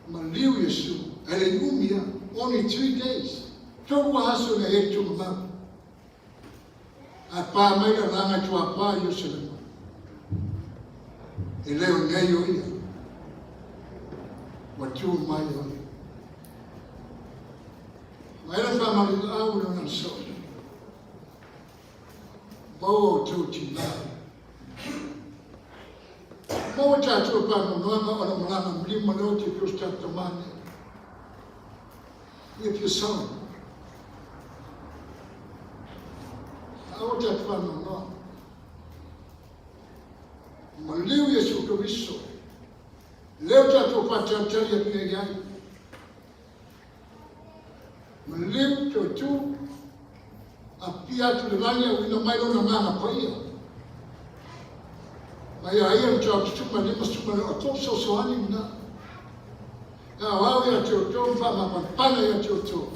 Maliu Iesu, e le umi a, only 3 days. Tolu aso na e tunga mau. A pā mai la langa i tua pā Ierusalema. E leo nei o ia. Ua tū mai o ia. Mai la whaamalilau lona so. Maua outou tina. Maua tātou e pānonoanga o la malanga mlima leo te pio start tamane. Ia pio sao. Aua tātou pānonoa. Maliu Iesu Keriso. Leo tātou pātalitali atu nei ai. Maliu toe tū, apia atu le lagi a uina mai lona agaga paia. Mai a ia le tau suma lima suma le o tō fesoasoani lena. E aoao ia te outou ma faamapanapana ia te outou.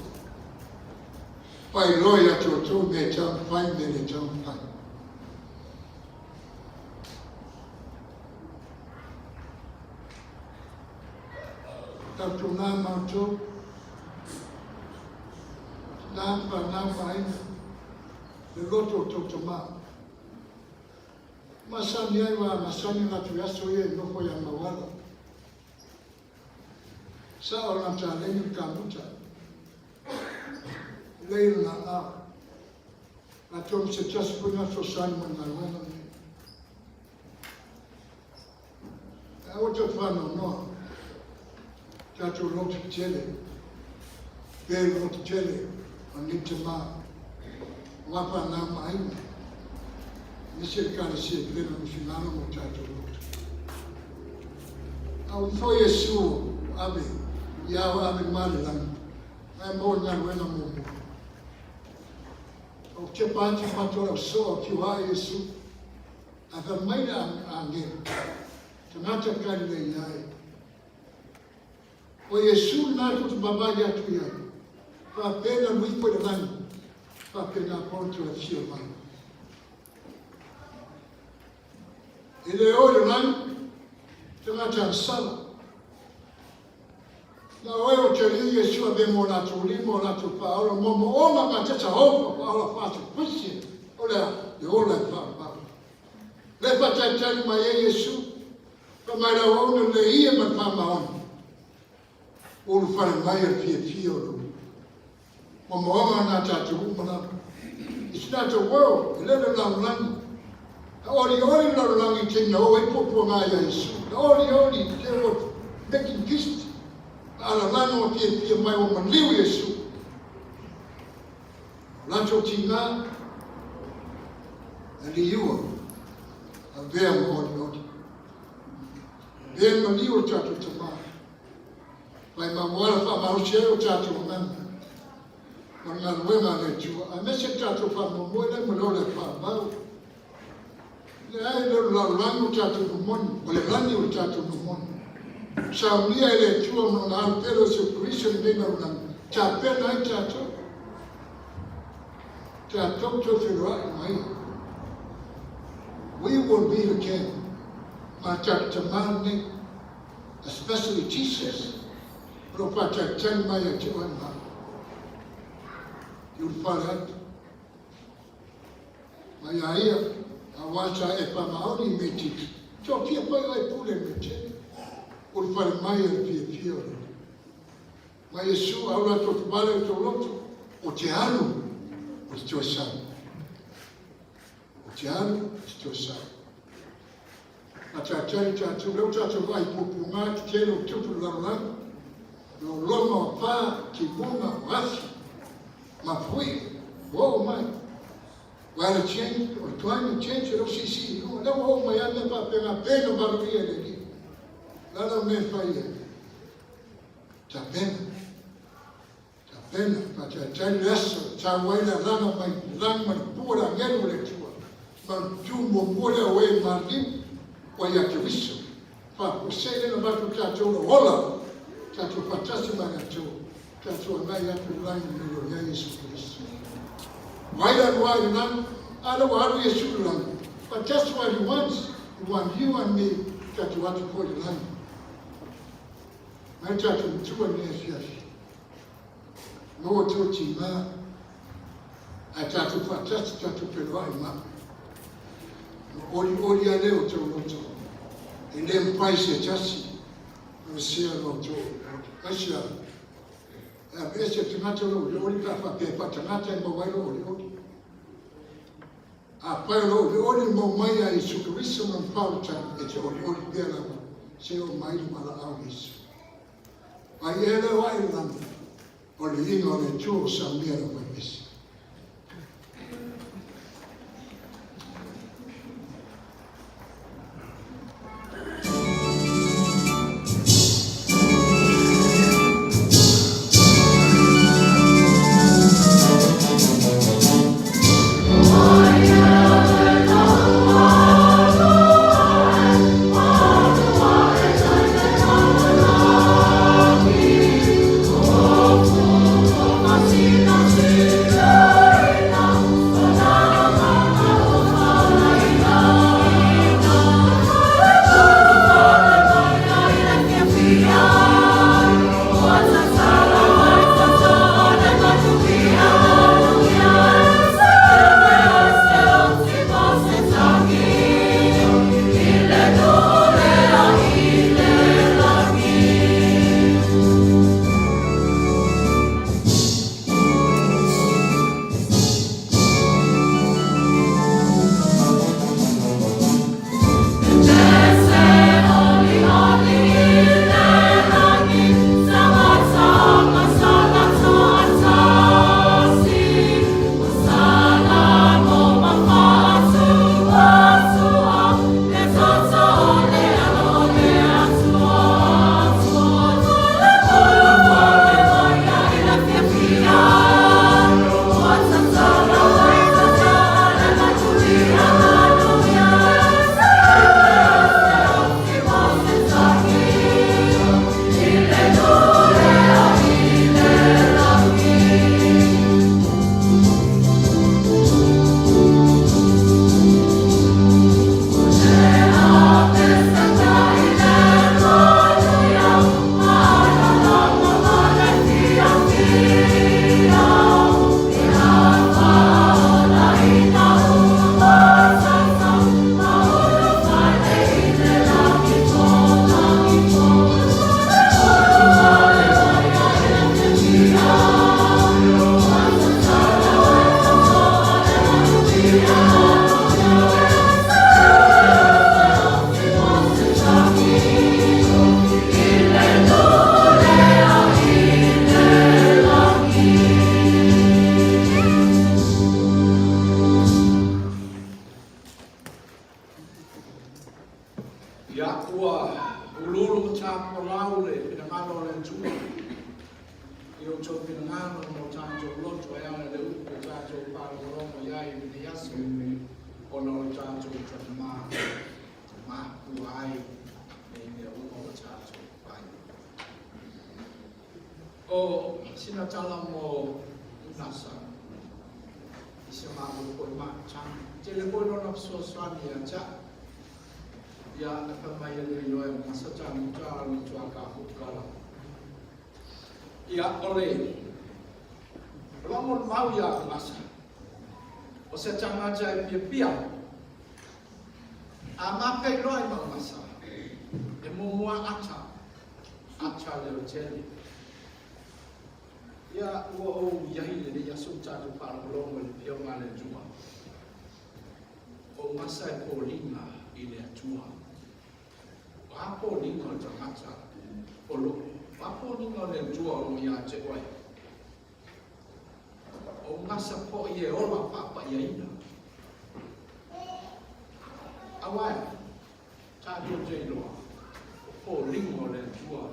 Pailoa ia te outou mea e tau ona fai ma mea e le tau ona fai. Tatou nā matou, nā whanau ma aiga, le loto o tou tamā. Masani ai wa masani la tu aso ia i nofo ia mauala. Sa o na taleni ka muta. Leila na au. La tolu se tasi po na so sani mo ngā wena nei. E aua te whanonoa. Tātou loto tele. Pe loto tele. O ni te mā. O ngā whanau ma aiga. Nisi e kalesia i pena no finalo mo tātou loto. A o fo Iesu ave, ia o ave ma le lagi. Ai mo ngā wena mo mo. O te pāti pato au soa ki wā Iesu. Ae fai mai le agelu, Tagata Kalileia e, o Iesu lena tou te vaavaai atu i ai, faapea na alu ifo i le lagi, faapena foi ona toe afio mai. E le o i le lagi, tagata agasala. Na oe o te Alii Iesu avea mo latou lima o latou faaola moomooga gateta hou faaola faatupuisi o le a le ola e faavavau. Le faatalitali mai ai Iesu, fai mai le auauna le ia ma le faamaoni. Ua ulufale mai a le fiafia o le moomooga na tatou uma lava. It's not the world, e le o le lalolagi. Na olioli le lalolagi i taimi na oo ai puapuaga ia Iesu. Na olioli, they were making feast. Na alalano ma fiafia mai ua maliu Iesu. O latou tiga, na liua, avea ma olioli. Avea maliu o tatou tamā. Mai mamoala faamalosi ai o tatou agaga ma le galuega a le Atua, aemaise le tatou faamoemoe lea ma le ola e faavavau. Leai, le o le lalolagi o tatou momoni, o le lagi o le tatou momoni. Saunia e le Atua ma lona Alu Pele o Iesu Keriso lenei lalolagi, tapena ai tatou. Tatou toe feiloai ma Ia. We will meet again. Ma tatou Tamā lenei, especially Jesus, o lo o faatalitali mai ia te oe ma au. I ulufale atu. Ma ia ia, aua sa e faamaoni i mea itiiti, tofia foi oe e pule i mea tele. Ulufale mai e le fiafia o le Alii. Ma Iesu, aula atu vale o tou loto, o te alu, o te toe sau. O te alu, o te toe sau. A tātari tātou, leo tātou vai pupu ngā te tele o tupu le lalolagi, lologa o pā, timuga, o afi, mafuie, ua oo mai. Weather change, o le climate change, e le o siisii i luga. Lea ua oo mai lava mea faapena, pei ona valoia e le Alii. O le a la le mea e fai ai? Tapena. Tapena, faatalitali le aso e tau ai le alaga mai le lagi ma le pua le agelu o le Atua, ma le tu muamua lea o e maliliu ua ia Keriso. Faafuasei lea na avatu tatou le ola, tatou faatasi ma le Atua, tatou agai atu i le lagi i le ia Iesu Keriso. Mai la lua i le lagi, a lea ua alu Iesu i le lagi. But that's what he wants. He wants you and me tatou atu foi i le lagi. Mai tatou matua i lenei afiafi. Maua tou tigā, ae tatou faatasi tatou feiloai ma au. Ona olioli lava lea o tou loto, e le mafai se tasi ona sea lo outou olioli. Aisea? E aveese le tagata lou olioli pe a faapea e faatagata e maua ai lou olioli. Afai o lou olioli na maua mai ia Iesu Keriso ma lana faaolataga, e te olioli pea lava seia oo mai le valaau a Iesu. Ai e leo ae le lagi, o le iga o le Atua ua saunia e lau vaivesi. I outou finagalo ma o tatou loto e ala i le upu ua tatou faalogologo i ai i lenei aso, ona o le tatou Tama e mafua ai nei mea uma ua tatou fai. O sina tala mo Nasa, i si a matou foi maataga. Tele foi lona fesoasoani ia te au. Ia, e fai mai e le iloa e gasa taguta a o le matua kala. Ia, o le o lau molimau ia Gasa, o se tagata e piapia. A ma feiloai ma Gasa, e muamua ata, ata leotele. Ia, ua ou i ai i lenei aso ua tatou faalogologo i le Afioga a le Atua. O Gasa e foliga i le Atua. O a foliga o le tagata o lo o a foliga o le Atua o lo o ia te oe? O Gasa foi e ola faapaiaina. Aua e a? Tatou te iloa, o foliga o le Atua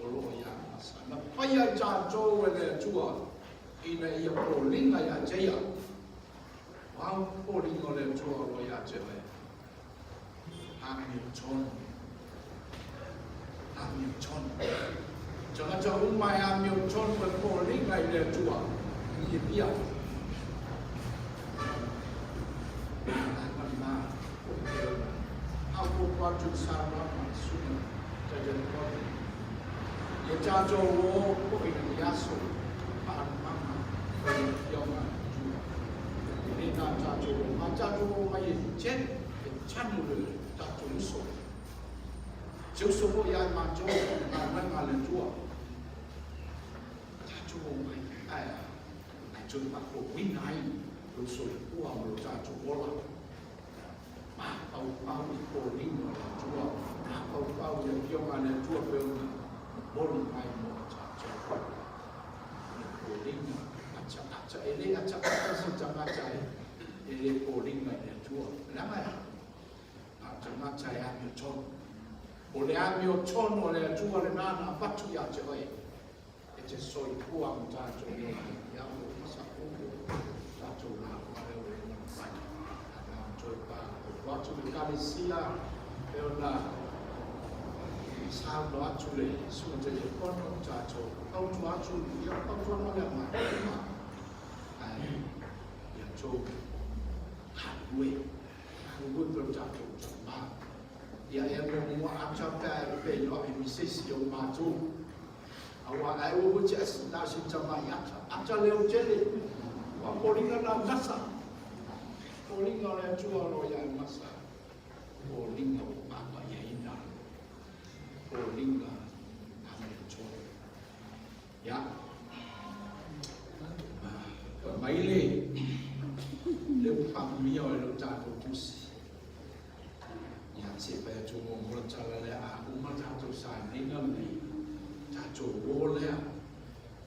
o lo o ia Gasa. Na faia i tatou e le Atua ina ia foliga ia te Ia. O a foliga o le Atua o lo o ia te oe? Amiotonu. Amiotonu. Tagata uma e amiotonu e foliga i le Atua. E fiafia. Faaopoopo atu i le saunoaga a le Susuga Taitaifono. Ia tatou o foi i lenei aso faalumaga o le Afioga a le Atua. E le na o tatou o mai, tatou o mai e tele, e tanu le tatou uso. Se uso foi ia i matou i galuega a le Atua. Tatou o mai, ae a, ae toe faafouina ai lou soifua ma lo tatou ola. Mafaufau i foliga o le Atua, mafaufau i le Afioga a le Atua pei ona momoli mai mo tatou. O le foliga ataata, e le ataata se tagata e le foliga i le Atua. Leaga e a? Na o tagata e amiotonu. O le amiotonu o le Atua lena na avatu ia te oe. E te soifua ma tatou ola ai. Ia ua uma sa upu, tatou lauga lea ua uma ona fai. Ae na ona toe faaopoopo atu i le Ekalesia pei ona saunoa atu le Susuga Taitaifono, tatou fautua atu, ia o fautuaga lea mai uma. Ae ia outou galulue, galulue pei o tatou tama. Ia e muamua ata pe a e feiloai ma se isi o matou. Aua ae ua foi te na o se tamai ata, ata leo tele, ua foliga na o gasa. Foliga o le Atua o lo o ia gasa. Foliga ua paapaiaina. Foliga amiotonu. Ia. Fai mai le le upu faamanuia o le tatou tusi. Ia, se i fai atu muamua le tala lea, a uma tatou sauniga lenei, tatou o lea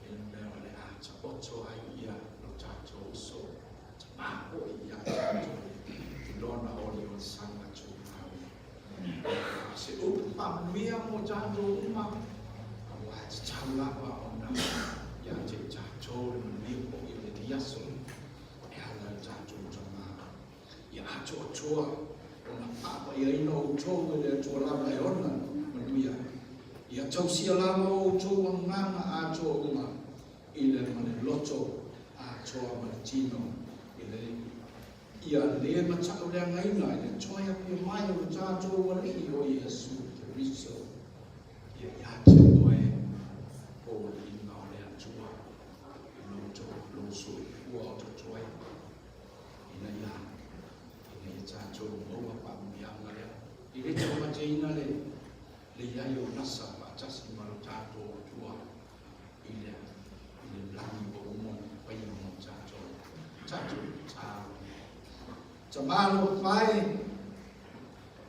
i le mea o le a taoto ai ia lo tatou uso tamā foi ia tatou i lona oliolisaga tumau. A o se upu faamanuia mo tatou uma, aua e tatau lava ona ia te i tatou le manuia foi o lenei aso e ala i lo tatou tamā. Ia atoatoa ona faapaiaina outou e le Atua lava e ona manuia. Ia tausia lava o outou agaga atoa uma i le ma le loto atoa ma le tino i le ia le matauleagaina i le toe afio mai o lo tatou Alii o Iesu Keriso. Ia ia te oe foliga o le Atua i lo outou lou soifua o totoe. Ina ia, ina ia tatou maua faamanuiaga lea. E le taumateina le, le i ai o Nasa faatasi ma lo tatou Atua i le, i le lagi ua uma ona faia mo tatou, tatou tatalo. Tamalo fai,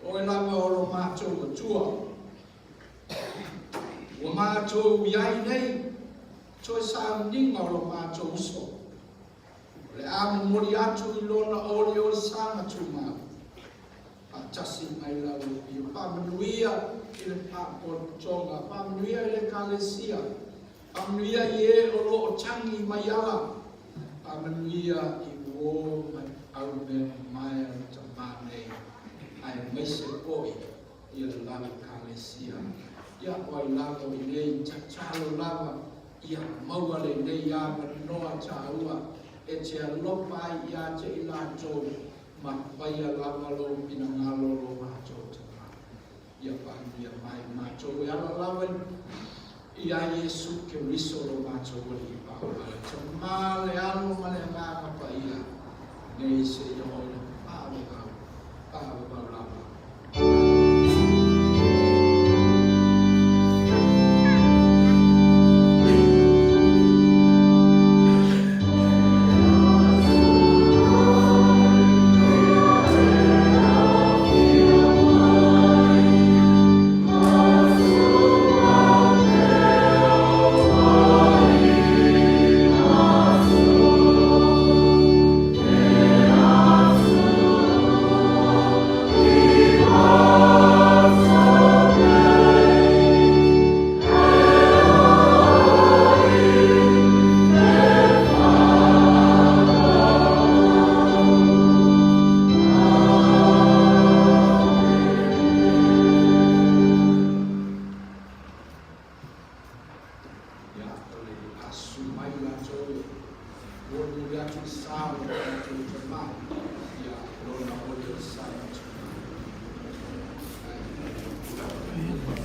oe lava o lo matou Atua. Ua matou i ai nei, toe sauniga o lo matou uso. O le a momoli atu i lona oliolisaga tumau, faatasi mai lau Afio. Faamanuia i le Faalapotopotoga, faamanuia i le Ekalesia. Faamanuia i e o lo o tagi mai ala, faamanuia i uō ma aumea mamae a le Tamā nei, aemaise foi ia le lau Ekalesia. Ia, o ai lava o i nei, tatalo lava ia maua lenei avanoa tāua e te alofa ai ia te i latou ma faia lava lou finagalo lo matou Tamā. Ia faamanuia mai matou e ala lava iā Iesu Keriso lo matou Alii Faaola, le Tamā, le Alo ma le Agaga Paia, nei seia oo i le faavavau, faavavau lava. Amene. Ia, o le asu mai latou e molimoli atu le sa o le tatou Tamā, ia, lona oli o le sa o le Tamā.